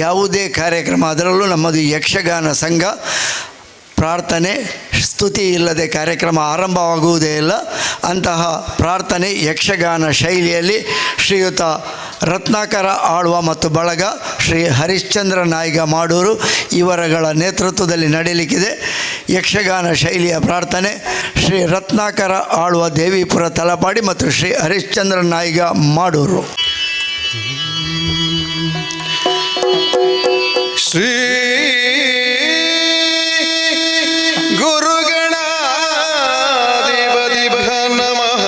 ಯಾವುದೇ ಕಾರ್ಯಕ್ರಮ, ಅದರಲ್ಲೂ ನಮ್ಮದು ಯಕ್ಷಗಾನ ಸಂಘ, ಪ್ರಾರ್ಥನೆ ಸ್ತುತಿ ಇಲ್ಲದೆ ಕಾರ್ಯಕ್ರಮ ಆರಂಭವಾಗುವುದೇ ಇಲ್ಲ. ಅಂತಹ ಪ್ರಾರ್ಥನೆ ಯಕ್ಷಗಾನ ಶೈಲಿಯಲ್ಲಿ ಶ್ರೀಯುತ ರತ್ನಾಕರ ಆಳ್ವ ಮತ್ತು ಬಳಗ, ಶ್ರೀ ಹರಿಶ್ಚಂದ್ರ ನಾಯಿಗ ಮಾಡೂರು ಇವರಗಳ ನೇತೃತ್ವದಲ್ಲಿ ನಡೆಯಲಿಕ್ಕಿದೆ. ಯಕ್ಷಗಾನ ಶೈಲಿಯ ಪ್ರಾರ್ಥನೆ ಶ್ರೀ ರತ್ನಾಕರ ಆಳ್ವ ದೇವಿಪುರ ತಲಪಾಡಿ ಮತ್ತು ಶ್ರೀ ಹರಿಶ್ಚಂದ್ರ ನಾಯಿಗ ಮಾಡೂರು. ಶ್ರೀ ಗುರುಗಣಾಧಿಪತಿಭ್ಯ ನಮಃ.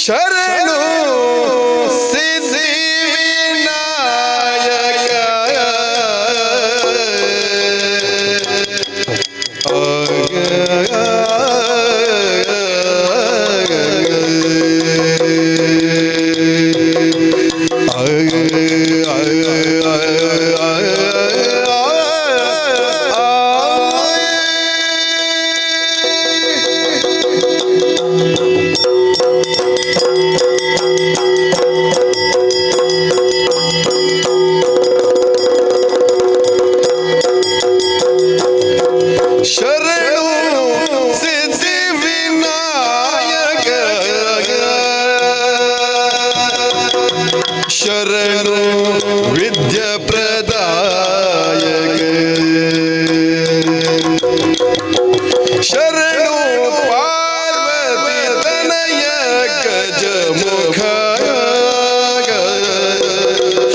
ಶರಣು ಸಿದ್ಧಿ ವಿನಾಯಕ. ಶರಣು ಸಿದ್ಧಿ ವಿನಾಯಕ, ಶರಣು ವಿದ್ಯ ಪ್ರದಾಯಕ, ಶರಣು ಪಾರ್ವತಿ ತನಯ ಗಜಮುಖ,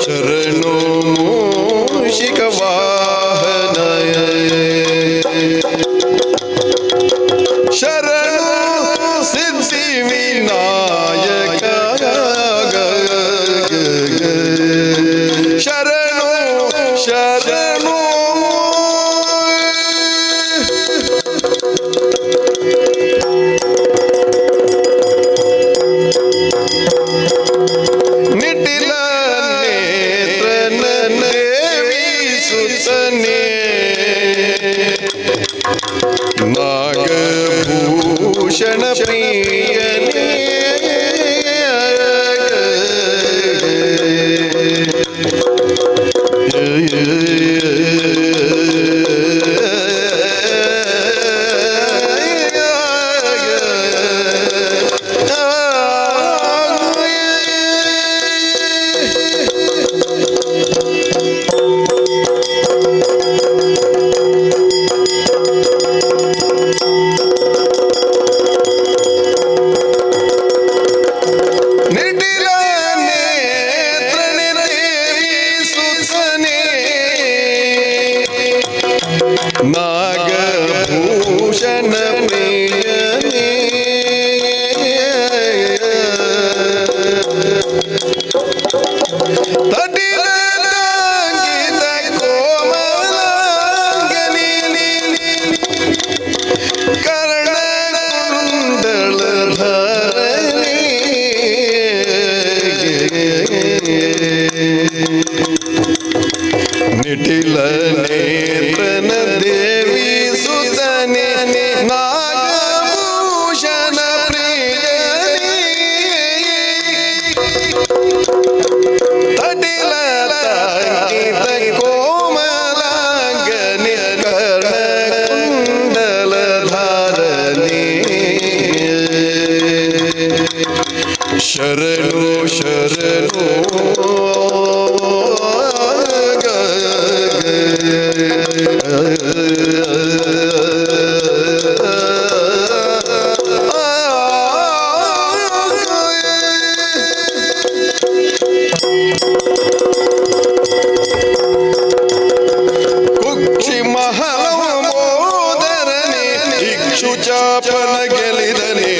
ಶರಣು ಮೂಷಿಕ ವಾಹನ, ಶರಣು ಸಿದ್ಧಿ ವಿನಾಯಕ, ಶರಣು ಶರಣು. ನಿಟಿಲ ನೇತ್ರನ ದೇವಿ ಸುತನೆ, ನಾಗಭೂಷಣ ಪ್ರಿಯನೇ, ನಿಟಿಲ ನೇತ್ರನೆ ದೇವಿ ಸುತನೆ, ನಾಗಭೂಷಣ ಪ್ರಿಯನೇ, ತಟಿಲ ಕೋಮಲಾಂಗನಿ, ಕರ್ಣಕುಂಡಲ ಧರಣಿ, ನಿಟಿಲ ನೇತ್ರನ ದೇವಿ ಸುತನೆ, ನಾಗಭೂಷಣ ಪ್ರಿಯನೇ, ತಟಿಲ ತಂಕಿತ ಕೋಮಲಾಂಗನಿ, ಕರ್ಣಕುಂಡಲ ಧಾರಣಿ, ಶರಣು ಶರಣು. ಕುಕ್ಷಿ ಮಹಲಂಬೋದರನೆ, ಇಕ್ಷು ಚಾಪನ ಗೆಲಿದನೆ.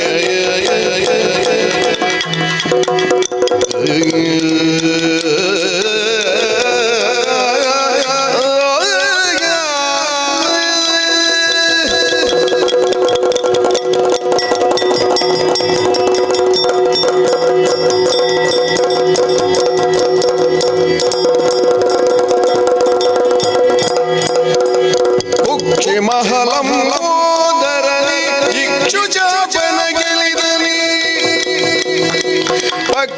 ಕುಕ್ಷಿ ಮಹಲಂಬೋದರನೆ, ಇಕ್ಷು ಚಾಪನ ಗೆಲಿದನೆ.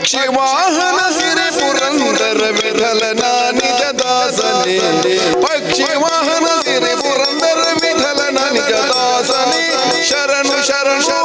ಪಕ್ಷಿ ವಾಹನ ಸಿರಿ ಪುರಂದರ ವಿಠಲನ ನಿಜ ದಾಸನೇ. ಪಕ್ಷಿ ವಾಹನ ಸಿರಿ ಪುರಂದರ ವಿಠಲನ ನಿಜ ದಾಸನೇ, ಶರಣು ಶರಣು.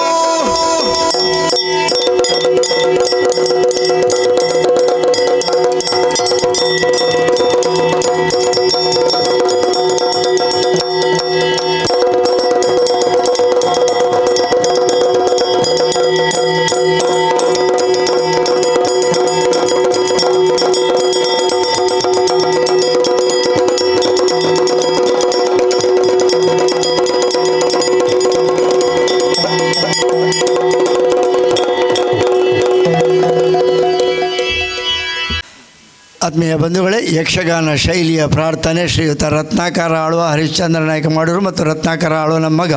ಆತ್ಮೀಯ ಬಂಧುಗಳೇ, ಯಕ್ಷಗಾನ ಶೈಲಿಯ ಪ್ರಾರ್ಥನೆ ಶ್ರೀಯುತ ರತ್ನಾಕರ ಆಳ್ವ, ಹರಿಶ್ಚಂದ್ರ ನಾಯಕ ಮಾಡೂರು ಮತ್ತು ರತ್ನಾಕರ ಆಳ್ವನ ಮಗ.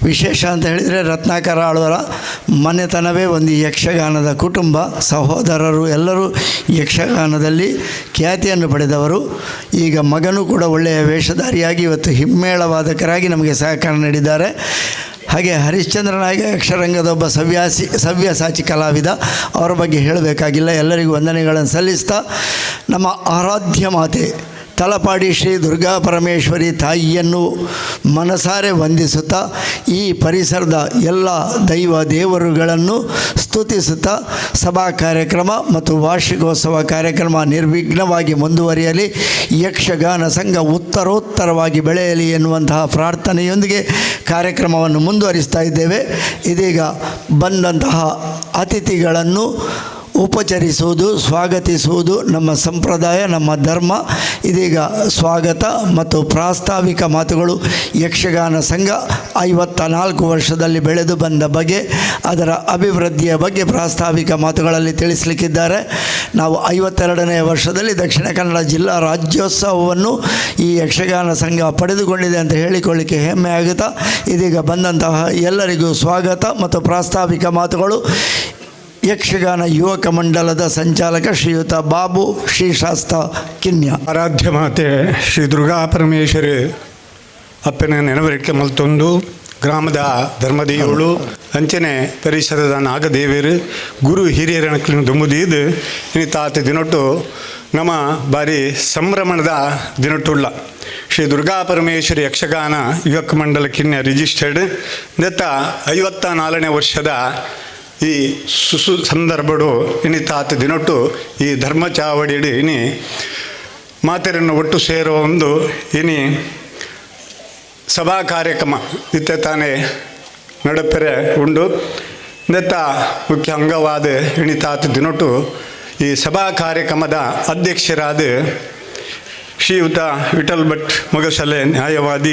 ವಿಶೇಷ ಅಂತ ಹೇಳಿದರೆ ರತ್ನಾಕರ ಆಳ್ವರ ಮನೆತನವೇ ಒಂದು ಯಕ್ಷಗಾನದ ಕುಟುಂಬ. ಸಹೋದರರು ಎಲ್ಲರೂ ಯಕ್ಷಗಾನದಲ್ಲಿ ಖ್ಯಾತಿಯನ್ನು ಪಡೆದವರು. ಈಗ ಮಗನೂ ಕೂಡ ಒಳ್ಳೆಯ ವೇಷಧಾರಿಯಾಗಿ ಇವತ್ತು ಹಿಮ್ಮೇಳವಾದಕರಾಗಿ ನಮಗೆ ಸಹಕಾರ ನೀಡಿದ್ದಾರೆ. ಹಾಗೆ ಹರಿಶ್ಚಂದ್ರ ನಾಯಕ ಯಕ್ಷರಂಗದ ಒಬ್ಬ ಸವ್ಯಸಾಚಿ ಕಲಾವಿದ. ಅವರ ಬಗ್ಗೆ ಹೇಳಬೇಕಾಗಿಲ್ಲ. ಎಲ್ಲರಿಗೂ ವಂದನೆಗಳನ್ನು ಸಲ್ಲಿಸ್ತಾ, ನಮ್ಮ ಆರಾಧ್ಯ ಮಾತೆ ತಲಪಾಡಿ ಶ್ರೀ ದುರ್ಗಾ ಪರಮೇಶ್ವರಿ ತಾಯಿಯನ್ನು ಮನಸಾರೆ ವಂದಿಸುತ್ತಾ, ಈ ಪರಿಸರದ ಎಲ್ಲ ದೈವ ದೇವರುಗಳನ್ನು ಸ್ತುತಿಸುತ್ತಾ, ಸಭಾ ಕಾರ್ಯಕ್ರಮ ಮತ್ತು ವಾರ್ಷಿಕೋತ್ಸವ ಕಾರ್ಯಕ್ರಮ ನಿರ್ವಿಘ್ನವಾಗಿ ಮುಂದುವರಿಯಲಿ, ಯಕ್ಷಗಾನ ಸಂಘ ಉತ್ತರೋತ್ತರವಾಗಿ ಬೆಳೆಯಲಿ ಎನ್ನುವಂತಹ ಪ್ರಾರ್ಥನೆಯೊಂದಿಗೆ ಕಾರ್ಯಕ್ರಮವನ್ನು ಮುಂದುವರಿಸ್ತಾ ಇದ್ದೇವೆ. ಇದೀಗ ಬಂದಂತಹ ಅತಿಥಿಗಳನ್ನು ಉಪಚರಿಸುವುದು, ಸ್ವಾಗತಿಸುವುದು ನಮ್ಮ ಸಂಪ್ರದಾಯ, ನಮ್ಮ ಧರ್ಮ. ಇದೀಗ ಸ್ವಾಗತ ಮತ್ತು ಪ್ರಾಸ್ತಾವಿಕ ಮಾತುಗಳು, ಯಕ್ಷಗಾನ ಸಂಘ 54 ವರ್ಷದಲ್ಲಿ ಬೆಳೆದು ಬಂದ ಬಗೆ, ಅದರ ಅಭಿವೃದ್ಧಿಯ ಬಗ್ಗೆ ಪ್ರಾಸ್ತಾವಿಕ ಮಾತುಗಳಲ್ಲಿ ತಿಳಿಸಲಿಕ್ಕಿದ್ದಾರೆ. ನಾವು 52ನೇ ವರ್ಷದಲ್ಲಿ ದಕ್ಷಿಣ ಕನ್ನಡ ಜಿಲ್ಲಾ ರಾಜ್ಯೋತ್ಸವವನ್ನು ಈ ಯಕ್ಷಗಾನ ಸಂಘ ಪಡೆದುಕೊಂಡಿದೆ ಅಂತ ಹೇಳಿಕೊಳ್ಳಿಕ್ಕೆ ಹೆಮ್ಮೆ ಆಗುತ್ತಾ, ಇದೀಗ ಬಂದಂತಹ ಎಲ್ಲರಿಗೂ ಸ್ವಾಗತ ಮತ್ತು ಪ್ರಾಸ್ತಾವಿಕ ಮಾತುಗಳು ಯಕ್ಷಗಾನ ಯುವಕ ಮಂಡಲದ ಸಂಚಾಲಕ ಶ್ರೀಯುತ ಬಾಬು ಶ್ರೀಶಾಸ್ತ ಕಿನ್ಯ. ಆರಾಧ್ಯ ಮಾತೆ ಶ್ರೀ ದುರ್ಗಾ ಪರಮೇಶ್ವರಿ ಅಪ್ಪನ ನೆನವರಿಕೆ ಮಲ್ತೊಂದು, ಗ್ರಾಮದ ಧರ್ಮದೇವಳು, ಅಂಚನೆ ಪರಿಸರದ ನಾಗದೇವಿಯರು, ಗುರು ಹಿರಿಯರ ದುಂಬುದೀದು, ಇನಿ ತಾತ ದಿನೊಟ್ಟು ನಮ್ಮ ಬಾರಿ ಸಂಭ್ರಮಣದ ದಿನೊಟ್ಟುಳ್ಳ. ಶ್ರೀ ದುರ್ಗಾ ಪರಮೇಶ್ವರಿ ಯಕ್ಷಗಾನ ಯುವಕ ಮಂಡಲ ಕಿನ್ಯ ರಿಜಿಸ್ಟರ್ಡ್ ದತ್ತ 54ನೇ ವರ್ಷದ ಈ ಸುಸು ಸಂದರ್ಭಡು ಇನಿ ತಾತ ದಿನೊಟ್ಟು ಈ ಧರ್ಮ ಚಾವಡಿಡು ಇನಿ ಮಾತೆರನ್ನು ಒಟ್ಟು ಸೇರುವ ಒಂದು ಇನಿ ಸಭಾ ಕಾರ್ಯಕ್ರಮ ಇತ್ತೆ ತಾನೇ ನಡಪೆರೆ ಉಂಡು. ದತ್ತ ಮುಖ್ಯ ಅಂಗವಾದ ಇಣಿತಾತ ದಿನೊಟ್ಟು ಈ ಸಭಾ ಕಾರ್ಯಕ್ರಮದ ಅಧ್ಯಕ್ಷರಾದ ಶ್ರೀಯುತ ವಿಠಲ್ ಭಟ್ ಮೊಗಸಲೆ, ನ್ಯಾಯವಾದಿ,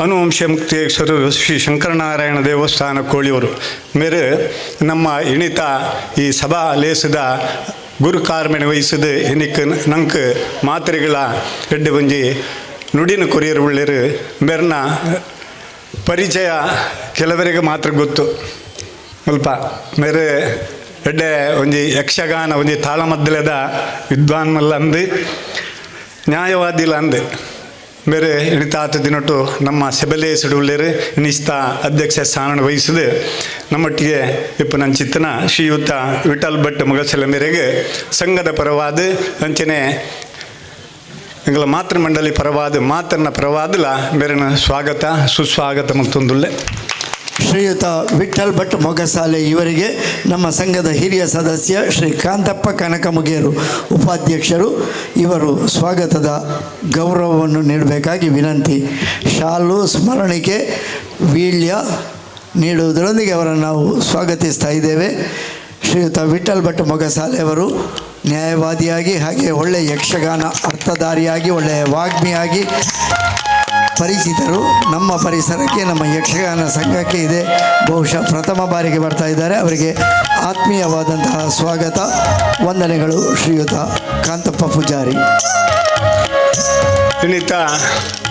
ಅನುವಂಶ ಮುಕ್ತೇಶ್ವರರು, ಶ್ರೀ ಶಂಕರನಾರಾಯಣ ದೇವಸ್ಥಾನ, ಕೋಳಿಯವರು ಮೇರೆ ನಮ್ಮ ಇಣಿತ ಈ ಸಭಾ ಲೇಸದ ಗುರು ಕಾರ್ಮಣೆ ವಹಿಸಿದ ಇನಿಕ್ ನಂಕ್ ಮಾತ್ರೆಗಳ ಎಡ್ಡೆ ಬಂಜಿ ನುಡಿನ ಕೊರಿಯರ್ ಉಳ್ಳೇರು. ಮೇರ್ನ ಪರಿಚಯ ಕೆಲವರಿಗೆ ಮಾತ್ರ ಗೊತ್ತು. ಮುಲ್ಪ ಮೇರೆ ಎಡ್ಡೆ ಒಂಜಿ ಯಕ್ಷಗಾನ ಒಂಜಿ ತಾಳಮದ್ದಲೆದ ವಿದ್ವಾನ್ ಮಲ್ಲ ಅಂದು, ನ್ಯಾಯವಾದಿಲ ಅಂದೆ. ಬೇರೆ ಇಣಿತಾತ ದಿನೊಟ್ಟು ನಮ್ಮ ಸೆಬಲೆ ಸಿಡುವುಳ್ಳೇರು ನಿಸ್ತ ಅಧ್ಯಕ್ಷ ಸ್ಥಾನ ವಹಿಸಿದ ನಮ್ಮೊಟ್ಟಿಗೆ ಇಪ್ಪ ನಂಚಿತ್ತನ ಶ್ರೀಯುತ ವಿಠಲ್ ಭಟ್ ಮೊಗಸಲ ಮೇರೆಗೆ ಸಂಘದ ಪರವಾದ, ಅಂಚನೆ ಎಂಗಳ ಮಾತೃಮಂಡಲಿ ಪರವಾದ, ಮಾತನ್ನ ಪರವಾದಲ ಮೇರಿನ ಸ್ವಾಗತ ಸುಸ್ವಾಗತ ಮತ್ತೊಂದುಳ್ಳೆ. ಶ್ರೀಯುತ ವಿಠಲ್ ಭಟ್ ಮೊಗಸಾಲೆ ಇವರಿಗೆ ನಮ್ಮ ಸಂಘದ ಹಿರಿಯ ಸದಸ್ಯ ಶ್ರೀ ಕಾಂತಪ್ಪ ಕನಕಮುಗೇರು, ಉಪಾಧ್ಯಕ್ಷರು, ಇವರು ಸ್ವಾಗತದ ಗೌರವವನ್ನು ನೀಡಬೇಕಾಗಿ ವಿನಂತಿ. ಶಾಲು, ಸ್ಮರಣಿಕೆ, ವೀಳ್ಯ ನೀಡುವುದರೊಂದಿಗೆ ಅವರನ್ನು ನಾವು ಸ್ವಾಗತಿಸ್ತಾ ಇದ್ದೇವೆ. ಶ್ರೀಯುತ ವಿಠಲ್ ಭಟ್ ಮೊಗಸಾಲೆಯವರು ನ್ಯಾಯವಾದಿಯಾಗಿ, ಹಾಗೆ ಒಳ್ಳೆಯ ಯಕ್ಷಗಾನ ಅರ್ಥಧಾರಿಯಾಗಿ, ಒಳ್ಳೆಯ ವಾಗ್ಮಿಯಾಗಿ ಪರಿಚಿತರು. ನಮ್ಮ ಪರಿಸರಕ್ಕೆ, ನಮ್ಮ ಯಕ್ಷಗಾನ ಸಂಘಕ್ಕೆ ಇದೆ ಬಹುಶಃ ಪ್ರಥಮ ಬಾರಿಗೆ ಬರ್ತಾ ಇದ್ದಾರೆ. ಅವರಿಗೆ ಆತ್ಮೀಯವಾದಂತಹ ಸ್ವಾಗತ, ವಂದನೆಗಳು. ಶ್ರೀಯುತ ಕಾಂತಪ್ಪ ಪೂಜಾರಿ. ಇನ್ನಿತ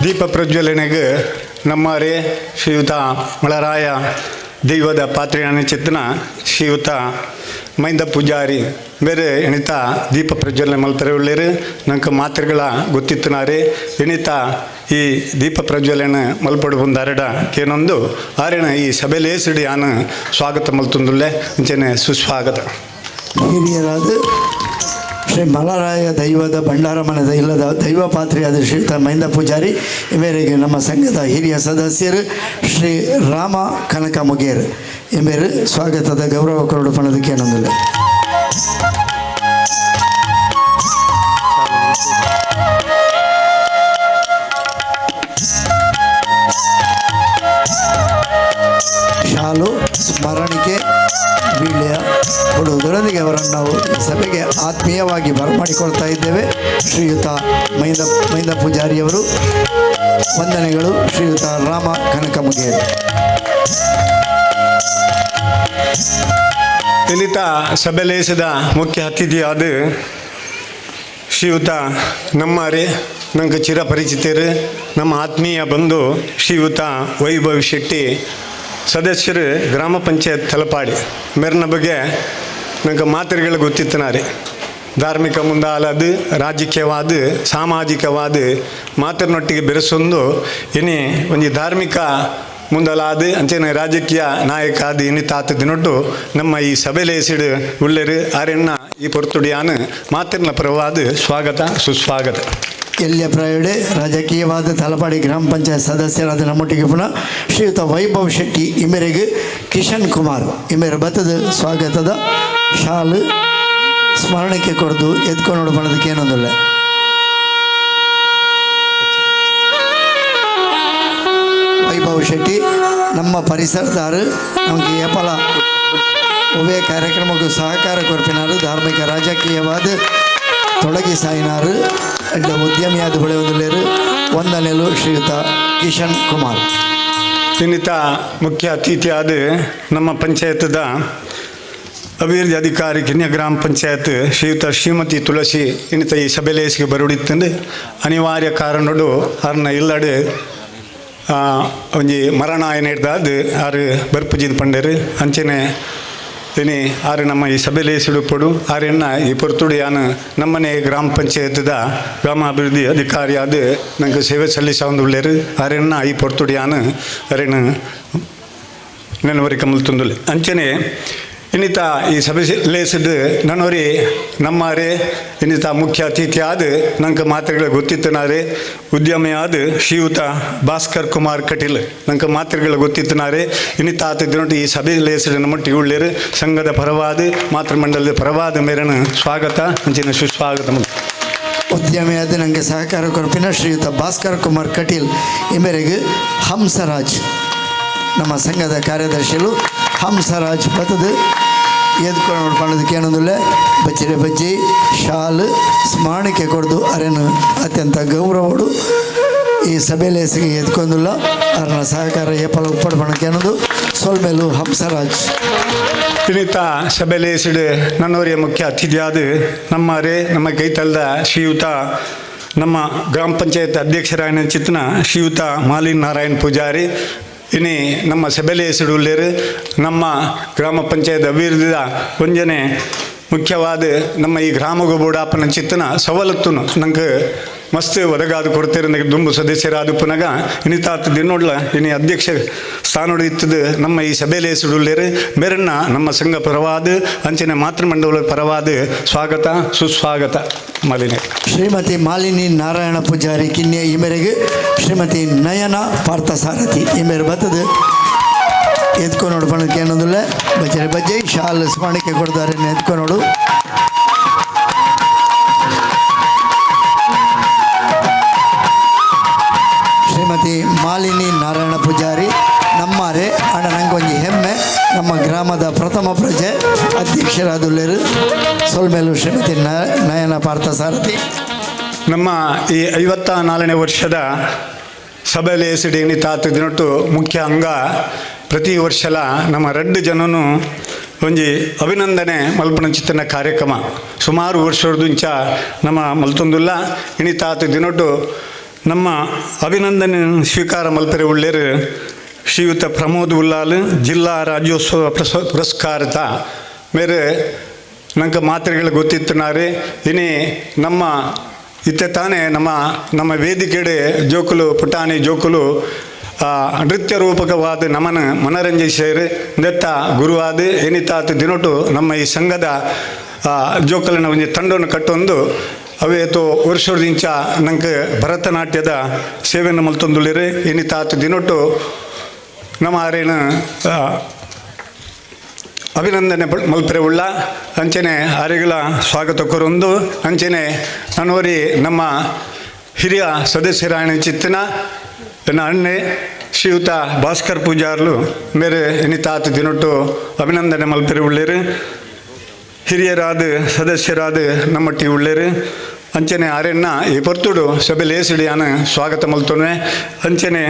ದೀಪ ಪ್ರಜ್ವಲನೆಗೆ ನಮ್ಮರೇ ಶ್ರೀಯುತ ಮಳರಾಯ ದೈವದ ಪಾತ್ರೆಯ ಚಿತ್ತನ ಶ್ರೀಯುತ ಮೈಂದ ಪೂಜಾರಿ ಬೇರೆ ಎಣಿತ ದೀಪ ಪ್ರಜ್ವಲನೆ ಮಲ್ಪರೆ ಉಳ್ಳೇರು. ನಂಗೆ ಮಾತ್ರೆಗಳ ಗೊತ್ತಿತ್ತನಾರೆ ಎಣಿತ ಈ ದೀಪ ಪ್ರಜ್ವಲನೆ ಮಲ್ಪಡು ಬಂದಾರೆಡ ಕೇನೊಂದು ಆರೆಣ ಈ ಸಭೆಲೇಸಿಡಿ ಆನ ಸ್ವಾಗತ ಮಲ್ತುಂದುಲ್ಲೆ. ಅಂಚನೆ ಸುಸ್ವಾಗತ. ಹಿರಿಯರಾದ ಶ್ರೀ ಮಲರಾಯ ದೈವದ ಭಂಡಾರಮನದ ಇಲ್ಲದ ದೈವ ಪಾತ್ರೆಯಾದ ಶ್ರೀಯುತ ಮಹಿಂದ ಪೂಜಾರಿ ಇವರಿಗೆ ನಮ್ಮ ಸಂಘದ ಹಿರಿಯ ಸದಸ್ಯರು ಶ್ರೀ ರಾಮ ಕನಕ ಮುಗೇರ್ ಇವರು ಸ್ವಾಗತದ ಗೌರವ ಕೊರಡು ಪಣದಕ್ಕೆ ಏನೊಂದಿಲ್ಲ. ಶಾಲು ಸ್ಮರಣಿಕೆ ವೀಳ್ಯ ಕೊಡುವುದರೊಂದಿಗೆ ಅವರನ್ನು ನಾವು ಈ ಸಭೆಗೆ ಆತ್ಮೀಯವಾಗಿ ಬರಮಾಡಿಕೊಳ್ತಾ ಇದ್ದೇವೆ. ಶ್ರೀಯುತ ಮಹಿಂದ ಮಹಿಂದ ಪೂಜಾರಿಯವರು ವಂದನೆಗಳು. ಶ್ರೀಯುತ ರಾಮ ಕನಕ ಮುಗೇರ್. ಇನಿತ ಸಭೆಲೇಸದ ಮುಖ್ಯ ಅತಿಥಿಯಾದ ಶ್ರೀಯುತ ನಮ್ಮಾರೆ ನಂಗೆ ಚಿರಪರಿಚಿತರು ನಮ್ಮ ಆತ್ಮೀಯ ಬಂಧು ಶ್ರೀಯುತ ವೈಭವ್ ಶೆಟ್ಟಿ ಸದಸ್ಯರು ಗ್ರಾಮ ಪಂಚಾಯತ್ ತಲಪಾಡಿ ಮೇರ್ನ ಬಗ್ಗೆ ನಂಗೆ ಮಾತುಗಳು ಗೊತ್ತಿತ್ತನಾರೆ. ಧಾರ್ಮಿಕ ಮುಂದಾಲದು ರಾಜಕೀಯವಾದ ಸಾಮಾಜಿಕವಾದ ಮಾತರಿನೊಟ್ಟಿಗೆ ಬೆರೆಸೊಂದು ಇನಿ ಒಂಜಿ ಧಾರ್ಮಿಕ ಮುಂದಲಾದ ಅಂಚನೆ ರಾಜಕೀಯ ನಾಯಕ ಆದ ಇನಿ ತಾತ ದಿನೊಟ್ಟು ನಮ್ಮ ಈ ಸಭೆಲೇಸಿಡು ಉಳ್ಳೇರು ಆರೆಣ್ಣ ಈ ಪೊರ್ತುಡಿಯಾನ ಮಾತಿನ ಪರವಾದ ಸ್ವಾಗತ ಸುಸ್ವಾಗತ. ಎಲ್ಲಿಯ ಪ್ರಾಯಡೆ ರಾಜಕೀಯವಾದ ತಲಪಾಡಿ ಗ್ರಾಮ ಪಂಚಾಯತ್ ಸದಸ್ಯರಾದ ನಮ್ಮೊಟ್ಟಿಗೆ ಪುನಃ ಶ್ರೀಯುತ ವೈಭವ್ ಶೆಟ್ಟಿ ಇಮೆರೆಗೆ ಕಿಶನ್ ಕುಮಾರ್ ಇಮೇರ ಬತ್ತದ ಸ್ವಾಗತದ ಶಾಲು ಸ್ಮರಣಕ್ಕೆ ಕೊಡ್ದು ಎತ್ಕೊಂಡು ಬಣದಕ್ಕೆ ಏನೊಂದಿಲ್ಲ. ವೈಭವ್ ಶೆಟ್ಟಿ ನಮ್ಮ ಪರಿಸರದಾರು ನಮಗೆ ಏಪಲ ಉಭಯ ಕಾರ್ಯಕ್ರಮಕ್ಕೂ ಸಹಕಾರ ಕೊರ್ಪಿನಾರು ಧಾರ್ಮಿಕ ರಾಜಕೀಯವಾದ ತೊಡಗಿ ಸಾಯಿನಾರು ಅಡ್ಡ ಉದ್ಯಮಿಯಾದ ಬೆಳೆಯುವುದಿಲ್ಲೇರು. ವಂದನೆಲು ಶ್ರೀಯುತ ಕಿಶನ್ ಕುಮಾರ್. ಇನ್ನಿತ ಮುಖ್ಯ ಅತಿಥಿಯಾದ ನಮ್ಮ ಪಂಚಾಯತ್ದ ಅಭಿವೃದ್ಧಿ ಅಧಿಕಾರಿ ಕಿನ್ಯ ಗ್ರಾಮ ಪಂಚಾಯತ್ ಶ್ರೀಯುತ ಶ್ರೀಮತಿ ತುಳಸಿ ಇನ್ನಿತ ಈ ಸಭೆಲೇಸಿಗೆ ಬರುಡಿತ್ತಂದು ಅನಿವಾರ್ಯ ಕಾರಣಡು ಅರ್ನ ಇಲ್ಲಡೆ ಒಂಜಿ ಮರಣ ಏನಿಡ್ದಾದ್ ಆರು ಬರ್ಪುಜಿನ ಪಂಡೇರು ಅಂಚನೆ ಇನಿ ಆರು ನಮ್ಮ ಈ ಸಭೆಲೇಸಿಡು ಪೊಡು ಆರೆನ್ನ ಈ ಪೊರ್ತುಡು ಯಾನು ನಮ್ಮನೆ ಗ್ರಾಮ ಪಂಚಾಯತ್ದ ಗ್ರಾಮಾಭಿವೃದ್ಧಿ ಅಧಿಕಾರಿಯಾದ ನಂಗೆ ಸೇವೆ ಸಲ್ಲಿಸ ಉಳ್ಳೇರು ಆರೆನ್ನ ಈ ಪೊರ್ತುಡು ಯಾನು ಅರೆನ ನೆನವರಿ ಕಮಲ್ ತುಂದುಲೆ. ಅಂಚನೆ ಇನ್ನಿತ ಈ ಸಭೆ ಲೇಸಿದ್ದು ನನ್ನೋರಿ ನಮ್ಮಾರೆ ಇನ್ನಿತ ಮುಖ್ಯ ಅತಿಥಿ ಆದ ನಂಗೆ ಮಾತ್ರೆಗಳು ಗೊತ್ತಿತ್ತನಾರೆ ಉದ್ಯಮಿಯಾದ ಶ್ರೀಯುತ ಭಾಸ್ಕರ್ ಕುಮಾರ್ ಕಟೀಲ್ ನಂಗೆ ಮಾತ್ರೆಗಳು ಗೊತ್ತಿತ್ತನಾರೆ ಇನ್ನಿತ ಆತ ದಿನೊಟ್ಟು ಈ ಸಭೆ ಲೇಸಿದ ನಮ್ಮಟ್ಟಿ ಉಳ್ಳೇರು ಸಂಘದ ಪರವಾದ ಮಾತೃಮಂಡಲದ ಪರವಾದ ಮೇರನ ಸ್ವಾಗತ ಅಂಚಿನ ಸುಸ್ವಾಗತ. ಉದ್ಯಮಿಯಾದ ನನಗೆ ಸಹಕಾರ ಕೊರಪಿನ ಶ್ರೀಯುತ ಭಾಸ್ಕರ್ ಕುಮಾರ್ ಕಟೀಲ್ ಈ ಮೇರೆಗೆ ಹಂಸರಾಜ್ ನಮ್ಮ ಸಂಘದ ಕಾರ್ಯದರ್ಶಿಗಳು ಹಂಸರಾಜ್ ಬತ್ತದು ಎದ್ಕೊಂಡು ಪಣ್ಣದಕ್ಕೆ ಏನೊಂದಿಲ್ಲ ಬಚ್ಚಿರೆ ಬಜ್ಜಿ ಶಾಲು ಸ್ಮರಣಿಕೆ ಕೊಡ್ದು ಅರೆನು ಅತ್ಯಂತ ಗೌರವಡು ಈ ಸಭೆಯಲ್ಲಿ ಹೆಸರಿಗೆ ಎದ್ಕೊಂಡಿಲ್ಲ ಅದರ ಸಹಕಾರ ಏಪಲ ಉಪ್ಪಡು ಬಣಕ್ಕೆ ಅನ್ನೋದು ಸೊಲ್ಮೇಲು ಹಂಸರಾಜ್. ಇನ್ನಿತ ಸಭೆಲೇಸಿಡು ನನ್ನವರಿಯ ಮುಖ್ಯ ಅತಿಥಿಯಾದ ನಮ್ಮರೇ ನಮ್ಮ ಕೈತಲ್ದ ಶ್ರೀಯುತ ನಮ್ಮ ಗ್ರಾಮ ಪಂಚಾಯತ್ ಅಧ್ಯಕ್ಷರಾಯನ ಚಿತ್ನ ಶ್ರೀಯುತ ಮಾಲಿನ್ ನಾರಾಯಣ್ ಪೂಜಾರಿ ಇನಿ ನಮ್ಮ ಸಭೆಲೇಸಿಡು ಉಳ್ಳೇರು ನಮ್ಮ ಗ್ರಾಮ ಪಂಚಾಯತ್ ಅಭಿವೃದ್ಧಿದ ಒಂಜನೆ ಮುಖ್ಯವಾದ ನಮ್ಮ ಈ ಗ್ರಾಮ ಬೋಡಾಪನ ಚಿತ್ತನ ಸವಲತ್ತುನು ನಂಗೆ ಮಸ್ತ್ ಒದಗಾದ ಕೊಡ್ತಿರ ದುಂಬು ಸದಸ್ಯರಾದ ಪುನಗ ಇನಿತಾತ ದಿನೋಡ್ಲ ಇನಿ ಅಧ್ಯಕ್ಷ ಸ್ಥಾನೋಡು ಇತ್ತದು ನಮ್ಮ ಈ ಸಭೆಲೇಸಿಡುಳ್ಳೇರು ಮೇರನ್ನ ನಮ್ಮ ಸಂಘ ಪರವಾದ ಅಂಚನೆ ಮಾತೃಮಂಡಲ ಪರವಾದ ಸ್ವಾಗತ ಸುಸ್ವಾಗತ ಮಾಲಿನಿ. ಶ್ರೀಮತಿ ಮಾಲಿನಿ ನಾರಾಯಣ ಪೂಜಾರಿ ಕಿನ್ಯ ಈ ಮೇರೆಗೆ ಶ್ರೀಮತಿ ನಯನ ಪಾರ್ಥಸಾರಥಿ ಈ ಮೇರೆ ಬತ್ತದು ಎತ್ಕೊನೋಡು ಬಣಕ್ಕೆ ಏನೊಂದಿಲ್ಲ ಬಜ್ಜರೆ ಬಜ್ಜೆ ಶಾಲ್ ಸ್ಮರಣಿಕೆ ಕೊಡ್ತಾರೆ ಎತ್ಕೊನೋಡು. ಶ್ರೀಮತಿ ಮಾಲಿನಿ ನಾರಾಯಣ ಪೂಜಾರಿ ನಮ್ಮಾರೆ ಅಣ್ಣ ನಂಗೊಂಜಿ ಹೆಮ್ಮೆ ನಮ್ಮ ಗ್ರಾಮದ ಪ್ರಥಮ ಪ್ರಜೆ ಅಧ್ಯಕ್ಷರಾದುಲ್ಲೇರು ಸೊಲ್ಮೇಲು ಶ್ರೀಮತಿ ನಯನ ಪಾರ್ಥಸಾರಥಿ. ನಮ್ಮ ಈ 54ನೇ ವರ್ಷದ ಸಭೆಯಲ್ಲಿ ಎಸಿಡಿ ತಾತ ದಿನೊಟ್ಟು ಮುಖ್ಯ ಅಂಗ ಪ್ರತಿ ವರ್ಷಲ ನಮ್ಮ ರಡ್ಡು ಜನನು ಒಂಜಿ ಅಭಿನಂದನೆ ಮಲ್ಪನ ಚಿತ್ತನ ಕಾರ್ಯಕ್ರಮ ಸುಮಾರು ವರ್ಷದಂಚ ನಮ್ಮ ಮಲ್ತೊಂದುಲ್ಲ ಇನಿ ತಾತ ದಿನೊಟ್ಟು ನಮ್ಮ ಅಭಿನಂದನೆ ಸ್ವೀಕಾರ ಮಲ್ಪರೆ ಉಳ್ಳೇರು ಶ್ರೀಯುತ ಪ್ರಮೋದ್ ಉಲ್ಲಾಲ್ ಜಿಲ್ಲಾ ರಾಜ್ಯೋತ್ಸವ ಪುರಸ್ಕಾರತ ಮೇರೆ ನಂಗೆ ಮಾತ್ರೆಗಳು ಗೊತ್ತಿತ್ತನಾರೆ ಇನಿ ನಮ್ಮ ಇತ್ತೆ ತಾನೇ ನಮ್ಮ ನಮ್ಮ ವೇದಿಕೆಡೆ ಜೋಕುಲು ಪುಟಾಣಿ ಜೋಕುಲು ನೃತ್ಯ ರೂಪಕವಾದ ನಮನ ಮನರಂಜಿಸೇರು ದತ್ತ ಗುರುವಾದ ಏನಿತಾತ ದಿನೊಟು ನಮ್ಮ ಈ ಸಂಘದ ಜೋಕಲಿನ ಒಂಜಿ ತಂಡವನ್ನು ಕಟ್ಟೊಂದು ಅವೇತೋ ವರ್ಷದಿಂಚ ನಂಗೆ ಭರತನಾಟ್ಯದ ಸೇವೆಯನ್ನು ಮಲ್ತೊಂದುಳ್ಳಿರು. ಏನಿತಾತ ದಿನೊಟು ನಮ್ಮ ಆರೇನು ಅಭಿನಂದನೆ ಮಲ್ಪರೆ ಉಳ್ಳ. ಅಂಚನೆ ಆರೆಗಳ ಸ್ವಾಗತ ಕೊರೊಂದು, ಅಂಚನೆ ನನೋರಿ ನಮ್ಮ ಹಿರಿಯ ಸದಸ್ಯರಾಯಣ ಚಿತ್ತನ ನನ್ನ ಅಣ್ಣೆ ಶ್ರೀಯುತ ಭಾಸ್ಕರ್ ಪೂಜಾರ್ಲು ಮೇರೆ ಎನಿತಾತ ದಿನೊಟ್ಟು ಅಭಿನಂದನೆ ಮಲ್ಪರೆ ಉಳ್ಳೇರು. ಹಿರಿಯರಾದ ಸದಸ್ಯರಾದ ನಮ್ಮಟ್ಟಿ ಉಳ್ಳೇರು. ಅಂಚನೆ ಆರೆನ್ನ ಈ ಪೊರ್ತುಡು ಸಭೆ ಲೇಸಿಡಿಯಾನ ಸ್ವಾಗತ ಮಲ್ತೊನೆ. ಅಂಚನೆ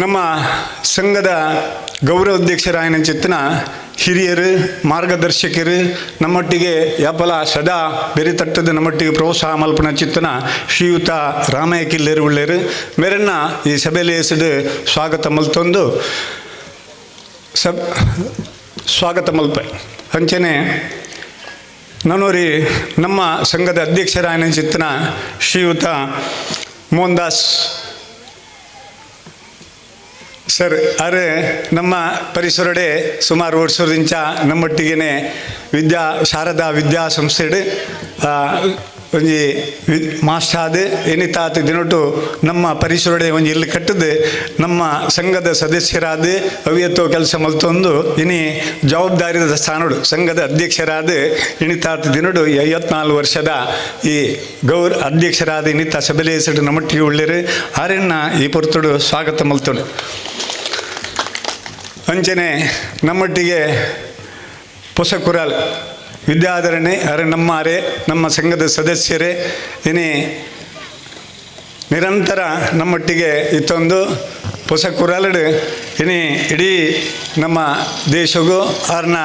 ನಮ್ಮ ಸಂಘದ ಗೌರವ ಅಧ್ಯಕ್ಷರಾಯನ ಚಿತ್ತನ ಹಿರಿಯರು, ಮಾರ್ಗದರ್ಶಕರು, ನಮ್ಮೊಟ್ಟಿಗೆ ಯಾಪಲ ಸದಾ ಬೆರಿ ತಟ್ಟದ ನಮ್ಮೊಟ್ಟಿಗೆ ಪ್ರೋತ್ಸಾಹ ಮಲ್ಪನ ಚಿತ್ತನ ಶ್ರೀಯುತ ರಾಮಯ್ಯ ಕಿಲ್ಲೇರು ಉಳ್ಳೇರು ಮೇರನ್ನ ಈ ಸಭೆಯಲ್ಲಿ ಹೆಸರು ಸ್ವಾಗತ ಮಲ್ತೊಂದು ಸಬ್ ಸ್ವಾಗತ ಮಲ್ಪೆ. ಅಂಚನೆ ನನೋರಿ ನಮ್ಮ ಸಂಘದ ಅಧ್ಯಕ್ಷರಾಯನ ಚಿತ್ತನ ಶ್ರೀಯುತ ಮೋಹನ್ ದಾಸ್ ಸರ್ ಅರೆ ನಮ್ಮ ಪರಿಸರಡೆ ಸುಮಾರು ವರ್ಷದಿಂಚ ನಮ್ಮೊಟ್ಟಿಗೆನೆ ವಿದ್ಯಾ ಶಾರದಾ ವಿದ್ಯಾ ಸಂಸ್ಥೆಡ್ ಒಂಜಿ ವಿ ಮಾಸ್ಟರ್ ಆದ್ ಎನಿತಾತ್ ದಿನೊಟು ನಮ್ಮ ಪರಿಸರಡೆ ಒಂಜಿ ಇಲ್ಲಿ ಕಟ್ಟದು ನಮ್ಮ ಸಂಘದ ಸದಸ್ಯರಾದ ಅವಿಯತ್ತೋ ಕೆಲಸ ಮಲ್ತೊಂದು ಇನಿ ಜವಾಬ್ದಾರಿದ ಸ್ಥಾನಡು ಸಂಘದ ಅಧ್ಯಕ್ಷರಾದ ಇನಿತಾತ್ ದಿನೊಡು 54 ವರ್ಷದ ಈ ಗೌರ್ ಅಧ್ಯಕ್ಷರಾದ ಇನಿತ ಸಭೆಲೆ ಹೆಸರು ನಮ್ಮೊಟ್ಟಿಗೆ ಉಳ್ಳೇರು. ಆರೆನ್ನ ಈ ಪೊರ್ತುಡು ಸ್ವಾಗತ ಮಲ್ತೊಂಡು. ಅಂಚನೆ ನಮ್ಮೊಟ್ಟಿಗೆ ಪೊಸ ಕುರಾಲ್ ವಿದ್ಯಾಧರಣೆ ಅರೆ ನಮ್ಮ ಅರೆ ನಮ್ಮ ಸಂಘದ ಸದಸ್ಯರೇ, ಇನಿ ನಿರಂತರ ನಮ್ಮೊಟ್ಟಿಗೆ ಇತ್ತೊಂದು ಪೊಸ ಕುರಾಲಡು ಇನಿ ಇಡೀ ನಮ್ಮ ದೇಶಗೂ ಆರ್ನ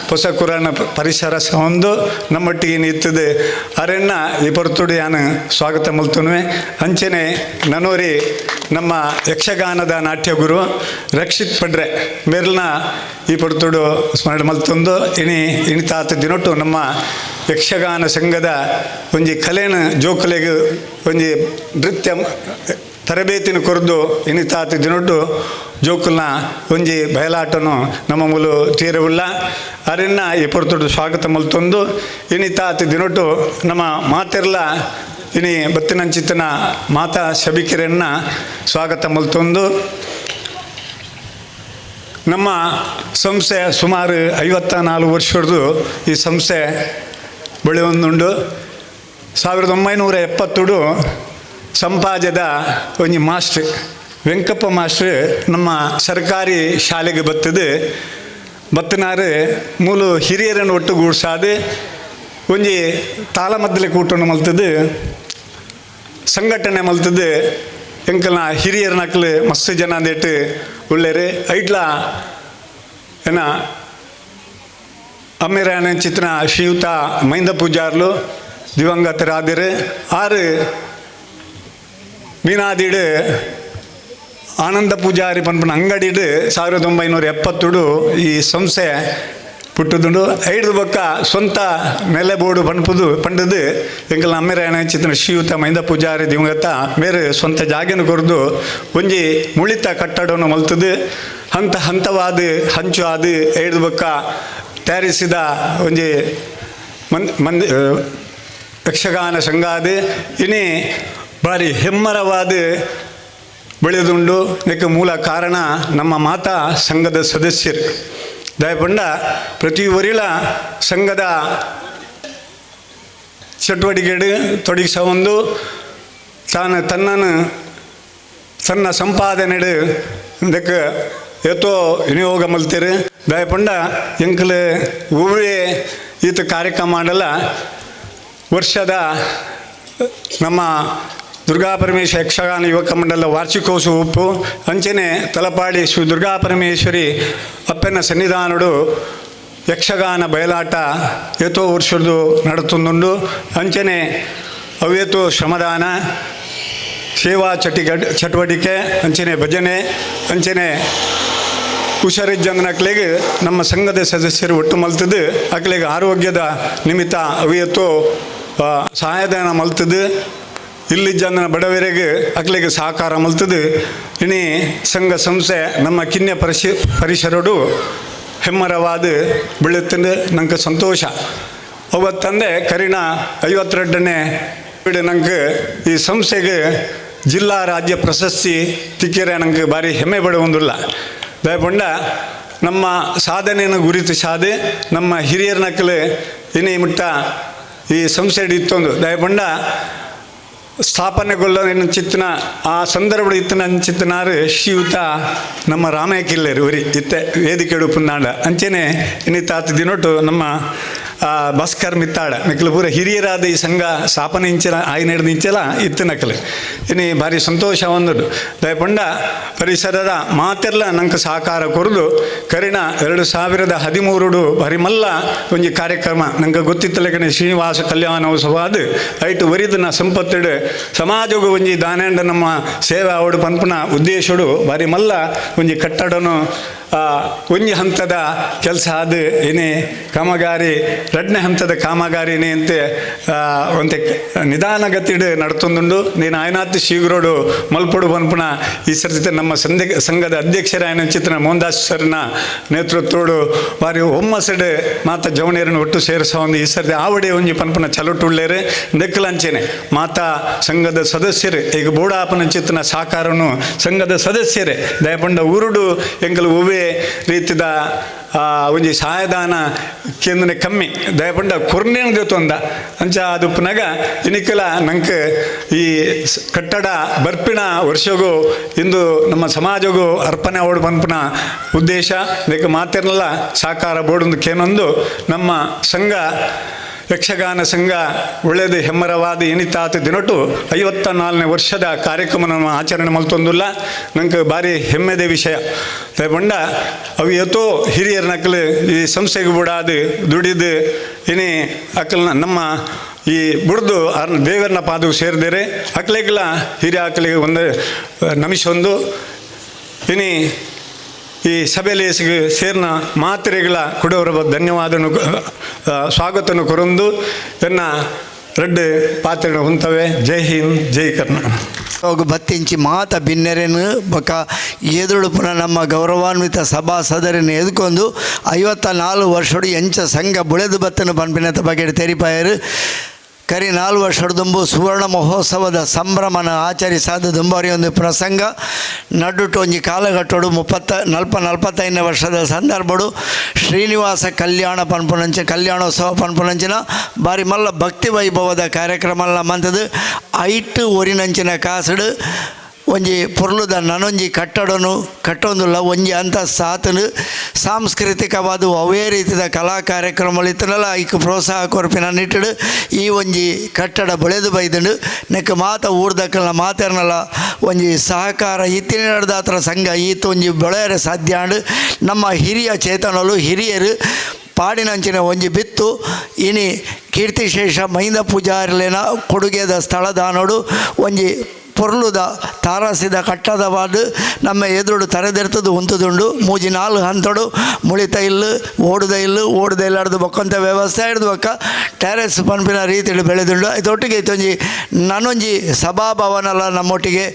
ಪೊಸ ಕುರಾನ ಪರಿಸರ ಸಹ ಒಂದು ನಮ್ಮೊಟ್ಟಿಗೆ ಇತ್ತದೆ. ಅರೆನ್ನ ಈ ಪೊರ್ತುಡು ಯಾನು ಸ್ವಾಗತ ಮಲ್ತುನುವೆ. ಅಂಚನೆ ನನೋರಿ ನಮ್ಮ ಯಕ್ಷಗಾನದ ನಾಟ್ಯ ಗುರು ರಕ್ಷಿತ್ ಪಡ್ರೆ ಮೇರ್ಲ್ನ ಈ ಪೊರ್ತುಡು ಸ್ಮರಣೆ ಮಲ್ತೊಂದು, ಇನಿ ಇನಿತಾತ ದಿನೊಟ್ಟು ನಮ್ಮ ಯಕ್ಷಗಾನ ಸಂಘದ ಒಂಜಿ ಕಲೆನ ಜೋಕುಲೆಗ್ ಒಂಜಿ ನೃತ್ಯ ತರಬೇತಿನ ಕೊರ್ದು ಇನಿತಾತ ದಿನೊಟ್ಟು ಜೋಕುಲ್ನ ಒಂಜಿ ಬಯಲಾಟನು ನಮ್ಮ ಮೂಲು ತೀರವುಳ್ಳ. ಅರೆನ್ನ ಈ ಪೊರ್ತುಡು ಸ್ವಾಗತ ಮಲ್ತೊಂದು, ಇನಿತಾತ ದಿನೊಟ್ಟು ನಮ್ಮ ಮಾತೆರ್ಲ ಇನಿ ಬತ್ತಿನಂಚಿತನ ಮಾತಾ ಸಭಿಕರನ್ನ ಸ್ವಾಗತ ಮಲ್ತೊಂದು. ನಮ್ಮ ಸಂಸ್ಥೆ ಸುಮಾರು 54 ವರ್ಷದ್ದು ಈ ಸಂಸ್ಥೆ ಬೆಳೆಯೊಂದುಂಡು. 1970 ಸಂಪಾಜದ ಒಂಜಿ ಮಾಸ್ಟ್ರ್ ವೆಂಕಪ್ಪ ಮಾಸ್ಟ್ರ್ ನಮ್ಮ ಸರ್ಕಾರಿ ಶಾಲೆಗೆ ಬತ್ತದು ಬತ್ತನಾರು ಮೂಲು ಹಿರಿಯರನ್ನು ಒಟ್ಟುಗೂಡ್ಸಾದು ಒಂಜಿ ತಾಳಮದ್ದಲೆ ಕೂಟವನ್ನು ಮಲ್ತದು, ಸಂಘಟನೆ ಮಲ್ತದು. ಎಂಕಲ್ನ ಹಿರಿಯರ ನಕ್ಲು ಮಸ್ತ್ ಜನ ಅಂದೇಟ್ ಉಳ್ಳೇರು. ಐಟ್ಲ ಏನ ಅಮ್ಮೇರಾಯಣ ಚಿತ್ರ ಶ್ರೀಯುತ ಮೈಂದ ಪೂಜಾರ್ಲು ದಿವಂಗತರಾದಿರು. ಆರು ಮೀನಾದಿಡು ಆನಂದ ಪೂಜಾರಿ ಪನ್ಪನ ಅಂಗಡಿಡು 1970 ಈ ಸಂಸ್ಥೆ ಪುಟ್ಟುದುಂಡು. ಐದು ಬೊಕ್ಕ ಸ್ವಂತ ನೆಲೆ ಬೋರ್ಡು ಪನ್ಪುದು ಪಂಡದು ಎಂಕಲ್ನ ಅಮ್ಮೆರಾಯಣ ಚಿತ್ರ ಶ್ರೀಯುತ ಮೈಂದ ಪೂಜಾರಿ ದಿವಂಗತ ಮೇರು ಸ್ವಂತ ಜಾಗೆನು ಕೊರ್ದು ಒಂಜಿ ಮುಳಿತ ಕಟ್ಟಡವನ್ನು ಮಲ್ತದು ಹಂತ ಹಂತವಾದ ಹಂಚು ಆದು ಐದು ಬೊಕ್ಕ ತಯಾರಿಸಿದ ಒಂಜಿ ಮನ್ ಮಂದಿ ಯಕ್ಷಗಾನ ಸಂಘಾದ ಇನಿ ಭಾರಿ ಹೆಮ್ಮರವಾದ ಬೆಳೆದುಂಡು. ಇದಕ್ಕೆ ಮೂಲ ಕಾರಣ ನಮ್ಮ ಮಾತಾ ಸಂಘದ ಸದಸ್ಯರು. ದಯಪಂಡ ಪ್ರತಿ ಒರಿಲ ಸಂಘದ ಚಟುವಟಿಕೆ ತೊಡಗಿಸ ಒಂದು ತಾನು ತನ್ನನ್ನು ತನ್ನ ಸಂಪಾದನೆ ಇದಕ್ಕೆ ಏತೋ ವಿನಿಯೋಗ ಮಲ್ತೀರಿ. ದಯಪಂಡ ಎಂಕಲ್ ಹೂವೇ ಈತ ಕಾರ್ಯಕ್ರಮ ಮಾಡಲ್ಲ. ವರ್ಷದ ನಮ್ಮ ದುರ್ಗಾ ಪರಮೇಶ್ವರಿ ಯಕ್ಷಗಾನ ಯುವಕ ಮಂಡಲ ವಾರ್ಷಿಕೋತ್ಸವ ಉಪ್ಪು. ಅಂಚನೆ ತಲಪಾಡಿ ಶ್ರೀ ದುರ್ಗಾ ಪರಮೇಶ್ವರಿ ಅಪ್ಪನ ಸನ್ನಿಧಾನುಡು ಯಕ್ಷಗಾನ ಬಯಲಾಟ ಏತೋ ವರ್ಷದ್ದು ನಡತುಂದುಂಡು. ಅಂಚನೆ ಅವೇತೋ ಶ್ರಮದಾನ, ಸೇವಾ ಚಟುವಟಿಕೆ, ಅಂಚನೆ ಭಜನೆ, ಅಂಚನೆ ಹುಷಾರಿಜ್ಜಂದನಕ್ಲೆಗ್ ನಮ್ಮ ಸಂಘದ ಸದಸ್ಯರು ಒಟ್ಟು ಮಲ್ತದ್ದು ಅಕ್ಲೆಗ್ ಆರೋಗ್ಯದ ನಿಮಿತ್ತ ಅವಿಯತ್ತೋ ಸಹಾಯಧನ ಮಲ್ತದ್ದು. ಇಲ್ಲಿ ಜನ ಬಡವರಿಗೆ ಅಕ್ಲೆಗೆ ಸಹಕಾರ ಮಲ್ತದು ಇನಿ ಸಂಘ ಸಂಸ್ಥೆ ನಮ್ಮ ಕಿನ್ಯ ಪರಿಸರಡು ಹೆಮ್ಮರವಾದ ಬೆಳೆಯುತ್ತಂದೆ ನಂಗೆ ಸಂತೋಷ. ಅವತ್ತಂದೆ ಕರಿಣ 52ನೇ ನಂಗೆ ಈ ಸಂಸ್ಥೆಗೆ ಜಿಲ್ಲಾ ರಾಜ್ಯ ಪ್ರಶಸ್ತಿ ತಿಕ್ಕಿರೆ ನಂಗೆ ಭಾರಿ ಹೆಮ್ಮೆ ಪಡುವುದಿಲ್ಲ. ದಯಪಂಡ ನಮ್ಮ ಸಾಧನೆಯನ್ನು ಗುರುತಿಸಾದೆ ನಮ್ಮ ಹಿರಿಯರ ನಕಲು ಇನಿ ಮುಟ್ಟ ಈ ಸಂಸ್ಥೆ ಇತ್ತೊಂದು ದಯಪಂಡ ಸ್ಥಾಪನೆಗೊಳ್ಳ ಚಿತ್ತನ ಆ ಸಂದರ್ಭ ಇತ್ತನ ಚಿತ್ತನಾರು ಶ್ರೀಯುತ ನಮ್ಮ ರಾಮಯ್ಯ ಕಿಲ್ಲೇರು ಒರಿ ಇತ್ತೆ ವೇದಿಕೆ ಪುನ್ನಾಡ ಅಂಚೆನೆ ಇನ್ನಿತ್ತಾತ ದಿನೊಟ್ಟು ನಮ್ಮ ಭಾಸ್ಕರ್ ಮಿತ್ತಾಡ ಮಿಕ್ಕಲು ಪೂರ ಹಿರಿಯರಾದ ಈ ಸಂಘ ಸ್ಥಾಪನೆ ಇಂಚಲ ಆಯ್ನೆಡ್ದು ಇಂಚಲ ಇತ್ತು ನಕಲು ಇನಿ ಭಾರಿ ಸಂತೋಷ ಒಂದುಡು. ದಯಪಂಡ ಪರಿಸರದ ಮಾತೆಲ್ಲ ನಂಗೆ ಸಹಕಾರ ಕೊರದು ಕರಿಣ 2013 ಭಾರಿ ಮಲ್ಲ ಒಂಜಿ ಕಾರ್ಯಕ್ರಮ ನಂಗೆ ಗೊತ್ತಿತ್ತಲಕನೆ ಶ್ರೀನಿವಾಸ ಕಲ್ಯಾಣೋತ್ಸವ ಅದು ಐಟು ಒರಿದನ ಸಂಪತ್ತಿಡು ಸಮಾಜಗೂ ಒಂಜಿ ದಾನೇಂಡ ನಮ್ಮ ಸೇವೆ ಅವಡು ಪನ್ಪುನ ಉದ್ದೇಶಡು ಭಾರಿ ಮಲ್ಲ ಒಂಜಿ ಕಟ್ಟಡನು ಒಂಜಿ ಹಂತದ ಕೆಲಸ ಅದು ಏನೇ ಕಾಮಗಾರಿ ರಡ್ನೇ ಹಂತದ ಕಾಮಗಾರಿನೇ ಅಂತೆ ಒಂತೆ ನಿಧಾನಗತಿಡು ನಡ್ತೊಂದುಂಡು. ನೀನು ಆಯ್ನಾತ್ ಶೀಘ್ರೋಡು ಮಲ್ಪೊಡು ಪನ್ಪುನ ಈ ಸರ್ತಿ ನಮ್ಮ ಸಂಘದ ಅಧ್ಯಕ್ಷರಾಯನ ಚಿತ್ರ ಮೋಹನ್ ದಾಸ್ ಸರ್ನ ನೇತೃತ್ವಡು ಬಾರಿ ಒಮ್ಮಸಡು ಮಾತ ಜವಣಿಯರನ್ನು ಒಟ್ಟು ಸೇರಿಸ ಒಂದು ಈ ಸರ್ತಿ ಆವಡೆ ಒಂಜಿ ಪನ್ಪುನ ಚಲೋಟುಳ್ಳೇರು ನೆಕ್ಕಲಂಚೆನೆ ಮಾತಾ ಸಂಘದ ಸದಸ್ಯರು ಈಗ ಬೋಡಾಪನ ಚಿತ್ರನ ಸಹಕಾರನು ಸಂಘದ ಸದಸ್ಯರೇ ದಯಪಂಡ ಊರುಡು ಎಂಕಲು ಒವ್ವೇ ರೀತಿದ ಒಂಜಿ ಸಹಾಯದಾನ ಕೇಂದ್ರ ಕಮ್ಮಿ ದಯಪಂಡ ಕೊರ್ನೇನ್ ತೊಂದ ಅಂಚ ಅದು ಪುನಗ ಇನಿಕಲ ನಂಗೆ ಈ ಕಟ್ಟಡ ಬರ್ಪಿನ ವರ್ಷಗೂ ಇಂದು ನಮ್ಮ ಸಮಾಜಗೂ ಅರ್ಪಣೆ ಓಡು ಪನ್ಪುನ ಉದ್ದೇಶ ಇದಕ್ಕೆ ಮಾತಿರಲ್ಲ ಸಹಕಾರ ಬೋರ್ಡ್ ಕೇನೊಂದು ನಮ್ಮ ಸಂಘ ಯಕ್ಷಗಾನ ಸಂಘ ಒಳ್ಳೆಯದು ಹೆಮ್ಮರವಾದ ಎನಿತಾತ ದಿನಟು 54ನೇ ವರ್ಷದ ಕಾರ್ಯಕ್ರಮ ನಮ್ಮ ಆಚರಣೆ ಮಲ್ತೊಂದುಲ್ಲ ನಂಗೆ ಭಾರಿ ಹೆಮ್ಮೆದೆ ವಿಷಯ. ಬಂಡ ಅವು ಎತ್ತೋ ಹಿರಿಯರ ನಕಲು ಈ ಸಂಸ್ಥೆಗೆ ಬಿಡಾದು ದುಡಿದು ಇನಿ ಅಕಲ್ನ ನಮ್ಮ ಈ ಬುಡ್ದು ಅರ್ನ ದೇವರನ್ನ ಪಾದವು ಸೇರಿದರೆ ಅಕ್ಲೆಗ್ಲ ಹಿರಿಯ ಅಕ್ಲಿಗೆ ಒಂದು ನಮಿಸೊಂದು ಇನಿ ಈ ಸಭೆಯಲ್ಲಿ ಸೇರಿನ ಮಾತ್ರೆಗಳ ಕೊಡೋರ ಧನ್ಯವಾದನು ಸ್ವಾಗತನು ಕೊರೊಂದು ಎನ್ನ ರಡ್ಡು ಪಾತ್ರೆಗಳು ಹೊಂತವೆ. ಜೈ ಹಿಂದ್, ಜೈ ಕರ್ನಾಟಕ. ಅವಾಗ ಬತ್ತಿಂಚಿ ಮಾತ ಬಿನ್ನೆರೆನು ಬೊಕ ಎದುರು ಪುನಃ ನಮ್ಮ ಗೌರವಾನ್ವಿತ ಸಭಾಸದರನ್ನು ಎದ್ಕೊಂಡು 54 ವರ್ಷಡು ಎಂಚ ಸಂಘ ಬುಳೆದು ಬತ್ತನು ಪನ್ಪಿನತ ಬಗ್ಗೆ ತೆರಿಪಾಯರು. ಕರಿ 4 ವರ್ಷದ ಸುವರ್ಣ ಮಹೋತ್ಸವದ ಸಂಭ್ರಮನ ಆಚರಿಸಾದ ದುಂಬಾರಿ ಒಂದು ಪ್ರಸಂಗ ನಡುಟು ಒಂಜಿ ಕಾಲಘಟ್ಟೋಡು 45ನೇ ವರ್ಷದ ಸಂದರ್ಭಡು ಶ್ರೀನಿವಾಸ ಕಲ್ಯಾಣ ಪನ್ಪುನಂಚ ಕಲ್ಯಾಣೋತ್ಸವ ಪನ್ಪುನಂಚಿನ ಬಾರಿ ಮಲ್ಲ ಭಕ್ತಿ ವೈಭವದ ಕಾರ್ಯಕ್ರಮ ಮಂತದು ಐಟು ಒರಿನಂಚಿನ ಕಾಸುಡು ಒಂಜಿ ಪೊರ್ಲುದ ನನೊಂಜಿ ಕಟ್ಟಡನು ಕಟ್ಟೊಂದುಲ್ಲ ಒಂಜಿ ಅಂತಸ್ತು ಸಾಂಸ್ಕೃತಿಕವಾದ ಅವೇ ರೀತಿಯ ಕಲಾ ಕಾರ್ಯಕ್ರಮಗಳು ಇತ್ತನಲ್ಲ ಐಕ್ ಪ್ರೋತ್ಸಾಹ ಕೊರ್ಪಿನ ನಿಟ್ಟಡು ಈ ಒಂಜಿ ಕಟ್ಟಡ ಬೆಳೆದು ಬೈದುಂಡು. ನೆಕ್ ಮಾತ ಊರ್ದಕ್ಕಲ್ನ ಮಾತೆರ್ನಲ ಒಂಜಿ ಸಹಕಾರ ಇತ್ತಿನ ನಡೆದಾತ್ರ ಸಂಘ ಈತ ಒಂಜಿ ಬೆಳೆಯರೆ ಸಾಧ್ಯ ಆಂಡ್. ನಮ್ಮ ಹಿರಿಯ ಚೇತನಲು ಹಿರಿಯರು ಪಾಡಿನಂಚಿನ ಒಂಜಿ ಬಿತ್ತು ಇನಿ ಕೀರ್ತಿಶೇಷ ಮೈಂದ ಪೂಜಾರಿಲೇನ ಕೊಡುಗೆದ ಸ್ಥಳದಾನೋಡು ಒಂಜಿ ಪೊರ್ಲುದ ತಾರಸಿದ ಕಟ್ಟದವಾದ ನಮ್ಮ ಎದುರು ತರೆದೆರ್ತದು ಉಂತುದುಂಡು. ಮೂಜಿ ನಾಲ್ ಹಂತಡು ಮುಳಿತ ಇಲ್ಲು ಓಡುದ ಇಲ್ಲು ಓಡುದ ಇಲ್ಲಾಡ್ದು ಬೊಕ್ಕಂತ ವ್ಯವಸ್ಥೆ ಹಿಡ್ದು ಬೊಕ್ಕ ಟೆರೆಸ್ ಪನ್ಪಿನ ರೀತಿಯಲ್ಲಿ ಬೆಳೆದುಂಡು. ಇದೊಟ್ಟಿಗೆ ಇತ್ತೊಂಜಿ ನಾನೊಂಜಿ ಸಭಾಭವನಲ ನಮ್ಮೊಟ್ಟಿಗೆ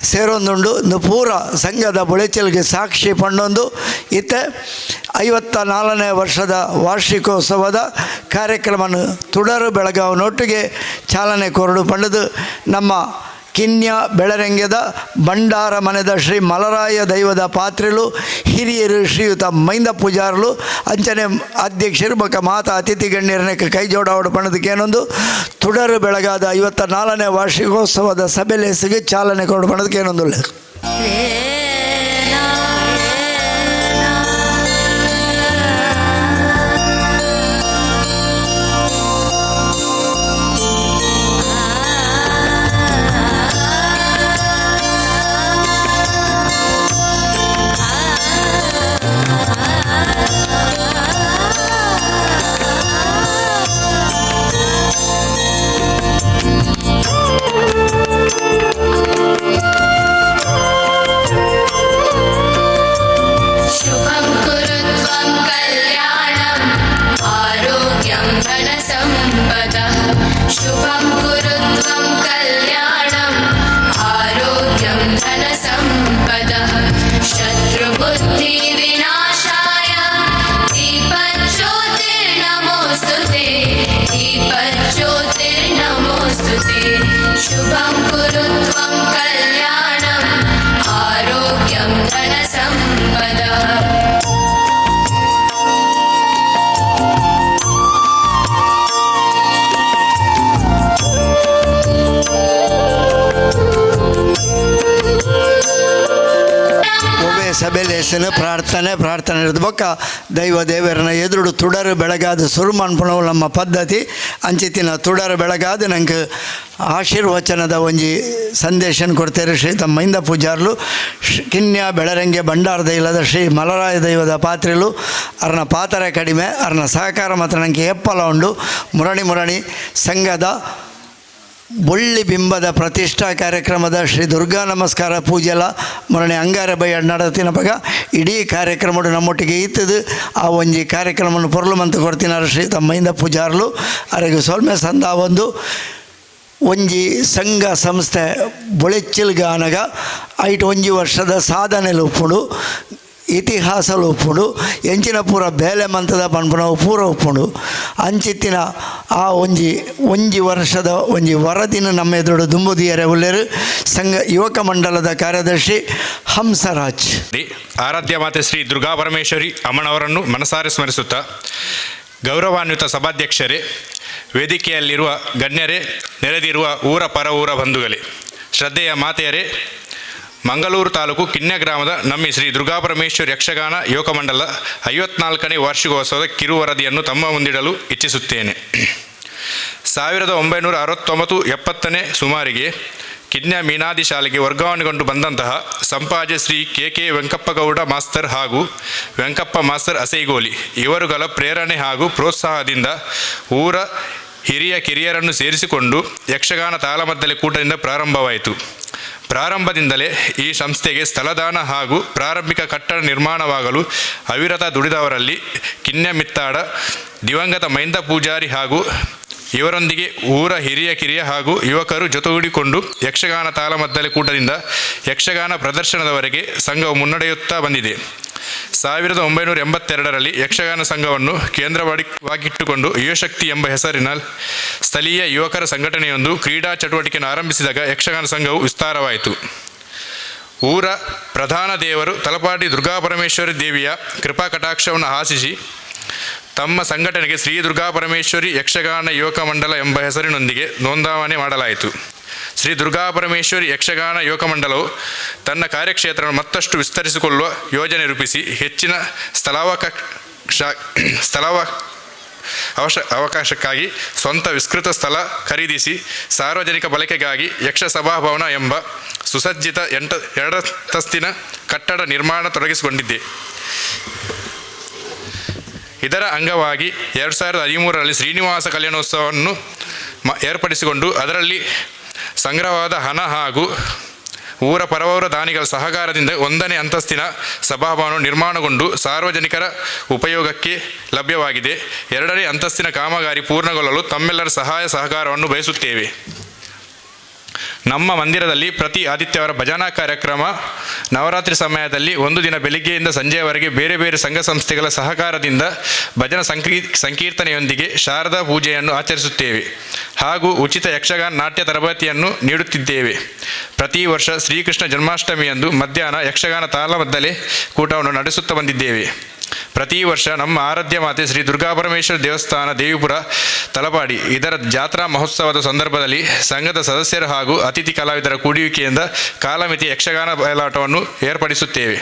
ಸೇರೊಂದುಂಡು. ಇಂದು ಪೂರ ಸಂಘದ ಬುಳೆಚಲ್ಗೆ ಸಾಕ್ಷಿ ಪಂಡೊಂದು ಇತ್ತೆ 54ನೇ ವರ್ಷದ ವಾರ್ಷಿಕೋತ್ಸವದ ಕಾರ್ಯಕ್ರಮವನ್ನು ತುಡರು ಬೆಳಗಾವನೊಟ್ಟಿಗೆ ಚಾಲನೆ ಕೊರಡು ಪಂಡದು ನಮ್ಮ ಕಿನ್ಯ ಬೆಳರಂಗ್ಯದ ಭಂಡಾರ ಮನೆದ ಶ್ರೀ ಮಲರಾಯ ದೈವದ ಪಾತ್ರೆಲು ಹಿರಿಯರು ಶ್ರೀಯುತ ಮೈಂದ ಪೂಜಾರಲು ಅಂಚನೆ ಅಧ್ಯಕ್ಷರು ಬೊಕ್ಕ ಮಾತಾ ಅತಿಥಿ ಗಣ್ಯರನ್ನ ಕೈ ಜೋಡಾವಡು ಪಣದಕ್ಕೇನೊಂದು ತುಡರು ಬೆಳಗಾದ 54ನೇ ವಾರ್ಷಿಕೋತ್ಸವದ ಸಭೆಲೇಸಿಗೆ ಚಾಲನೆ ಕೊಡು ಪಣದಕ್ಕೇನೊಂದು. ಸಭೆಲೇಸನ ಪ್ರಾರ್ಥನೆ ಪ್ರಾರ್ಥನೆ ಇರೋದು ಬೊಕ್ಕ ದೈವ ದೇವರನ ಎದುರುಡು ತುಡರು ಬೆಳಗಾದ ಸುರುಮನ್ಪುಣವು ನಮ್ಮ ಪದ್ಧತಿ. ಅಂಚಿತಿನ ತುಡರು ಬೆಳಗಾದ ನಂಗೆ ಆಶೀರ್ವಚನದ ಒಂಜಿ ಸಂದೇಶನ ಕೊಡ್ತೇವೆ ಶ್ರೀ ತಮ್ಮೈಂದ ಪೂಜಾರ್ಲು, ಕಿನ್ಯ ಬೆಳರಂಗೆ ಭಂಡಾರದ ಇಲ್ಲದ ಶ್ರೀ ಮಲರಾಯ ದೈವದ ಪಾತ್ರೆಲು. ಅರ್ನ ಪಾತ್ರ ಕಡಿಮೆ, ಅರ್ನ ಸಹಕಾರ ಮಾತ್ರ ನನಗೆ ಎಪ್ಪಲ ಉಂಡು. ಮುರಣಿ ಮುರಣಿ ಸಂಘದ ಬೊಳ್ಳಿ ಬಿಂಬದ ಪ್ರತಿಷ್ಠಾ ಕಾರ್ಯಕ್ರಮದ ಶ್ರೀ ದುರ್ಗಾ ನಮಸ್ಕಾರ ಪೂಜೆಲ ಮುರಣಿ ಅಂಗಾರ ಬೈ ಅಣ್ಣಾಡತಿನ ಬಗ ಇಡೀ ಕಾರ್ಯಕ್ರಮ ನಮ್ಮೊಟ್ಟಿಗೆ ಇತ್ತದು. ಆ ಒಂಜಿ ಕಾರ್ಯಕ್ರಮವನ್ನು ಪೊರ್ಲು ಮಂತ್ ಕೊಡ್ತಿನಾರ ಶ್ರೀ ತಮ್ಮೈಂದ ಪೂಜಾರ್ಲು, ಅರೆಗೆ ಸೊಲ್ಮೆ ಸಂದ. ಒಂದು ಒಂಜಿ ಸಂಘ ಸಂಸ್ಥೆ ಬೊಳೆಚ್ಚಿಲ್ಗಾನಗ ಐಟ್ ಒಂಜಿ ವರ್ಷದ ಸಾಧನೆಲು ಉಪ್ಪುಂಡು, ಇತಿಹಾಸಲು ಉಪ್ಪುಂಡು, ಎಂಚಿನ ಪೂರ ಬೇಲೆ ಮಂತದ ಪನ್ಪುನವು ಪೂರ ಉಪ್ಪುಂಡು. ಅಂಚಿತ್ತಿನ ಆ ಒಂಜಿ ಒಂಜಿ ವರ್ಷದ ಒಂಜಿ ವರದಿನ ನಮ್ಮ ಎದುರು ದುಂಬುದಿಯರೆ ಉಲ್ಲೇರು ಸಂಘ ಯುವಕ ಮಂಡಲದ ಕಾರ್ಯದರ್ಶಿ ಹಂಸರಾಜ್. ಆರಾಧ್ಯ ಮಾತೆ ಶ್ರೀ ದುರ್ಗಾ ಪರಮೇಶ್ವರಿ ಅಮ್ಮನವರನ್ನು ಮನಸಾರೆ ಸ್ಮರಿಸುತ್ತಾ, ಗೌರವಾನ್ವಿತ ಸಭಾಧ್ಯಕ್ಷರೇ, ವೇದಿಕೆಯಲ್ಲಿರುವ ಗಣ್ಯರೇ, ನೆರೆದಿರುವ ಊರ ಪರ ಊರ ಬಂಧುಗಳೇ, ಶ್ರದ್ಧೆಯ ಮಾತೆಯರೇ, ಮಂಗಳೂರು ತಾಲೂಕು ಕಿನ್ಯ ಗ್ರಾಮದ ನಮ್ಮಿ ಶ್ರೀ ದುರ್ಗಾ ಪರಮೇಶ್ವರಿ ಯಕ್ಷಗಾನ ಯುವಕ ಮಂಡಲ 54ನೇ ವಾರ್ಷಿಕೋತ್ಸವದ ಕಿರುವರದಿಯನ್ನು ತಮ್ಮ ಮುಂದಿಡಲು ಇಚ್ಛಿಸುತ್ತೇನೆ. 1969 70ನೇ ಸುಮಾರಿಗೆ ಕಿನ್ಯ ಮೀನಾದಿ ಶಾಲೆಗೆ ವರ್ಗಾವಣೆಗೊಂಡು ಬಂದಂತಹ Sampaje Shri K K Venkappa Gowda master ಹಾಗೂ ವೆಂಕಪ್ಪ ಮಾಸ್ತರ್ ಅಸೈಗೋಲಿ ಇವರುಗಳ ಪ್ರೇರಣೆ ಹಾಗೂ ಪ್ರೋತ್ಸಾಹದಿಂದ ಊರ ಹಿರಿಯ ಕಿರಿಯರನ್ನು ಸೇರಿಸಿಕೊಂಡು ಯಕ್ಷಗಾನ ತಾಳಮದ್ದಲೆ ಕೂಟದಿಂದ ಪ್ರಾರಂಭವಾಯಿತು. ಪ್ರಾರಂಭದಿಂದಲೇ ಈ ಸಂಸ್ಥೆಗೆ ಸ್ಥಳದಾನ ಹಾಗೂ ಪ್ರಾರಂಭಿಕ ಕಟ್ಟಡ ನಿರ್ಮಾಣವಾಗಲು ಅವಿರತ ದುಡಿದವರಲ್ಲಿ ಕಿನ್ಯಮಿತ್ತಾಡ ದಿವಂಗತ ಮೈಂದ ಪೂಜಾರಿ ಹಾಗೂ ಇವರೊಂದಿಗೆ ಊರ ಹಿರಿಯ ಕಿರಿಯ ಹಾಗೂ ಯುವಕರು ಜೊತೆಗೂಡಿಕೊಂಡು ಯಕ್ಷಗಾನ ತಾಳಮದ್ದಲೆ ಕೂಟದಿಂದ ಯಕ್ಷಗಾನ ಪ್ರದರ್ಶನದವರೆಗೆ ಸಂಘವು ಮುನ್ನಡೆಯುತ್ತಾ ಬಂದಿದೆ. 1982ರಲ್ಲಿ ಯಕ್ಷಗಾನ ಸಂಘವನ್ನು ಕೇಂದ್ರವಾಗಿಟ್ಟುಕೊಂಡು ಯುವಶಕ್ತಿ ಎಂಬ ಹೆಸರಿನ ಸ್ಥಳೀಯ ಯುವಕರ ಸಂಘಟನೆಯೊಂದು ಕ್ರೀಡಾ ಚಟುವಟಿಕೆಯನ್ನು ಆರಂಭಿಸಿದಾಗ ಯಕ್ಷಗಾನ ಸಂಘವು ವಿಸ್ತಾರವಾಯಿತು. ಊರ ಪ್ರಧಾನ ದೇವರು ತಲಪಾಡಿ ದುರ್ಗಾಪರಮೇಶ್ವರಿ ದೇವಿಯ ಕೃಪಾ ಕಟಾಕ್ಷವನ್ನು ಆಶಿಸಿ ತಮ್ಮ ಸಂಘಟನೆಗೆ ಶ್ರೀ ದುರ್ಗಾ ಪರಮೇಶ್ವರಿ ಯಕ್ಷಗಾನ ಯುವಕ ಮಂಡಲ ಎಂಬ ಹೆಸರಿನೊಂದಿಗೆ ನೋಂದಾವಣೆ ಮಾಡಲಾಯಿತು. ಶ್ರೀ ದುರ್ಗಾ ಪರಮೇಶ್ವರಿ ಯಕ್ಷಗಾನ ಯುವಕ ಮಂಡಲವು ತನ್ನ ಕಾರ್ಯಕ್ಷೇತ್ರವನ್ನು ಮತ್ತಷ್ಟು ವಿಸ್ತರಿಸಿಕೊಳ್ಳುವ ಯೋಜನೆ ರೂಪಿಸಿ ಹೆಚ್ಚಿನ ಸ್ಥಳಾವ ಅವಕಾಶಕ್ಕಾಗಿ ಸ್ವಂತ ವಿಸ್ತೃತ ಸ್ಥಳ ಖರೀದಿಸಿ ಸಾರ್ವಜನಿಕ ಬಳಕೆಗಾಗಿ ಯಕ್ಷ ಸಭಾಭವನ ಎಂಬ ಸುಸಜ್ಜಿತ ಎರಡಂತಸ್ತಿನ ಕಟ್ಟಡ ನಿರ್ಮಾಣ ತೊಡಗಿಸಿಕೊಂಡಿದ್ದೆ. ಇದರ ಅಂಗವಾಗಿ 2013ರಲ್ಲಿ ಶ್ರೀನಿವಾಸ ಕಲ್ಯಾಣೋತ್ಸವವನ್ನು ಏರ್ಪಡಿಸಿಕೊಂಡು ಅದರಲ್ಲಿ ಸಂಗ್ರಹವಾದ ಹಣ ಹಾಗೂ ಊರ ಪರವೂರ ದಾನಿಗಳ ಸಹಕಾರದಿಂದ ಒಂದನೇ ಅಂತಸ್ತಿನ ಸಭಾಭವನ ನಿರ್ಮಾಣಗೊಂಡು ಸಾರ್ವಜನಿಕರ ಉಪಯೋಗಕ್ಕೆ ಲಭ್ಯವಾಗಿದೆ. ಎರಡನೇ ಅಂತಸ್ತಿನ ಕಾಮಗಾರಿ ಪೂರ್ಣಗೊಳ್ಳಲು ತಮ್ಮೆಲ್ಲರ ಸಹಾಯ ಸಹಕಾರವನ್ನು ಬಯಸುತ್ತೇವೆ. ನಮ್ಮ ಮಂದಿರದಲ್ಲಿ ಪ್ರತಿ ಆದಿತ್ಯವಾರ ಭಜನಾ ಕಾರ್ಯಕ್ರಮ, ನವರಾತ್ರಿ ಸಮಯದಲ್ಲಿ ಒಂದು ದಿನ ಬೆಳಿಗ್ಗೆಯಿಂದ ಸಂಜೆಯವರೆಗೆ ಬೇರೆ ಬೇರೆ ಸಂಘ ಸಂಸ್ಥೆಗಳ ಸಹಕಾರದಿಂದ ಭಜನಾ ಸಂಕೀರ್ತನೆಯೊಂದಿಗೆ ಶಾರದಾ ಪೂಜೆಯನ್ನು ಆಚರಿಸುತ್ತೇವೆ ಹಾಗೂ ಉಚಿತ ಯಕ್ಷಗಾನ ನಾಟ್ಯ ತರಬೇತಿಯನ್ನು ನೀಡುತ್ತಿದ್ದೇವೆ. ಪ್ರತಿ ವರ್ಷ ಶ್ರೀಕೃಷ್ಣ ಜನ್ಮಾಷ್ಟಮಿಯಂದು ಮಧ್ಯಾಹ್ನ ಯಕ್ಷಗಾನ ತಾಳಮದ್ದಲೆ ಕೂಟವನ್ನು ನಡೆಸುತ್ತಾ ಬಂದಿದ್ದೇವೆ. ಪ್ರತಿ ವರ್ಷ ನಮ್ಮ ಆರಾಧ್ಯ ಮಾತೆ ಶ್ರೀ ದುರ್ಗಾಪರಮೇಶ್ವರ ದೇವಸ್ಥಾನ, ದೇವಿಪುರ, ತಲಪಾಡಿ ಇದರ ಜಾತ್ರಾ ಮಹೋತ್ಸವದ ಸಂದರ್ಭದಲ್ಲಿ ಸಂಘದ ಸದಸ್ಯರು ಹಾಗೂ ಅತಿಥಿ ಕಲಾವಿದರ ಕೂಡುವಿಕೆಯಿಂದ ಕಾಲಮಿತಿ ಯಕ್ಷಗಾನ ಬಯಲಾಟವನ್ನು ಏರ್ಪಡಿಸುತ್ತೇವೆ.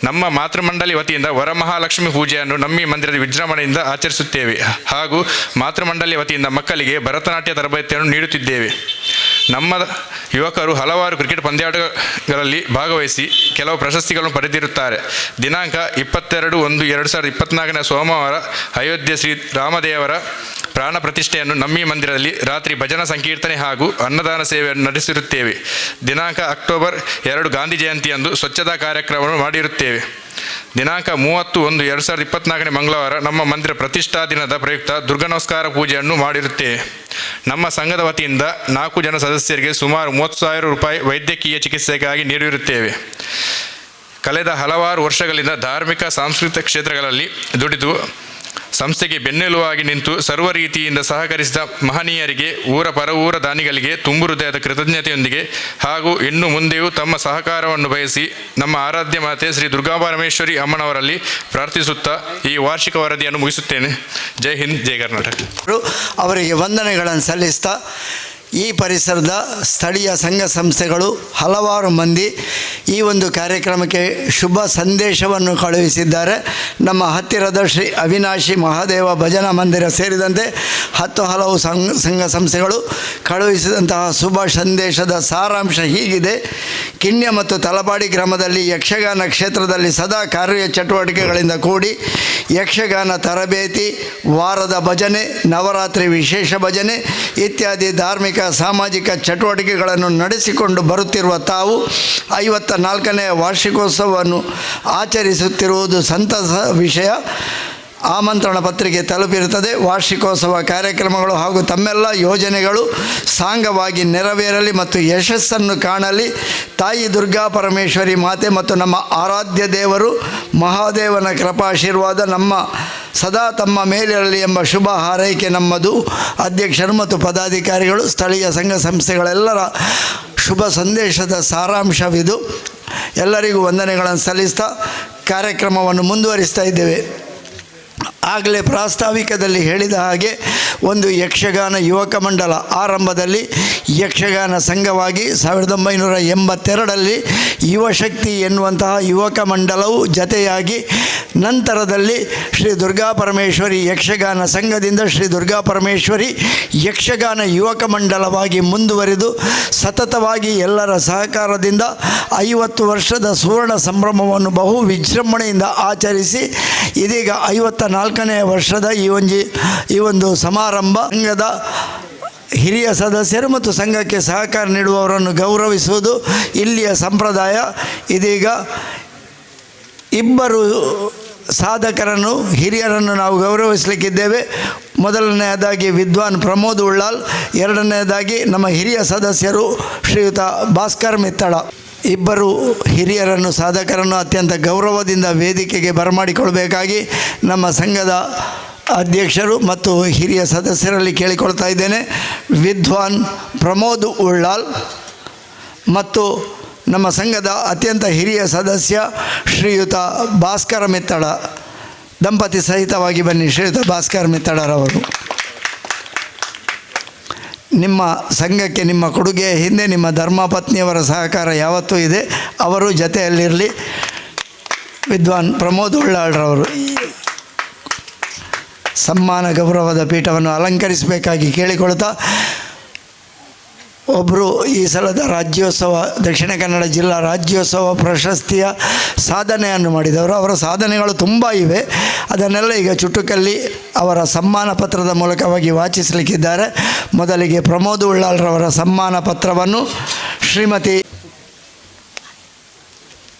ನಮ್ಮ ಮಾತೃಮಂಡಲಿ ವತಿಯಿಂದ ವರಮಹಾಲಕ್ಷ್ಮಿ ಪೂಜೆಯನ್ನು ನಮ್ಮಿ ಮಂದಿರದ ವಿಜೃಂಭಣೆಯಿಂದ ಆಚರಿಸುತ್ತೇವೆ ಹಾಗೂ ಮಾತೃಮಂಡಲಿ ವತಿಯಿಂದ ಮಕ್ಕಳಿಗೆ ಭರತನಾಟ್ಯ ತರಬೇತಿಯನ್ನು ನೀಡುತ್ತಿದ್ದೇವೆ. ನಮ್ಮ ಯುವಕರು ಹಲವಾರು ಕ್ರಿಕೆಟ್ ಪಂದ್ಯಾಟಗಳಲ್ಲಿ ಭಾಗವಹಿಸಿ ಕೆಲವು ಪ್ರಶಸ್ತಿಗಳನ್ನು ಪಡೆದಿರುತ್ತಾರೆ. ದಿನಾಂಕ 22-1-2024ನೇ ಸೋಮವಾರ ಅಯೋಧ್ಯೆ ಶ್ರೀ ರಾಮದೇವರ ಪ್ರಾಣ ಪ್ರತಿಷ್ಠೆಯನ್ನು ನಮ್ಮಿ ಮಂದಿರದಲ್ಲಿ ರಾತ್ರಿ ಭಜನಾ ಸಂಕೀರ್ತನೆ ಹಾಗೂ ಅನ್ನದಾನ ಸೇವೆಯನ್ನು ನಡೆಸಿರುತ್ತೇವೆ. ದಿನಾಂಕ ಅಕ್ಟೋಬರ್ 2 ಗಾಂಧಿ ಜಯಂತಿಯಂದು ಸ್ವಚ್ಛತಾ ಕಾರ್ಯಕ್ರಮವನ್ನು ಮಾಡಿರುತ್ತೇವೆ. ದಿನಾಂಕ 30-1-2024ನೇ ಮಂಗಳವಾರ ನಮ್ಮ ಮಂದಿರ ಪ್ರತಿಷ್ಠಾ ದಿನದ ಪ್ರಯುಕ್ತ ದುರ್ಗ ನಮಸ್ಕಾರ ಪೂಜೆಯನ್ನು ಮಾಡಿರುತ್ತೇವೆ. ನಮ್ಮ ಸಂಘದ ವತಿಯಿಂದ ನಾಲ್ಕು ಜನ ಸದಸ್ಯರಿಗೆ ಸುಮಾರು 30,000 ರೂಪಾಯಿ ವೈದ್ಯಕೀಯ ಚಿಕಿತ್ಸೆಗಾಗಿ ನೀಡಿರುತ್ತೇವೆ. ಕಳೆದ ಹಲವಾರು ವರ್ಷಗಳಿಂದ ಧಾರ್ಮಿಕ, ಸಾಂಸ್ಕೃತಿಕ ಕ್ಷೇತ್ರಗಳಲ್ಲಿ ದುಡಿದು ಸಂಸ್ಥೆಗೆ ಬೆನ್ನೆಲುವಾಗಿ ನಿಂತು ಸರ್ವ ರೀತಿಯಿಂದ ಸಹಕರಿಸಿದ ಮಹನೀಯರಿಗೆ, ಊರ ಪರವೂರ ದಾನಿಗಳಿಗೆ ತುಂಬು ಹೃದಯದ ಕೃತಜ್ಞತೆಯೊಂದಿಗೆ ಹಾಗೂ ಇನ್ನು ಮುಂದೆಯೂ ತಮ್ಮ ಸಹಕಾರವನ್ನು ಬಯಸಿ ನಮ್ಮ ಆರಾಧ್ಯ ಮಾತೆ ಶ್ರೀ ದುರ್ಗಾಪರಮೇಶ್ವರಿ ಅಮ್ಮನವರಲ್ಲಿ ಪ್ರಾರ್ಥಿಸುತ್ತಾ ಈ ವಾರ್ಷಿಕ ವರದಿಯನ್ನು ಮುಗಿಸುತ್ತೇನೆ. ಜೈ ಹಿಂದ್, ಜೈ ಕರ್ನಾಟಕ. ಅವರಿಗೆ ವಂದನೆಗಳನ್ನು ಸಲ್ಲಿಸ್ತಾ ಈ ಪರಿಸರದ ಸ್ಥಳೀಯ ಸಂಘ ಸಂಸ್ಥೆಗಳು ಹಲವಾರು ಮಂದಿ ಈ ಒಂದು ಕಾರ್ಯಕ್ರಮಕ್ಕೆ ಶುಭ ಸಂದೇಶವನ್ನು ಕಳುಹಿಸಿದ್ದಾರೆ. ನಮ್ಮ ಹತ್ತಿರದ ಶ್ರೀ ಅವಿನಾಶಿ ಮಹಾದೇವ ಭಜನಾ ಮಂದಿರ ಸೇರಿದಂತೆ 10 ಹಲವು ಸಂಘ ಸಂಸ್ಥೆಗಳು ಕಳುಹಿಸಿದಂತಹ ಶುಭ ಸಂದೇಶದ ಸಾರಾಂಶ ಹೀಗಿದೆ. ಕಿಣ್ಯ ಮತ್ತು ತಲಪಾಡಿ ಗ್ರಾಮದಲ್ಲಿ ಯಕ್ಷಗಾನ ಕ್ಷೇತ್ರದಲ್ಲಿ ಸದಾ ಕಾರ್ಯ ಚಟುವಟಿಕೆಗಳಿಂದ ಕೂಡಿ ಯಕ್ಷಗಾನ ತರಬೇತಿ, ವಾರದ ಭಜನೆ, ನವರಾತ್ರಿ ವಿಶೇಷ ಭಜನೆ ಇತ್ಯಾದಿ ಧಾರ್ಮಿಕ ಸಾಮಾಜಿಕ ಚಟುವಟಿಕೆಗಳನ್ನು ನಡೆಸಿಕೊಂಡು ಬರುತ್ತಿರುವ ತಾವು 54ನೇ ವಾರ್ಷಿಕೋತ್ಸವವನ್ನು ಆಚರಿಸುತ್ತಿರುವುದು ಸಂತಸ ವಿಷಯ. ಆಮಂತ್ರಣ ಪತ್ರಿಕೆ ತಲುಪಿರುತ್ತದೆ. ವಾರ್ಷಿಕೋತ್ಸವ ಕಾರ್ಯಕ್ರಮಗಳು ಹಾಗೂ ತಮ್ಮೆಲ್ಲ ಯೋಜನೆಗಳು ಸಾಂಗವಾಗಿ ನೆರವೇರಲಿ ಮತ್ತು ಯಶಸ್ಸನ್ನು ಕಾಣಲಿ. ತಾಯಿ ದುರ್ಗಾ ಪರಮೇಶ್ವರಿ ಮಾತೆ ಮತ್ತು ನಮ್ಮ ಆರಾಧ್ಯ ದೇವರು ಮಹಾದೇವನ ಕೃಪಾಶೀರ್ವಾದ ನಮ್ಮ ಸದಾ ತಮ್ಮ ಮೇಲಿರಲಿ ಎಂಬ ಶುಭ ಹಾರೈಕೆ ನಮ್ಮದು. ಅಧ್ಯಕ್ಷರು ಮತ್ತು ಪದಾಧಿಕಾರಿಗಳು, ಸ್ಥಳೀಯ ಸಂಘ ಸಂಸ್ಥೆಗಳೆಲ್ಲರ ಶುಭ ಸಂದೇಶದ ಸಾರಾಂಶವಿದು. ಎಲ್ಲರಿಗೂ ವಂದನೆಗಳನ್ನು ಸಲ್ಲಿಸ್ತಾ ಕಾರ್ಯಕ್ರಮವನ್ನು ಮುಂದುವರಿಸ್ತಾ ಇದ್ದೇವೆ. ಆಗಲೇ ಪ್ರಾಸ್ತಾವಿಕದಲ್ಲಿ ಹೇಳಿದ ಹಾಗೆ ಒಂದು ಯಕ್ಷಗಾನ ಯುವಕ ಮಂಡಲ ಆರಂಭದಲ್ಲಿ ಯಕ್ಷಗಾನ ಸಂಘವಾಗಿ 1982ರಲ್ಲಿ ಯುವಶಕ್ತಿ ಎನ್ನುವಂತಹ ಯುವಕ ಮಂಡಲವು ಜತೆಯಾಗಿ ನಂತರದಲ್ಲಿ ಶ್ರೀ ದುರ್ಗಾ ಪರಮೇಶ್ವರಿ ಯಕ್ಷಗಾನ ಸಂಘದಿಂದ ಶ್ರೀ ದುರ್ಗಾ ಪರಮೇಶ್ವರಿ ಯಕ್ಷಗಾನ ಯುವಕ ಮಂಡಲವಾಗಿ ಮುಂದುವರಿದು ಸತತವಾಗಿ ಎಲ್ಲರ ಸಹಕಾರದಿಂದ 50 ವರ್ಷದ ಸುವರ್ಣ ಸಂಭ್ರಮವನ್ನು ಬಹು ವಿಜೃಂಭಣೆಯಿಂದ ಆಚರಿಸಿ ಇದೀಗ 54ನೇ ವರ್ಷದ ಈ ಒಂದು ಸಮಾರಂಭ ಸಂಘದ ಹಿರಿಯ ಸದಸ್ಯರು ಮತ್ತು ಸಂಘಕ್ಕೆ ಸಹಕಾರ ನೀಡುವವರನ್ನು ಗೌರವಿಸುವುದು ಇಲ್ಲಿಯ ಸಂಪ್ರದಾಯ. ಇದೀಗ ಇಬ್ಬರು ಸಾಧಕರನ್ನು, ಹಿರಿಯರನ್ನು ನಾವು ಗೌರವಿಸಲಿಕ್ಕಿದ್ದೇವೆ. ಮೊದಲನೆಯದಾಗಿ ವಿದ್ವಾನ್ ಪ್ರಮೋದ್ ಉಳ್ಳಾಲ್, ಎರಡನೆಯದಾಗಿ ನಮ್ಮ ಹಿರಿಯ ಸದಸ್ಯರು ಶ್ರೀಯುತ ಭಾಸ್ಕರ್ ಮಿತ್ತಳ. ಇಬ್ಬರು ಹಿರಿಯರನ್ನು, ಸಾಧಕರನ್ನು ಅತ್ಯಂತ ಗೌರವದಿಂದ ವೇದಿಕೆಗೆ ಬರಮಾಡಿಕೊಳ್ಬೇಕಾಗಿ ನಮ್ಮ ಸಂಘದ ಅಧ್ಯಕ್ಷರು ಮತ್ತು ಹಿರಿಯ ಸದಸ್ಯರಲ್ಲಿ ಕೇಳಿಕೊಳ್ತಾ ಇದ್ದೇನೆ. ವಿದ್ವಾನ್ ಪ್ರಮೋದ್ ಉಳ್ಳಾಲ್ ಮತ್ತು ನಮ್ಮ ಸಂಘದ ಅತ್ಯಂತ ಹಿರಿಯ ಸದಸ್ಯ ಶ್ರೀಯುತ ಭಾಸ್ಕರ ಮಿತ್ತಳ ದಂಪತಿ ಸಹಿತವಾಗಿ ಬನ್ನಿ. ಶ್ರೀಯುತ ಭಾಸ್ಕರ ಮಿತ್ತಳರವರು, ನಿಮ್ಮ ಸಂಘಕ್ಕೆ ನಿಮ್ಮ ಕೊಡುಗೆಯ ಹಿಂದೆ ನಿಮ್ಮ ಧರ್ಮಪತ್ನಿಯವರ ಸಹಕಾರ ಯಾವತ್ತೂ ಇದೆ, ಅವರು ಜೊತೆಯಲ್ಲಿರಲಿ. ವಿದ್ವಾನ್ ಪ್ರಮೋದ್ ಉಳ್ಳಾಳ್ರವರು ಸಮ್ಮಾನ ಗೌರವದ ಪೀಠವನ್ನು ಅಲಂಕರಿಸಬೇಕಾಗಿ ಕೇಳಿಕೊಳ್ತಾ, ಒಬ್ಬರು ಈ ಸಲದ ರಾಜ್ಯೋತ್ಸವ, ದಕ್ಷಿಣ ಕನ್ನಡ ಜಿಲ್ಲಾ ರಾಜ್ಯೋತ್ಸವ ಪ್ರಶಸ್ತಿಯ ಸಾಧನೆಯನ್ನು ಮಾಡಿದವರು. ಅವರ ಸಾಧನೆಗಳು ತುಂಬ ಇವೆ. ಅದನ್ನೆಲ್ಲ ಈಗ ಚುಟುಕಲ್ಲಿ ಅವರ ಸಮ್ಮಾನ ಪತ್ರದ ಮೂಲಕವಾಗಿ ವಾಚಿಸಲಿಕ್ಕಿದ್ದಾರೆ. ಮೊದಲಿಗೆ ಪ್ರಮೋದ್ ಉಳ್ಳಾಲ್ರವರ ಸಮ್ಮಾನ ಪತ್ರವನ್ನು ಶ್ರೀಮತಿ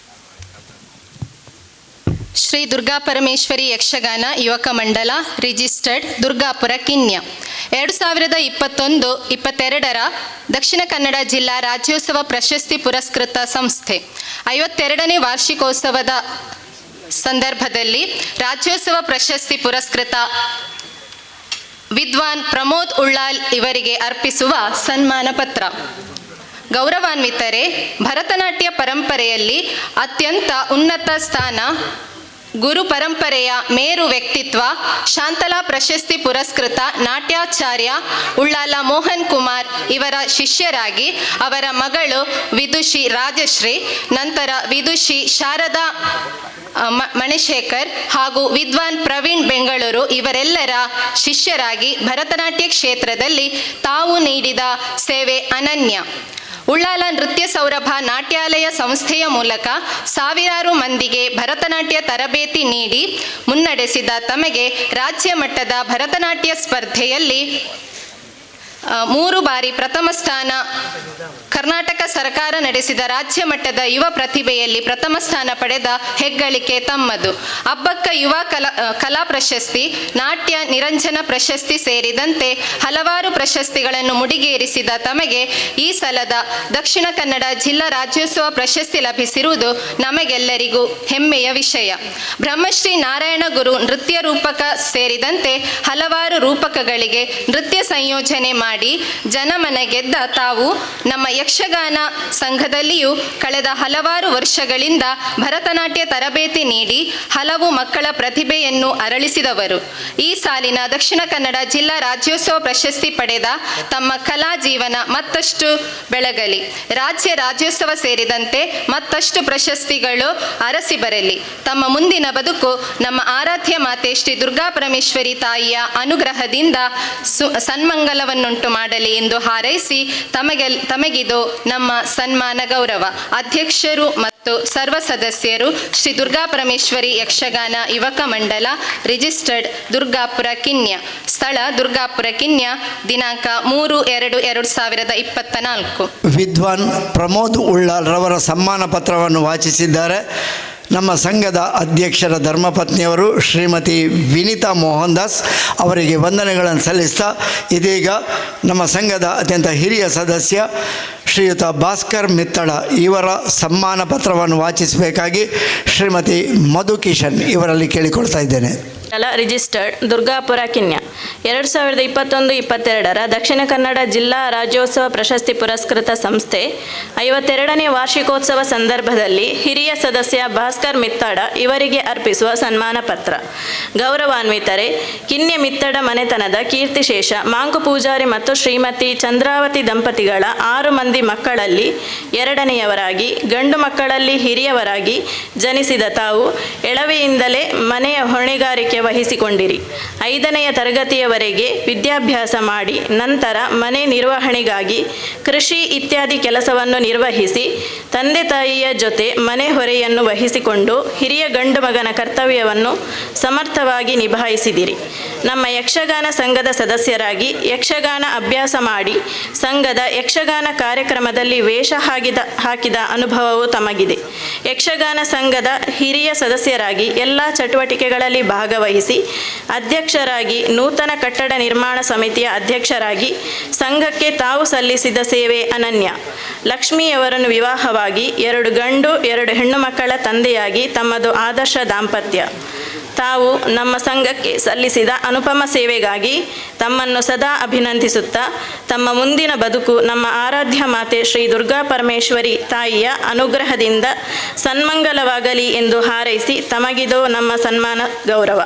ಶ್ರೀ ದುರ್ಗಾ ಪರಮೇಶ್ವರಿ ಯಕ್ಷಗಾನ ಯುವಕ ಮಂಡಲ, ರಿಜಿಸ್ಟರ್ಡ್, ದುರ್ಗಾಪುರ, ಕಿನ್ಯ. 2021-22ರ ದಕ್ಷಿಣ ಕನ್ನಡ ಜಿಲ್ಲಾ ರಾಜ್ಯೋತ್ಸವ ಪ್ರಶಸ್ತಿ ಪುರಸ್ಕೃತ ಸಂಸ್ಥೆ. 52ನೇ ವಾರ್ಷಿಕೋತ್ಸವದ ಸಂದರ್ಭದಲ್ಲಿ ರಾಜ್ಯೋತ್ಸವ ಪ್ರಶಸ್ತಿ ಪುರಸ್ಕೃತ ವಿದ್ವಾನ್ ಪ್ರಮೋದ್ ಉಳ್ಳಾಲ್ ಇವರಿಗೆ ಅರ್ಪಿಸುವ ಸನ್ಮಾನ ಪತ್ರ. ಗೌರವಾನ್ವಿತರೆ, ಭರತನಾಟ್ಯ ಪರಂಪರೆಯಲ್ಲಿ ಅತ್ಯಂತ ಉನ್ನತ ಸ್ಥಾನ, ಗುರು ಪರಂಪರೆಯ ಮೇರು ವ್ಯಕ್ತಿತ್ವ, ಶಾಂತಲಾ ಪ್ರಶಸ್ತಿ ಪುರಸ್ಕೃತ ನಾಟ್ಯಾಚಾರ್ಯ ಉಳ್ಳಾಲ ಮೋಹನ್ ಕುಮಾರ್ ಇವರ ಶಿಷ್ಯರಾಗಿ ಅವರ ಮಗಳು ವಿದುಷಿ ರಾಜಶ್ರೀ, ನಂತರ ವಿದುಷಿ ಶಾರದಾ ಮಣಿಶೇಖರ್ ಹಾಗೂ ವಿದ್ವಾನ್ ಪ್ರವೀಣ್ ಬೆಂಗಳೂರು ಇವರೆಲ್ಲರ ಶಿಷ್ಯರಾಗಿ ಭರತನಾಟ್ಯ ಕ್ಷೇತ್ರದಲ್ಲಿ ತಾವು ನೀಡಿದ ಸೇವೆ ಅನನ್ಯ. ಉಳ್ಳಾಲ ನೃತ್ಯ ಸೌರಭ ನಾಟ್ಯಾಲಯ ಸಂಸ್ಥೆಯ ಮೂಲಕ ಸಾವಿರಾರು ಮಂದಿಗೆ ಭರತನಾಟ್ಯ ತರಬೇತಿ ನೀಡಿ ಮುನ್ನಡೆಸಿದ ತಮಗೆ ರಾಜ್ಯ ಮಟ್ಟದ ಭರತನಾಟ್ಯ ಸ್ಪರ್ಧೆಯಲ್ಲಿ 3 ಬಾರಿ ಪ್ರಥಮ ಸ್ಥಾನ, ಕರ್ನಾಟಕ ಸರ್ಕಾರ ನಡೆಸಿದ ರಾಜ್ಯ ಮಟ್ಟದ ಯುವ ಪ್ರತಿಭೆಯಲ್ಲಿ ಪ್ರಥಮ ಸ್ಥಾನ ಪಡೆದ ಹೆಗ್ಗಳಿಕೆ ತಮ್ಮದು. ಅಬ್ಬಕ್ಕ ಯುವ ಕಲಾ ಪ್ರಶಸ್ತಿ, ನಾಟ್ಯ ನಿರಂಜನ ಪ್ರಶಸ್ತಿ ಸೇರಿದಂತೆ ಹಲವಾರು ಪ್ರಶಸ್ತಿಗಳನ್ನು ಮುಡಿಗೇರಿಸಿದ ತಮಗೆ ಈ ಸಲದ ದಕ್ಷಿಣ ಕನ್ನಡ ಜಿಲ್ಲಾ ರಾಜ್ಯೋತ್ಸವ ಪ್ರಶಸ್ತಿ ಲಭಿಸಿರುವುದು ನಮಗೆಲ್ಲರಿಗೂ ಹೆಮ್ಮೆಯ ವಿಷಯ. ಬ್ರಹ್ಮಶ್ರೀ ನಾರಾಯಣ ಗುರು ನೃತ್ಯ ರೂಪಕ ಸೇರಿದಂತೆ ಹಲವಾರು ರೂಪಕಗಳಿಗೆ ನೃತ್ಯ ಸಂಯೋಜನೆ ಮಾಡಿ ಮಾಡಿ ಜನಮನ ಗೆದ್ದ ತಾವು ನಮ್ಮ ಯಕ್ಷಗಾನ ಸಂಘದಲ್ಲಿಯೂ ಕಳೆದ ಹಲವಾರು ವರ್ಷಗಳಿಂದ ಭರತನಾಟ್ಯ ತರಬೇತಿ ನೀಡಿ ಹಲವು ಮಕ್ಕಳ ಪ್ರತಿಭೆಯನ್ನು ಅರಳಿಸಿದವರು. ಈ ಸಾಲಿನ ದಕ್ಷಿಣ ಕನ್ನಡ ಜಿಲ್ಲಾ ರಾಜ್ಯೋತ್ಸವ ಪ್ರಶಸ್ತಿ ಪಡೆದ ತಮ್ಮ ಕಲಾ ಜೀವನ ಮತ್ತಷ್ಟು ಬೆಳಗಲಿ, ರಾಜ್ಯ ರಾಜ್ಯೋತ್ಸವ ಸೇರಿದಂತೆ ಮತ್ತಷ್ಟು ಪ್ರಶಸ್ತಿಗಳು ಅರಸಿ ಬರಲಿ. ತಮ್ಮ ಮುಂದಿನ ಬದುಕು ನಮ್ಮ ಆರಾಧ್ಯ ಮಾತೆ ಶ್ರೀ ದುರ್ಗಾ ಪರಮೇಶ್ವರಿ ತಾಯಿಯ ಅನುಗ್ರಹದಿಂದ ಸನ್ಮಂಗಲವನ್ನುಂಟು ಮಾಡಲಿ ಎಂದು ಹಾರೈಸಿ ತಮಗಿದು ನಮ್ಮ ಸನ್ಮಾನ ಗೌರವ. ಅಧ್ಯಕ್ಷರು ಮತ್ತು ಸರ್ವ ಸದಸ್ಯರು, ಶ್ರೀ ದುರ್ಗಾ ಪರಮೇಶ್ವರಿ ಯಕ್ಷಗಾನ ಯುವಕ ಮಂಡಲ, ರಿಜಿಸ್ಟರ್ಡ್ ದುರ್ಗಾಪುರ ಕಿನ್ಯ, ಸ್ಥಳ ದುರ್ಗಾಪುರ ಕಿನ್ಯ, ದಿನಾಂಕ 3-2-2024. ವಿದ್ವಾನ್ ಪ್ರಮೋದ್ ಉಳ್ಳಾಲ್ ರವರ ಸಮ್ಮಾನ ಪತ್ರವನ್ನು ವಾಚಿಸಿದ್ದಾರೆ. ನಮ್ಮ ಸಂಘದ ಅಧ್ಯಕ್ಷರ ಧರ್ಮಪತ್ನಿಯವರು ಶ್ರೀಮತಿ ವಿನಿತಾ ಮೋಹನ್ ದಾಸ್ ಅವರಿಗೆ ವಂದನೆಗಳನ್ನು ಸಲ್ಲಿಸ್ತಾ, ಇದೀಗ ನಮ್ಮ ಸಂಘದ ಅತ್ಯಂತ ಹಿರಿಯ ಸದಸ್ಯ ಶ್ರೀಯುತ ಭಾಸ್ಕರ್ ಮಿತ್ತಳ ಇವರ ಸಮ್ಮಾನ ಪತ್ರವನ್ನು ವಾಚಿಸಬೇಕಾಗಿ ಶ್ರೀಮತಿ ಮಧು ಕಿಶನ್ ಇವರಲ್ಲಿ ಕೇಳಿಕೊಳ್ತಾ ಇದ್ದೇನೆ. ರಿಜಿಸ್ಟರ್ಡ್ ದುರ್ಗಾಪುರ ಕಿನ್ಯ. 2021-22ರ ದಕ್ಷಿಣ ಕನ್ನಡ ಜಿಲ್ಲಾ ರಾಜ್ಯೋತ್ಸವ ಪ್ರಶಸ್ತಿ ಪುರಸ್ಕೃತ ಸಂಸ್ಥೆ 52ನೇ ವಾರ್ಷಿಕೋತ್ಸವ ಸಂದರ್ಭದಲ್ಲಿ ಹಿರಿಯ ಸದಸ್ಯ ಭಾಸ್ಕರ್ ಮಿತ್ತಾಡ ಇವರಿಗೆ ಅರ್ಪಿಸುವ ಸನ್ಮಾನ ಪತ್ರ. ಗೌರವಾನ್ವಿತರೆ, ಕಿನ್ಯ ಮಿತ್ತಡ ಮನೆತನದ ಕೀರ್ತಿಶೇಷ ಮಾಂಕು ಪೂಜಾರಿ ಮತ್ತು ಶ್ರೀಮತಿ ಚಂದ್ರಾವತಿ ದಂಪತಿಗಳ 6 ಮಂದಿ ಮಕ್ಕಳಲ್ಲಿ ಎರಡನೆಯವರಾಗಿ, ಗಂಡು ಮಕ್ಕಳಲ್ಲಿ ಹಿರಿಯವರಾಗಿ ಜನಿಸಿದ ತಾವು ಎಳವೆಯಿಂದಲೇ ಮನೆಯ ಹೊಣೆಗಾರಿಕೆ ವಹಿಸಿಕೊಂಡಿರಿ. 5ನೇ ತರಗತಿಯವರೆಗೆ ವಿದ್ಯಾಭ್ಯಾಸ ಮಾಡಿ ನಂತರ ಮನೆ ನಿರ್ವಹಣೆಗಾಗಿ ಕೃಷಿ ಇತ್ಯಾದಿ ಕೆಲಸವನ್ನು ನಿರ್ವಹಿಸಿ ತಂದೆ ತಾಯಿಯ ಜೊತೆ ಮನೆ ಹೊರೆಯನ್ನು ವಹಿಸಿಕೊಂಡು ಹಿರಿಯ ಗಂಡು ಮಗನ ಕರ್ತವ್ಯವನ್ನು ಸಮರ್ಥವಾಗಿ ನಿಭಾಯಿಸಿದಿರಿ. ನಮ್ಮ ಯಕ್ಷಗಾನ ಸಂಘದ ಸದಸ್ಯರಾಗಿ ಯಕ್ಷಗಾನ ಅಭ್ಯಾಸ ಮಾಡಿ ಸಂಘದ ಯಕ್ಷಗಾನ ಕಾರ್ಯಕ್ರಮದಲ್ಲಿ ವೇಷ ಹಾಕಿದ ಅನುಭವವು ತಮಗಿದೆ. ಯಕ್ಷಗಾನ ಸಂಘದ ಹಿರಿಯ ಸದಸ್ಯರಾಗಿ ಎಲ್ಲ ಚಟುವಟಿಕೆಗಳಲ್ಲಿ ಭಾಗವಹಿಸಿ ಅಧ್ಯಕ್ಷರಾಗಿ, ನೂತನ ಕಟ್ಟಡ ನಿರ್ಮಾಣ ಸಮಿತಿಯ ಅಧ್ಯಕ್ಷರಾಗಿ ಸಂಘಕ್ಕೆ ತಾವು ಸಲ್ಲಿಸಿದ ಸೇವೆ ಅನನ್ಯ. ಲಕ್ಷ್ಮಿಯವರನ್ನು ವಿವಾಹವಾಗಿ 2 ಗಂಡು 2 ಹೆಣ್ಣು ಮಕ್ಕಳ ತಂದೆಯಾಗಿ ತಮ್ಮದು ಆದರ್ಶ ದಾಂಪತ್ಯ. ತಾವು ನಮ್ಮ ಸಂಘಕ್ಕೆ ಸಲ್ಲಿಸಿದ ಅನುಪಮ ಸೇವೆಗಾಗಿ ತಮ್ಮನ್ನು ಸದಾ ಅಭಿನಂದಿಸುತ್ತಾ, ತಮ್ಮ ಮುಂದಿನ ಬದುಕು ನಮ್ಮ ಆರಾಧ್ಯ ಮಾತೆ ಶ್ರೀ ದುರ್ಗಾ ಪರಮೇಶ್ವರಿ ತಾಯಿಯ ಅನುಗ್ರಹದಿಂದ ಸನ್ಮಂಗಲವಾಗಲಿ ಎಂದು ಹಾರೈಸಿ ತಮಗಿದೋ ನಮ್ಮ ಸನ್ಮಾನ ಗೌರವ.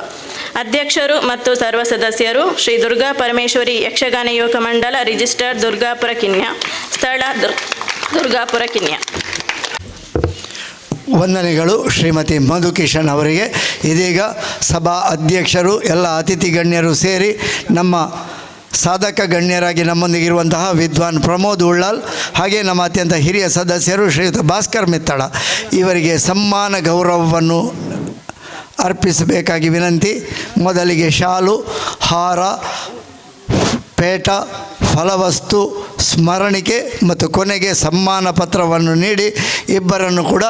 ಅಧ್ಯಕ್ಷರು ಮತ್ತು ಸರ್ವ ಸದಸ್ಯರು, ಶ್ರೀ ದುರ್ಗಾ ಪರಮೇಶ್ವರಿ ಯಕ್ಷಗಾನ ಯುವಕ ಮಂಡಲ, ರಿಜಿಸ್ಟರ್ಡ್ ದುರ್ಗಾಪುರ ಕಿನ್ಯ, ಸ್ಥಳ ದುರ್ಗಾಪುರ ಕಿನ್ಯ. ವಂದನೆಗಳು ಶ್ರೀಮತಿ ಮಧು ಕಿಶನ್ ಅವರಿಗೆ. ಇದೀಗ ಸಭಾ ಅಧ್ಯಕ್ಷರು, ಎಲ್ಲ ಅತಿಥಿ ಗಣ್ಯರು ಸೇರಿ ನಮ್ಮ ಸಾಧಕ ಗಣ್ಯರಾಗಿ ನಮ್ಮೊಂದಿಗಿರುವಂತಹ ವಿದ್ವಾನ್ ಪ್ರಮೋದ್ ಉಳ್ಳಾಲ್, ಹಾಗೆ ನಮ್ಮ ಅತ್ಯಂತ ಹಿರಿಯ ಸದಸ್ಯರು ಶ್ರೀಯುತ ಭಾಸ್ಕರ್ ಮಿತ್ತಳ ಇವರಿಗೆ ಸಮ್ಮಾನ ಗೌರವವನ್ನು ಅರ್ಪಿಸಬೇಕಾಗಿ ವಿನಂತಿ. ಮೊದಲಿಗೆ ಶಾಲು, ಹಾರ, ಪೇಟ, ಫಲವಸ್ತು, ಸ್ಮರಣಿಕೆ ಮತ್ತು ಕೊನೆಗೆ ಸಮ್ಮಾನ ಪತ್ರವನ್ನು ನೀಡಿ ಇಬ್ಬರನ್ನು ಕೂಡ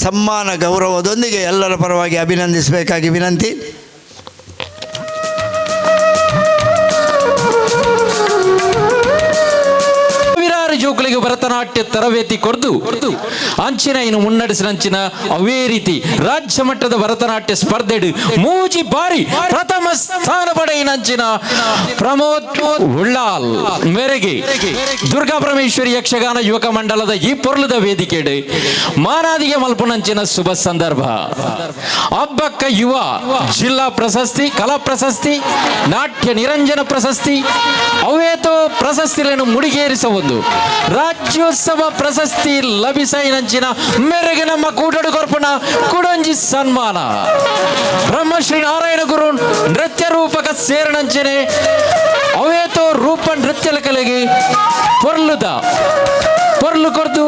ಸಮ್ಮಾನ ಗೌರವದೊಂದಿಗೆ ಎಲ್ಲರ ಪರವಾಗಿ ಅಭಿನಂದಿಸಬೇಕಾಗಿ ವಿನಂತಿ. ಸಾವಿರಾರು ಜೋಕುಗಳಿಗೆ ಭರತನಾಟ್ಯ ತರಬೇತಿ ಕೊರ್ದು ಅಂಚಿನ ಇನ್ನು ಮುನ್ನಡೆಸಿನಂಚಿನ ಅವೇ ರೀತಿ ರಾಜ್ಯ ಮಟ್ಟದ ಭರತನಾಟ್ಯ ಸ್ಪರ್ಧೆಡು ಮೂಜಿ ಬಾರಿ ಪ್ರಥಮ ಸ್ಥಾನ ಪಡೆಯಿನಂಚಿನ ಪ್ರಮೋದ್ ಉಳ್ಳಾಲ್ ಮೇರೆಗೆ ದುರ್ಗಾ ಪರಮೇಶ್ವರಿ ಯಕ್ಷಗಾನ ಯುವಕ ಮಂಡಲದ ಈ ಪೊರ್ಲದ ವೇದಿಕೆಡು ಮಾನಾದಿಗೆ ಮಲ್ಪುನಂಚಿನ ಶುಭ ಸಂದರ್ಭ. ಹಬ್ಬಕ್ಕ ಯುವ ಜಿಲ್ಲಾ ಪ್ರಶಸ್ತಿ, ಕಲಾ ಪ್ರಶಸ್ತಿ, ನಾಟ್ಯ ನಿರಂಜನ ಪ್ರಶಸ್ತಿ ಅವೇತೋ ಪ್ರಶಸ್ತಿಗಳನ್ನು ಮುಡಿಗೇರಿಸಬಹುದು. ರಾಜ್ಯೋತ್ಸವ ಪ್ರಶಸ್ತಿ ಲಭಿಸೈನಂಚಿನ ಮೇರೆಗೆ ನಮ್ಮ ಕೂಟಡು ಕೊರ್ಪಣ ಕುಡಂಜಿ ಸನ್ಮಾನ. ಬ್ರಹ್ಮಶ್ರೀ ನಾರಾಯಣ ಗುರು ನೃತ್ಯ ರೂಪಕ ಸೇರಿನಂಚನೆ ಅವೇತೋ ರೂಪ ನೃತ್ಯ ಕಲೆಗೆ ಪೊರ್ಲುದ ಪೊರ್ಲು ಕೊರ್ದು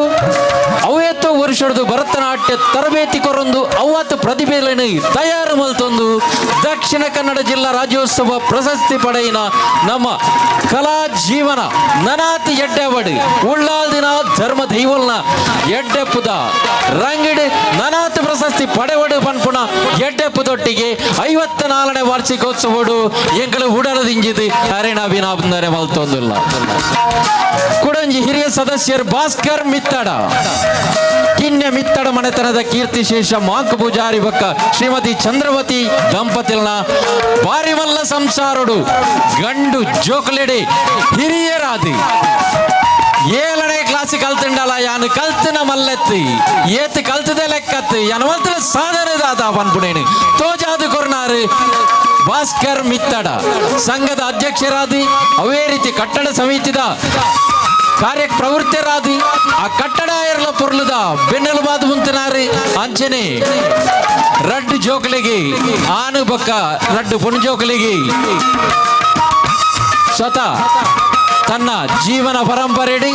ಅವೇತೋ ವರ್ಷಡ್ದು ಭರತನಾಟ್ಯ ತರಬೇತಿ ಕೊರೊಂದು ಅವತ್ತು ಪ್ರತಿಭೆಗಳನ್ನು ತಯಾರು ಮಲ್ತೊಂದು ದಕ್ಷಿಣ ಕನ್ನಡ ಜಿಲ್ಲಾ ರಾಜ್ಯೋತ್ಸವ ಪ್ರಶಸ್ತಿ ಪಡೆಯಿನ ನಮ್ಮ ಕಲಾ ಜೀವನ ನನಾತಿ ಎಡ್ಡೆವಡು ಉಳ್ಳಾಲ್ದಿನ ಧರ್ಮ ದೈವಲ್ನ ಎಡ್ಡೆಪ್ಪುದ ರಂಗಿಡು ನನಾತಿ ಪ್ರಶಸ್ತಿ ಪಡೆವಡು ಪನ್ಪುಣ ಎಡ್ಡೆಪ್ಪುದೊಟ್ಟಿಗೆ 54ನೇ ವಾರ್ಷಿಕೋತ್ಸವಡು ಎಂಕಲು ಉಡಲದಿಂಜಿದು ಅರೆನ ಅಭಿನಂದನೆ ಮಲ್ತೊಂದುಲ್ಲ. ಕುಡಂಜಿ ಹಿರಿಯ ಸದಸ್ಯರು ಭಾಸ್ಕರ್ ಮಿತ್ತಡ, ಕಿನ್ಯ ಮಿತ್ತಡ ಮನೆತನದ ಕೀರ್ತಿಶೇಷ ಮಾಂಕು ಪೂಜಾರಿ ಬೊಕ್ಕ ಶ್ರೀಮತಿ ಚಂದ್ರವತಿ ದಂಪತಿಲ್ನ ಬಾರಿಮಲ್ಲ ಸಂಸಾರುಡು ಗಂಡು ಜೋಕುಲೆಡೆ ಹಿರಿಯರಾದಿ 7ನೇ ಕ್ಲಾಸ್ ಕಲ್ತುಂಡಲ ಯಾನು ಕಲ್ತನ ಮಲ್ಲೆತ್ತಿ ಏತ್ ಕಲ್ತದೆ ಲೆಕ್ಕತ್ತು ಯಾನು ಮಲ್ತನ ಸಾಧನೆ ದಾದ ಪನ್ಪುಣೇನು ತೋಜಾದು ಕೊರ್ನಾರು ಭಾಸ್ಕರ್ ಮಿತ್ತಡ. ಸಂಘದ ಅಧ್ಯಕ್ಷರಾದಿ ಅವೇ ರೀತಿ ಕಟ್ಟಡ ಸಮಿತಿದ ಕಾರ್ಯ ಪ್ರವೃತ್ತರಾದಿ ಆ ಕಟ್ಟಡ ಎರ್ಲ ಪೊರ್ಲುದ ಬೆನ್ನೆಲುಬಾದು ಮುಂತನಾರು. ಅಂಚನೆ ರಡ್ಡು ಜೋಕಲಿಗೆ ಆನು ಬೊಕ್ಕ ರಡ್ಡು ಪೊಣ್ಣು ಜೋಕಲಿಗೆ ಸ್ವತಃ ತನ್ನ ಜೀವನ ಪರಂಪರೆಡಿ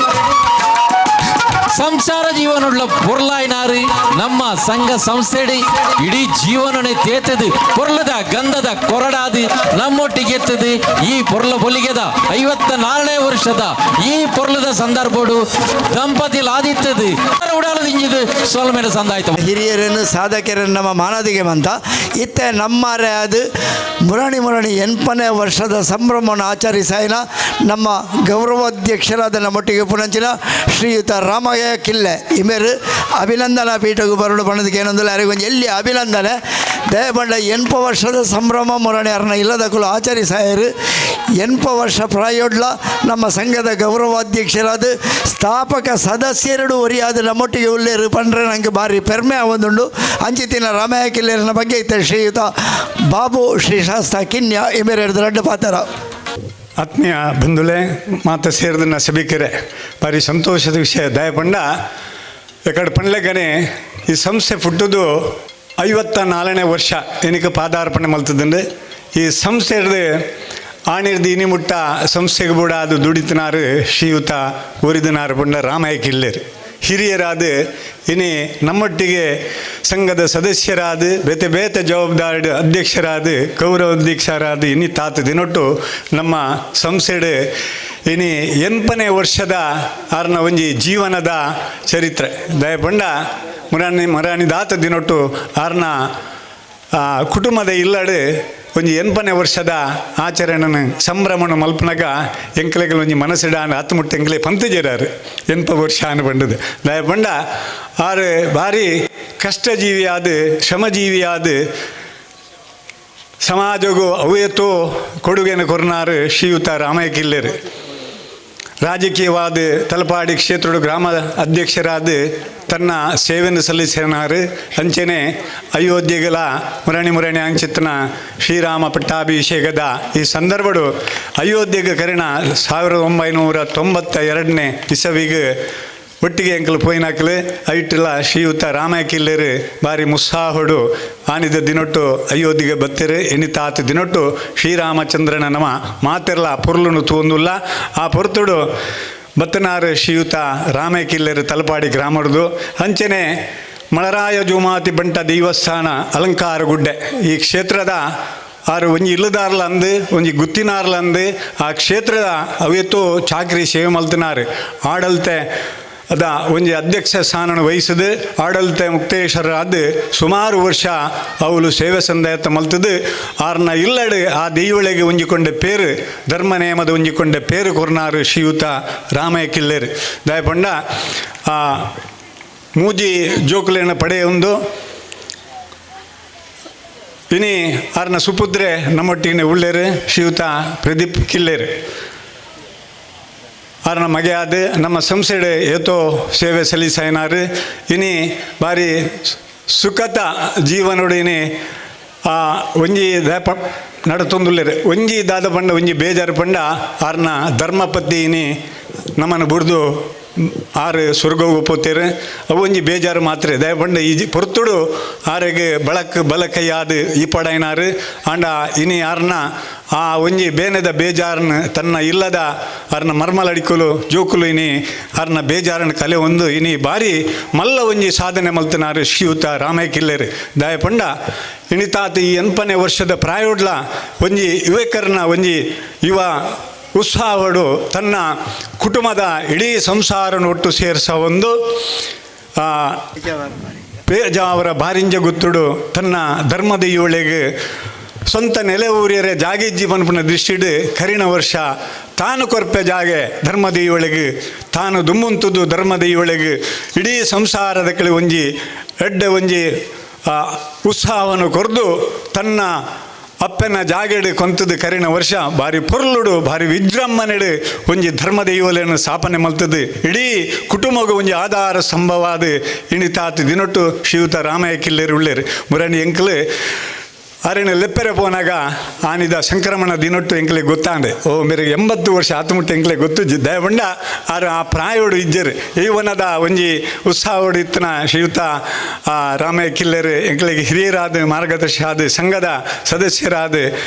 ಸಂಸಾರ ಜೀವನವುಳ್ಳ ಪೊರ್ಲಾಯ್ನಾರು ನಮ್ಮ ಸಂಘ ಸಂಸ್ಥೆಡಿ ಇಡೀ ಜೀವನನೆ ತೇತದು ಪೊರ್ಲದ ಗಂಧದ ಕೊರಡಾದು ನಮ್ಮೊಟ್ಟಿಗೆ ಎತ್ತದು. ಈ ಪೊರ್ಲ ಪೊಲಿಗೆದ 54ನೇ ವರ್ಷದ ಈ ಪೊರ್ಲದ ಸಂದರ್ಭಡು ದಂಪತಿಲಾದಿತ್ತದು ಉಡಾಲದಿಂಜಿದು ಸೋಲ್ಮೇಲೆ ಸಂದಾಯ್ತು. ಹಿರಿಯರನ್ನು ಸಾಧಕರನ್ನು ನಮ್ಮ ಮಾನದಿಗೆ ಬಂತ ಇತ್ತೆ ನಮ್ಮರೆ ಅದು ಮುರಣಿ ಮುರಣಿ 80ನೇ ವರ್ಷದ ಸಂಭ್ರಮವನ್ನು ಆಚರಿಸಾಯಿನ ನಮ್ಮ ಗೌರವಾಧ್ಯಕ್ಷರಾದ ನಮ್ಮೊಟ್ಟಿಗೆ ಪುನಂಚಿನ ಶ್ರೀಯುತ ರಾಮಯ್ಯ ಕಿಲ್ಲೆ ಇಮೇರು ಅಭಿನಂದನಾ ಪೀಠಗೂ ಬರಡು ಬಣ್ಣದಕ್ಕೆ ಏನೊಂದಿಲ್ಲ ಒಂಜಿ ಎಲ್ಲಿ ಅಭಿನಂದನೆ ದಯಪಂಡ. 80 ವರ್ಷದ ಸಂಭ್ರಮ ಮುರಣಿ ಅರ್ನ ಇಲ್ಲದಕ್ಕೂ ಆಚರಿಸಾಯರು. 80 ವರ್ಷ ಪ್ರಾಯೋಡ್ಲ ನಮ್ಮ ಸಂಘದ ಗೌರವಾಧ್ಯಕ್ಷರಾದ ಸ್ಥಾಪಕ ಸದಸ್ಯರು ಒರಿಯಾದ ನಮ್ಮೊಟ್ಟಿಗೆ ಉಲ್ಲೇರು ಪಂಡ್ರೆ ನಂಗೆ ಭಾರಿ ಪೆರ್ಮೆ ಒಂದುಂಡು. ಅಂಚಿತಿನ ರಾಮಯ್ಯ ಕಿಲ್ಲೇರಿನ ಬಗ್ಗೆ ಇತ್ತ ಶ್ರೀಯುತ ಬಾಬು ಶ್ರೀ ಶಾಸ್ತ ಕಿನ್ಯ ಇಮೇರೆಡ್ದು ರಡ್ಡು ಪಾತ್ರ. ಆತ್ಮೀಯ ಬಂಧುಲೆ ಮಾತ ಸೇರಿದನ್ನ ಸಭಿಕರೆ, ಭಾರಿ ಸಂತೋಷದ ವಿಷಯ. ದಯಪಂಡ ಎಕಡೆ ಪಂಡ್ಲೆಗನೆ ಈ ಸಂಸ್ಥೆ ಪುಟ್ಟುದು 54ನೇ ವರ್ಷ ಏನಕ್ಕೆ ಪಾದಾರ್ಪಣೆ ಮಲ್ತದಂಡು. ಈ ಸಂಸ್ಥೆ ಹಿಡ್ದು ಆಣಿರ್ದು ಇನಿ ಮುಟ್ಟ ಸಂಸ್ಥೆಗೆ ಕೂಡ ಅದು ದುಡಿತನಾರು ಶ್ರೀಯುತ ಊರಿದನಾರು ಪಂಡ ರಾಮಯ್ಯ ಕಿಲ್ಲೇರು ಹಿರಿಯರಾದ ಇನಿ ನಮ್ಮೊಟ್ಟಿಗೆ ಸಂಘದ ಸದಸ್ಯರಾದ ಬೇತೆ ಬೇತೆ ಜವಾಬ್ದಾರಿ ಅಧ್ಯಕ್ಷರಾದ ಗೌರವ ಅಧ್ಯಕ್ಷರಾದ ಇನಿ ತಾತ ದಿನೊಟ್ಟು ನಮ್ಮ ಸಂಸ್ಥೆಡು ಇನಿ 80ನೇ ವರ್ಷದ ಆರ್ನ ಒಂಜಿ ಜೀವನದ ಚರಿತ್ರೆ. ದಯಪಂಡ ಮುರಾಣಿ ಮರಾಣಿ ದಾತ ದಿನೊಟ್ಟು ಆರ್ನ ಕುಟುಂಬದ ಇಲ್ಲಡು ಒಂಜಿ 80ನೇ ವರ್ಷದ ಆಚರಣೆನ ಸಂಭ್ರಮಣ ಮಲ್ಪನಗ ಎಂಕ್ಲೆಗಳ ಒಂಜಿ ಮನಸ್ಸಿಡಾನ ಹತ್ತು ಎಂಕ್ಲೆ ಪಂತಜೇರಾರು 80 ವರ್ಷ ಆನ ಬಂಡದು. ದಯಪಂಡ ಆರು ಭಾರಿ ಕಷ್ಟಜೀವಿಯಾದ ಶ್ರಮಜೀವಿಯಾದ ಸಮಾಜಗೂ ಅವೇತೋ ಕೊಡುಗೆಯನ್ನು ಕೊರ್ನಾರು ಶ್ರೀಯುತ ರಾಮಯ್ಯ ಕಿಲ್ಲೇರು. ರಾಜಕೀಯವಾದ ತಲಪಾಡಿ ಕ್ಷೇತ್ರದ ಗ್ರಾಮ ಅಧ್ಯಕ್ಷರಾದ ತನ್ನ ಸೇವೆಯನ್ನು ಸಲ್ಲಿಸಿನಾರು. ಅಂಚನೆ ಅಯೋಧ್ಯೆಗಳ ಮುರಣಿ ಮುರಣಿ ಅಂಚಿತನ ಶ್ರೀರಾಮ ಪಟ್ಟಾಭಿಷೇಕದ ಈ ಸಂದರ್ಭಡು ಅಯೋಧ್ಯೆಗೆ ಕರಿಣ 1992ನೇ ಇಸವಿಗೆ ಒಟ್ಟಿಗೆ ಎಂಕಲು ಪೋಯಿನಾಕಲು ಐಟಿಲ ಶ್ರೀಯುತ ರಾಮಯ್ಯ ಕಿಲ್ಲೇರು ಬಾರಿ ಮುಸ್ಸಾಹುಡು ಆನಿದ ದಿನೊಟ್ಟು ಅಯೋಧ್ಯೆಗೆ ಬತ್ತಿರು. ಎನಿತಾತ ದಿನೊಟ್ಟು ಶ್ರೀರಾಮಚಂದ್ರನ ನಮ ಮಾತೆರ್ಲ ಪೊರ್ಲುನು ತೂಂದುಲ್ಲ. ಆ ಪೊರ್ತುಡು ಬತ್ತನಾರು ಶ್ರೀಯುತ ರಾಮಯ್ಯ ಕಿಲ್ಲೇರು ತಲಪಾಡಿ ಗ್ರಾಮಡ್ದು. ಅಂಚನೆ ಮಳರಾಯ ಜುಮಾತಿ ಬಂಟ ದೇವಸ್ಥಾನ ಅಲಂಕಾರ ಗುಡ್ಡೆ ಈ ಕ್ಷೇತ್ರದ ಆರು ಒಂಜಿ ಇಲ್ಲದಾರ್ಲ ಅಂದು ಒಂಜಿ ಗುತ್ತಿನಾರ್ಲ ಅಂದು ಆ ಕ್ಷೇತ್ರದ ಅವೆತ್ತೋ ಚಾಕ್ರಿ ಸೇವೆ ಮಲ್ತಿನಾರು. ಆಡಲ್ತೆ ಅದ ಒಂಜಿ ಅಧ್ಯಕ್ಷ ಸ್ಥಾನನ ವಹಿಸಿದು ಆಡಳಿತ ಮುಕ್ತೇಶ್ವರಾದ ಸುಮಾರು ವರ್ಷ ಅವಳು ಸೇವೆ ಸಂದಾಯತ ಮಲ್ತದು. ಆರ್ನ ಇಲ್ಲಡು ಆ ದೈವಳಿಗೆ ಒಂಜಿಕೊಂಡ ಪೇರು ಧರ್ಮ ನೇಮದ ಒಂಜಿಕೊಂಡ ಪೇರು ಕೊರ್ನಾರು ಶ್ರೀಯುತ ರಾಮಯ್ಯ ಕಿಲ್ಲೇರು. ದಯಪಂಡ ಆ ಮೂಜಿ ಜೋಕುಲೇನ ಪಡೆಯೊಂದು ಇನಿ ಆರ್ನ ಸುಪುದ್ರೆ ನಮ್ಮೊಟ್ಟಿಗೆ ಉಳ್ಳೇರು ಶ್ರೀಯುತ ಪ್ರದೀಪ್ ಕಿಲ್ಲೇರು ಆರ್ನ ಮಗೆಯಾದ ನಮ್ಮ ಸಂಸ್ಥೆಡೆ ಏತೋ ಸೇವೆ ಸಲ್ಲಿಸಾಯಿನಾರು. ಇನಿ ಬಾರಿ ಸುಖತ ಜೀವನೋಡು ಇನಿ ಆ ಒಂಜಿ ದಾಪ ನಡತೊಂದುಲ್ಲೇರು. ಒಂಜಿ ದಾದ ಪಂಡ ಒಂಜಿ ಬೇಜಾರು ಪಂಡ ಆರ್ನ ಧರ್ಮಪತಿ ಇನಿ ನಮ್ಮನ್ನು ಬುಡ್ದು ಆರು ಸ್ವರ್ಗೋಗು ಪೋತೇರು. ಅವು ಒಂಜಿ ಬೇಜಾರು ಮಾತ್ರ. ದಯಪಂಡ ಈ ಪೊರ್ತುಡು ಆರೆಗೆ ಬಳಕ್ ಬಲಕೈಯಾದ ಈ ಪಡೈನಾರು. ಆಂಡ ಇನಿ ಆರ್ನ ಆ ಒಂಜಿ ಬೇನೆದ ಬೇಜಾರನ್ ತನ್ನ ಇಲ್ಲದ ಆರ್ನ ಮರ್ಮಲಡಿಕುಲು ಜೋಕುಲು ಇನಿ ಆರ್ನ ಬೇಜಾರನ್ ಕಲೆ ಒಂದು ಇನಿ ಬಾರಿ ಮಲ್ಲ ಒಂಜಿ ಸಾಧನೆ ಮಲ್ತನಾರು ಶ್ರೀಯುತ ರಾಮಯ್ಯ ಕಿಲ್ಲೇರು. ದಯಪಂಡ ಇನಿತಾತ ಈ 80ನೇ ವರ್ಷದ ಪ್ರಾಯೋಡ್ಲ ಒಂಜಿ ಯುವಕರನ್ನ ಒಂಜಿ ಯುವ ಉತ್ಸಾಹಡು ತನ್ನ ಕುಟುಂಬದ ಇಡೀ ಸಂಸಾರನ ಒಟ್ಟು ಸೇರಿಸ ಒಂದು Pejavara ಬಾರಿಂಜ ಗುತ್ತುಡು ತನ್ನ ಧರ್ಮದ ಇವಳಿಗೆ ಸ್ವಂತ ನೆಲೆ ಊರಿಯರೆ ಜಾಗಿಜ್ಜಿ ಪನ್ಪುನ ದೃಷ್ಟಿಡ್ ಕರಿನ ವರ್ಷ ತಾನು ಕೊರ್ಪೆ ಜಾಗೆ ಧರ್ಮದ ಇವಳಿಗೆ ತಾನು ದುಮ್ಮುಂತುದು ಧರ್ಮದ ಇವಳಿಗೆ ಇಡೀ ಸಂಸಾರದ ಕಡೆ ಒಂಜಿ ಎಡ್ಡೆ ಒಂಜಿ ಉತ್ಸಾಹವನ್ನು ಕೊರ್ದು ತನ್ನ ಅಪ್ಪನ ಜಾಗೆಡು ಕೊಂತದು ಕರಿನ ವರ್ಷ ಭಾರಿ ಪೊರ್ಲುಡು ಭಾರಿ ವಿಜೃಂಭಣೆಡು ಒಂಜಿ ಧರ್ಮ ದೈವಲೆಯನ್ನು ಸ್ಥಾಪನೆ ಮಲ್ತದು ಇಡೀ ಕುಟುಂಬಗ ಒಂಜಿ ಆಧಾರ ಸಂಭವಾದ ಇಣಿತಾತ್ ದಿನೊಟ್ಟು ಶ್ರೀಯುತ ರಾಮಯ್ಯ ಕಿಲ್ಲೇರು ಉಳ್ಳೇರು ಮುರಣಿ ಎಂಕ್ಲು ಅರೆನ ಲೆಪ್ಪೆರೆ ಪೋನಾಗ ಆನಿದ ಸಂಕ್ರಮಣ ದಿನೊಟ್ಟು ಎಂಕ್ಲೆ ಗೊತ್ತಾಂಡೆ ಓ ಮೇರೆ 80 ವರ್ಷ ಆತುಮುಟ್ಟು ಎಂಕ್ಲೆ ಗೊತ್ತು ದಯಬಂಡ ಆರು ಆ ಪ್ರಾಯೋಡು ಇಜ್ಜರು ಈ ವನದ ಒಂಜಿ ಉತ್ಸಾಹೋಡು ಇತ್ತನ ಶ್ರೀಯುತ ರಾಮಯ್ಯ ಕಿಲ್ಲೆರು ಎಂಕ್ಲೆಗೆ ಹಿರಿಯರಾದ ಮಾರ್ಗದರ್ಶಿ ಆದ ಸಂಘದ ಸದಸ್ಯರಾದ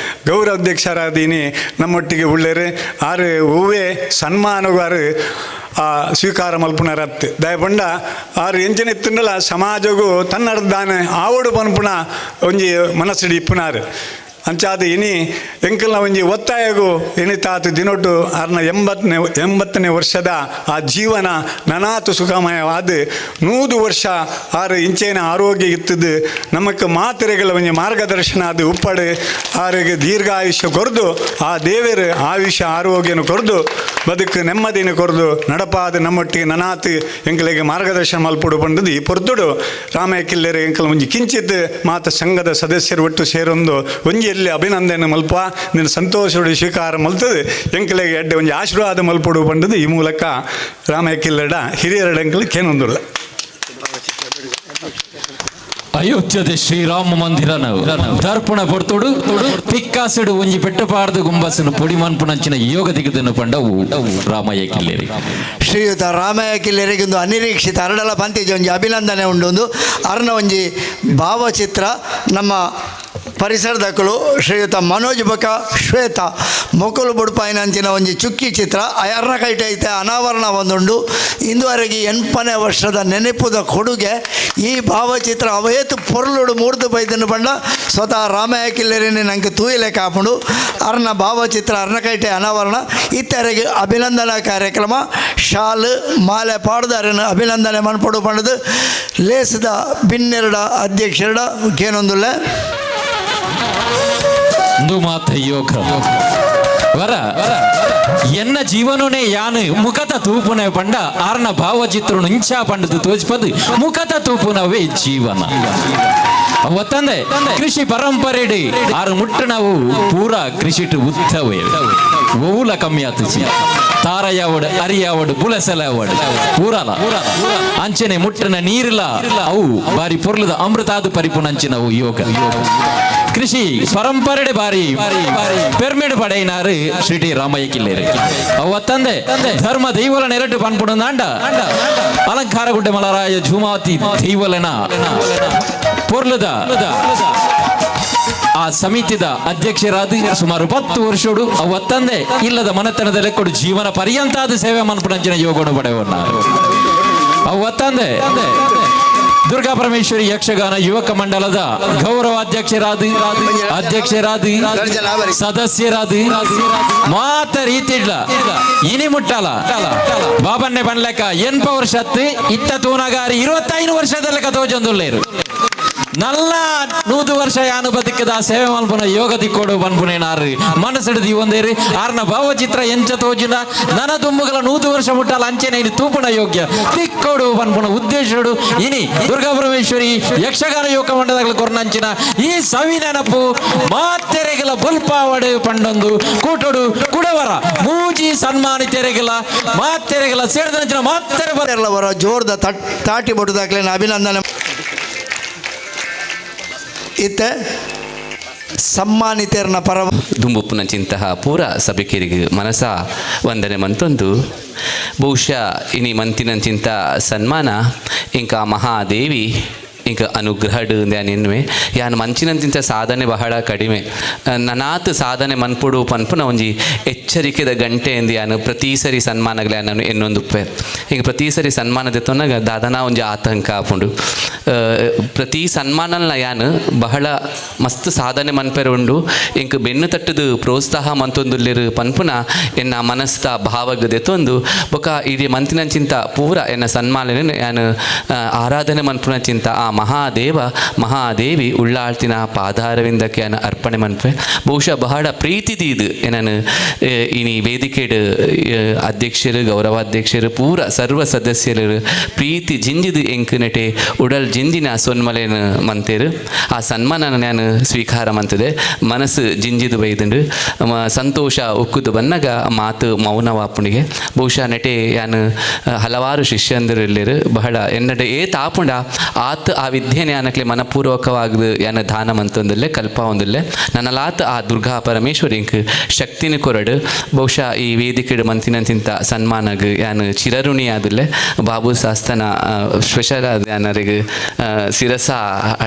ಗೌರವ ಅಧ್ಯಕ್ಷರಾದ ಇನಿ ನಮ್ಮೊಟ್ಟಿಗೆ ಉಳ್ಳೇರು ಆರು ಹೂವೇ ಸನ್ಮಾನಗಾರು ಆ ಸ್ವೀಕಾರ ಮಲ್ಪುನರತ್ತು ದಯಪಂಡ ಆರು ಎಂಚಿನ ಇತ್ತುಂಡಲ ಸಮಾಜಗೂ ತನ್ನರ್ದಾನೆ ಆವಡು ಪನ್ಪುನ ಒಂಜಿ ಮನಸ್ಸಿಡಿ ಇಪ್ಪುನಾರು ಅಂಚಾದ ಇನಿ ಎಂಕಲ್ನ ಒಂಜಿ ಒತ್ತಾಯಗು ಎನಿ ತಾತು ದಿನೊಟ್ಟು ಆರ್ನ 80ನೇ ವರ್ಷದ ಆ ಜೀವನ ನನಾತು ಸುಖಮಯವಾದ 100 ವರ್ಷ ಆರು ಇಂಚೇನ ಆರೋಗ್ಯ ಇತ್ತದು ನಮಕ್ ಮಾತ್ರೆಗಳ ಒಂಜಿ ಮಾರ್ಗದರ್ಶನ ಅದು ಉಪ್ಪಡು ಆರಿಗೆ ದೀರ್ಘಾಯುಷ್ಯ ಕೊರ್ದು ಆ ದೇವರು ಆಯುಷ್ಯ ಆರೋಗ್ಯನ ಕೊರ್ದು ಬದುಕು ನೆಮ್ಮದಿನ ಕೊರ್ದು ನಡಪಾದ ನಮ್ಮೊಟ್ಟಿಗೆ ನನಾತು ಎಂಕಲಿಗೆ ಮಾರ್ಗದರ್ಶನ ಮಲ್ಪುಡು ಬಂದದ್ದು ಈ ಪೊರ್ತುಡು ರಾಮಯ್ಯ ಕಿಲ್ಲೆರು ಎಂಕಲ್ ಒಂಜಿ ಕಿಂಚಿತ್ ಮಾತ ಸಂಘದ ಸದಸ್ಯರು ಒಟ್ಟು ಸೇರೊಂದು ಒಂಜಿ ಎಲ್ಲಿ ಅಭಿನಂದನೆ ಮಲ್ಪ ನಿನ್ನ ಸಂತೋಷಡು ಸ್ವೀಕಾರ ಮಲ್ತದೆ ಎಂಕಲಿಗೆ ಎಡ್ಡೆ ಒಂಜಿ ಆಶೀರ್ವಾದ ಮಲ್ಪುಡು ಬಂದದ್ದು ಈ ಮೂಲಕ ರಾಮಯ್ಯ ಕಿಲ್ಲೆಡ ಹಿರಿಯರ ಎಂಕಲ್ ಕೇನೊಂದುಲ್ಲ. ಅಯೋಧ್ಯದ ಶ್ರೀರಾಮ ಮಂದಿರನ ದರ್ಪಣ ಪೊರ್ತುಡು ಪಿಕ್ಕಾಸಿಡು ಒಂಜಿ ಪೆಟ್ಟಪಾರ್ದು ಗುಂಬಸನು ಪೊಡಿ ಮನ್ಪುನಂಚಿನ ಯೋಗ ದಿಗದನ್ನು ಪಂಡವು ರಾಮಯ್ಯ ಕಿಲ್ಲೇರಿ. ಶ್ರೀಯುತ ರಾಮಯ್ಯ ಕಿಲ್ಲೇರಿಗೊಂದು ಅನಿರೀಕ್ಷಿತ ಅರಡಲ ಪಂತಿಜ ಒಂಜಿ ಅಭಿನಂದನೆ ಉಂಡೊಂದು ಅರ್ನ ಒಂಜಿ ಭಾವಚಿತ್ರ ನಮ್ಮ ಪರಿಸರದಕ್ಕಲು ಶ್ರೀಯುತ ಮನೋಜ್ ಬಕ ಶ್ವೇತ ಮೊಕಲು ಬುಡ್ಪಾಯಿನಂಚಿನ ಒಂಜಿ ಚುಕ್ಕಿ ಚಿತ್ರ ಅರ್ನ ಕೈಟೆ ಐತೆ ಅನಾವರಣ ಒಂದುಂಡು. ಇಂದುವರೆಗೆ 80ನೇ ವರ್ಷದ ನೆನಪುದ ಕೊಡುಗೆ ಈ ಭಾವಚಿತ್ರ ಅವೇತು ಪೊರ್ಲುಡು ಮೂರ್ದು ಬೈದನ್ನು ಬಂಡ ಸ್ವತಃ ರಾಮಯ್ಯ ಕಿಲ್ಲೇರಿನಿ ನಂಗೆ ತೂಯಿಲೆ ಕಾಪುಂಡು ಅರ್ನ ಭಾವಚಿತ್ರ ಅರ್ನ ಕೈಟೆ ಅನಾವರಣ ಇತ್ತರೆಗೆ ಅಭಿನಂದನಾ ಕಾರ್ಯಕ್ರಮ ಶಾಲು ಮಾಲೆ ಪಾಡ್ದಾರನ್ನು ಅಭಿನಂದನೆ ಮನ್ಪಡು ಪಂಡದು ಲೇಸದ ಬಿನ್ನೆರಡ ಅಧ್ಯಕ್ಷರಡ ಕೇನೊಂದುಲ್ಲ. ಒಂದು ಮಾತ ಯೋಗ ವರ ಎನ್ನ ಜೀವನನೇ ಯಾನು ಮುಖತ ತೂಪುನ ಪಂಡ ಆರ್ನ ಭಾವಚಿತ್ರ ಇಂಚಾ ಪಂಡದು ತೋಜ್ಪದು ಮುಖತ ತೂಪುನವೇ ಜೀವನ. ಅವತ್ತಂದೆ ಕೃಷಿ ಪರಂಪರೆಡಿ ಆರು ಮುಟ್ಟಣವು ಪೂರ ಕೃಷಿಟು ಉತ್ತವೇ ಓಲ ಕಮ್ಮಿ ಆತುಚಿ ತಾರಯಾವಡು ಅರಿಯಾವಡು ಬುಲಸೆಲಾವಡು ಪೂರಲ ಅಂಚನೆ ಮುಟ್ಟನ ನೀರಿಲ್ಲ ಅವು ಬಾರಿ ಪೊರ್ಲದ ಅಮೃತಾದು ಪರಿಪುಣಂಚಿನವು ಯೋಗ. ಕೃಷಿ ಪರಂಪರೆಡೆ ಬಾರಿ ಪೆರ್ಮೆಡ್ ಪಡೆಯಿನಾರು ಶ್ರೀ ಟಿ ರಾಮಯ್ಯ ಕಿಲ್ಲೇರಿ. ಅವತ್ತಂದೆ ಧರ್ಮ ದೈವಲ ನೆರಟು ಪನ್ಪುಡಂದಾಂಡ ಅಲಂಕಾರ ಗುಡ್ಡೆ ಮಲರಾಯ ಝುಮಾತಿ ದೈವಲನ ಪೊರ್ಲದ ಆ ಸಮಿತಿದ ಅಧ್ಯಕ್ಷರಾದ ಸುಮಾರು 10 ವರ್ಷಡು ಅವತ್ತಂದೆ ಇಲ್ಲದ ಮನೆತನದ ಲೆಕ್ಕಡು ಜೀವನ ಪರ್ಯಂತಾದ ಸೇವೆ ಮನ್ಪುಣಂಚಿನ ಯೋಗನು ಪಡೆಯವನ್ನ. ಅವತ್ತಂದೆ ದುರ್ಗಾ ಪರಮೇಶ್ವರಿ ಯಕ್ಷಗಾನ ಯುವಕ ಮಂಡಲದ ಗೌರವಾಧ್ಯಕ್ಷರಾದ ಅಧ್ಯಕ್ಷರಾದ ಸದಸ್ಯರಾದ ಮಾತ ರೀತಿಡ್ಲ ಇನಿ ಮುಟ್ಟಲ ಬಾಬನ್ನೆ ಬನ್ಲೆಕ್ಕ 80 ವರ್ಷ ಇತ್ತ ತೂನಗಾರಿ 25 ವರ್ಷದ ಲೆಕ್ಕ ತೋಜೊಂದುಲ್ಲೇರು. ನಲ್ಲ 100 ವರ್ಷ ಯಾನು ಬದುಕದ ಸೇವೆ ಮಲ್ಪುನ ಯೋಗ ದಿಕ್ಕೋಡು ಬನ್ಪುನೇನಾರು ಮನಸ್ಸಿಡ್ದು ಒಂದೇರು ಆರ್ನ ಭಾವಚಿತ್ರ ಎಂಚ ತೋಜುನ ನನ ದುಮ್ಮುಗಲ 100 ವರ್ಷ ಮುಟ್ಟಲ ಅಂಚೆನೆ ಇನಿ ತೂಪುನ ಯೋಗ್ಯ ತಿಕ್ಕೋಡು ಬನ್ಪುನ ಉದ್ದೇಶಡು ಇನಿ ದುರ್ಗಾ ಪರಮೇಶ್ವರಿ ಯಕ್ಷಗಾನ ಯೋಗ ಮಂಡಲಗಳ ಕೊರ್ನಂಚಿನ ಈ ಸವಿ ನೆನಪು ಮಾತೆರೆಗಲ ಬುಲ್ಪಾವಡು ಪಂಡೊಂದು ಕೂಟೋಡು ಕುಡವರ ಮೂಜಿ ಸನ್ಮಾನಿತೆರೆಗಲ ಮಾತೆರೆಗಲ ಸೇರಿದಂಚಿನ ಮಾತೆರೆ ಅವರ ಜೋರ್ದ ತಾಟಿ ಬಡುದಾಕ್ಲೇನ ಅಭಿನಂದನೆ ಇತ್ತೆ ಸಮ್ಮಾನಿತರನ ಪರ ದುಂಬುಪ್ಪುನಂಚಿಂತಹ ಪೂರ ಸಭೆಕರಿಗೆ ಮನಸ ವಂದನೆ ಮಂತೊಂದು ಬಹುಶಃ ಇನಿ ಮಂತಿನಂಚಿಂತ ಸನ್ಮಾನ ಇಂಕ ಮಹಾದೇವಿ ಇಂಕ ಅನುಗ್ರಹಡ್ ಯಾನ್ ಎನ್ನುವೆ. ಯಾನ್ ಮಂಚಿನಂತಿಂತ ಸಾಧನೆ ಬಹಳ ಕಡಿಮೆ. ನನಾತ್ ಸಾಧನೆ ಮನ್ಪೊಡು ಪನ್ಪುನ ಒಂಜಿ ಎಚ್ಚರಿಕೆದ ಗಂಟೆ ಎಂದು ಯಾನ್ ಪ್ರತಿ ಸರಿ ಸನ್ಮಾನಗಳ ಯಾನ್ ಎನ್ನೊಂದುಪ್ಪೆ. ಈಗ ಪ್ರತಿ ಸರಿ ಸನ್ಮಾನ ದೆತ್ತೊನ್ನಗ ದಾದನಾ ಒಂಜಿ ಆತಂಕ ಆಪುಂಡು. ಪ್ರತಿ ಸನ್ಮಾನಲ್ನ ಯಾನ್ ಬಹಳ ಮಸ್ತ್ ಸಾಧನೆ ಮನ್ಪೆರೆ ಉಂಡು, ಎಂಕ್ ಬೆನ್ನು ತಟ್ಟುದು ಪ್ರೋತ್ಸಾಹ ಮಂತೊಂದುಲ್ಲೆರ್ ಪನ್ಪುನ ಎನ್ನ ಮನಸ್ದ ಭಾವಗ್ ದೆತ್ತೊಂದು ಬೊಕ ಇಡೀ ಮಂತಿನಂಚಿಂತ ಪೂರ ಎನ್ನ ಸನ್ಮಾನನೆ ಯಾನ್ ಆರಾಧನೆ ಮನ್ಪುನಂಚಿಂತ ಆ ಮಹಾದೇವ ಮಹಾದೇವಿ ಉಳ್ಳಾಳ್ತಿನ ಪಾದಾರವಿಂದಕ್ಕೆ ಯಾನ್ ಅರ್ಪಣೆ ಮನ್ಪೆ. ಬಹುಶಃ ಬಹಳ ಪ್ರೀತಿ ದೀದ್ ಎನನ್ ಇನಿ ವೇದಿಕೆಡ್ ಅಧ್ಯಕ್ಷರು ಗೌರವಾಧ್ಯಕ್ಷರು ಪೂರ ಸರ್ವ ಸದಸ್ಯರು ಪ್ರೀತಿ ಜಿಂಜಿದ್ ಎಂಕ್ ನೆಟೆ ಉಡಲ್ ಜಿಂಜಿನ ಸೊನ್ಮಲೆನ್ ಮಂತೇರು. ಆ ಸನ್ಮಾನನ ನಾನು ಸ್ವೀಕಾರ ಮಂತದೆ ಮನಸ್ಸು ಜಿಂಜಿದು ಬೈದುಂಡು. ಸಂತೋಷ ಉಕ್ಕುದು ಬನ್ನಗ ಮಾತು ಮೌನವಾಪುಣಿಗೆ. ಬಹುಶಃ ನೆಟೆ ಯಾನ್ ಹಲವಾರು ಶಿಷ್ಯಂದರು ಇಲ್ಲೇರು ಬಹಳ ಎನ್ನಡೆ ಏ ತಾಪುಂಡ ಆತ್ ಆ ವಿದ್ಯೆನೆ ಯಾನಕ್ಲೆ ಮನಪೂರ್ವಕವಾಗದು ಯಾನ ದಾನ ಮಂತೊಂದುಲ್ಲೆ ಕಲ್ಪ ಒಂದುಲ್ಲೆ ನನ್ನಲಾತ್ ಆ ದುರ್ಗಾ ಪರಮೇಶ್ವರಿ ಇಂಕ್ ಶಕ್ತಿನ ಕೊರಡು. ಬಹುಶಃ ಈ ವೇದಿಕೆಡು ಮಂತಿನಂತಿಂತ ಸನ್ಮಾನಗ್ ಯಾನ್ ಚಿರಋಣಿ ಆದುಲ್ಲೆ. ಬಾಬು ಸಾಸ್ತನ ಸ್ಪೆಷಲ್ ಆದ ಯಾನರಿಗೆ ಸಿರಸ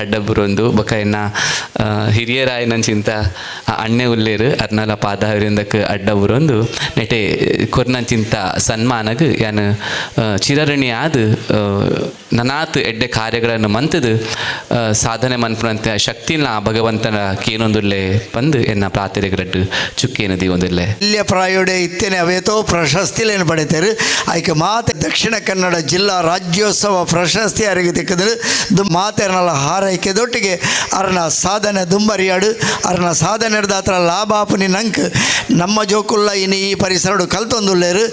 ಅಡ್ಡಬುರೊಂದು ಬೊಕ ಎನ್ನ ಹಿರಿಯರಾಯನಂಚಿಂತ ಅಣ್ಣೆ ಉಲ್ಲೇರು ಅರ್ನಲ ಪಾದಾವಿರಿಂದಕ್ಕೆ ಅಡ್ಡಬುರೊಂದು ನೆಟೆ ಕೊರ್ನಂಚಿಂತ ಸನ್ಮಾನಗ್ ಯಾನ್ ಚಿರಋಣಿ ಆದ್ ನನಾತ್ ಎಡ್ಡೆ ಕಾರ್ಯಗಳನ್ನು ಮಂತದು ಸಾಧನೆ ಮನ್ಪುನಂತೆ ಶಕ್ತಿನ ಭಗವಂತನ ಕೇನೊಂದುಲ್ಲೆ ಪಂದು ಎನ್ನ ಪ್ರಾರ್ಥನೆಗರಡ್ಡು ಚುಕ್ಕೇನು ದೀವೊಂದುಲ್ಲೆ. ಇಲ್ಲಿಯ ಪ್ರಾಯೋಡೆ ಇತ್ತೇನೆ ಅವೇತೋ ಪ್ರಶಸ್ತಿಲೇನು ಪಡೆತೇರು. ಆಯ್ಕೆ ಮಾತೆ ದಕ್ಷಿಣ ಕನ್ನಡ ಜಿಲ್ಲಾ ರಾಜ್ಯೋತ್ಸವ ಪ್ರಶಸ್ತಿ ಅರಿಗೆ ತಿಕ್ಕಿದ್ರು. ಮಾತೆರ್ನಲ ಹಾರೈಕೆದೊಟ್ಟಿಗೆ ಅರ್ನ ಸಾಧನೆ ದುಂಬರಿಯಾಡು ಅರ್ನ ಸಾಧನೆ ದಾತ್ರ ಲಾಭ ಆಪುನಿ ನಂಕ್ ನಮ್ಮ ಜೋಕುಲ್ಲ ಇನಿ ಈ ಪರಿಸರಡು ಕಲ್ತೊಂದುಲ್ಲೇರು.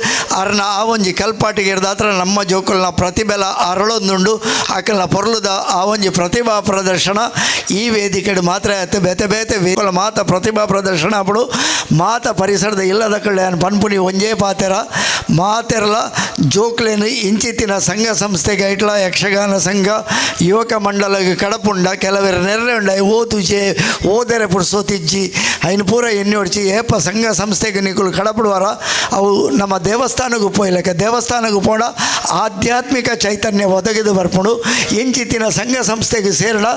ಅರ್ನ ಆ ಒಂಜಿ ಕಲ್ಪಾಟಿಗೆ ದಾತ್ರ ನಮ್ಮ ಜೋಕುಲ್ನ ಪ್ರತಿಬೆಲ ಅರಳೊಂದುಂಡು. ಆಕಲ್ನ ಪೊರ್ಲುದ ಆ ಒಂಜಿ ಪ್ರತಿಭಾ ಪ್ರದರ್ಶನ ಈ ವೇದಿಕೆಡು ಮಾತ್ರ ಆಯ್ತು. ಬೇತೆ ಬೇತೆ ಮಾತ ಪ್ರತಿಭಾ ಪ್ರದರ್ಶನ ಅಪ್ಪಡು ಮಾತ ಪರಿಸರದ ಇಲ್ಲದ ಕಳ್ಳೆ ಪನ್ಪುನಿ ಒಂಜೇ ಪಾತೆರ ಮಾತೆರ್ಲ ಜೋಕ್ಲೇನು ಇಂಚಿತ್ತಿನ ಸಂಘ ಸಂಸ್ಥೆಗೆ ಐಟ್ಲ ಯಕ್ಷಗಾನ ಸಂಘ ಯುವಕ ಮಂಡಲ ಕಡಪುಂಡ ಕೆಲವರು ನೆರ್ರೆ ಉಂಡ ಓತುಜೆ ಓದರೆ ಪುರ್ಸೋತಿಜ್ಜಿ ಐನು ಪೂರ ಎಣ್ಣೆ ಹೊಡ್ಚಿ ಏಪ ಸಂಘ ಸಂಸ್ಥೆಗೆ ನಿಕುಲು ಕಡಪುಡುವಾರ ಅವು ನಮ್ಮ ದೇವಸ್ಥಾನಕ್ಕೂ ಪೋಯ್ಲಕ್ಕ ದೇವಸ್ಥಾನಕ್ಕೂ ಪೋಣ ಆಧ್ಯಾತ್ಮಿಕ ಚೈತನ್ಯ ಒದಗಿದು ಬರ್ಪುಂಡು. ಇಂಚಿತ್ತಿನ ಸಂಘ ಸಂಸ್ಥೆಗೆ ಸೇರಡ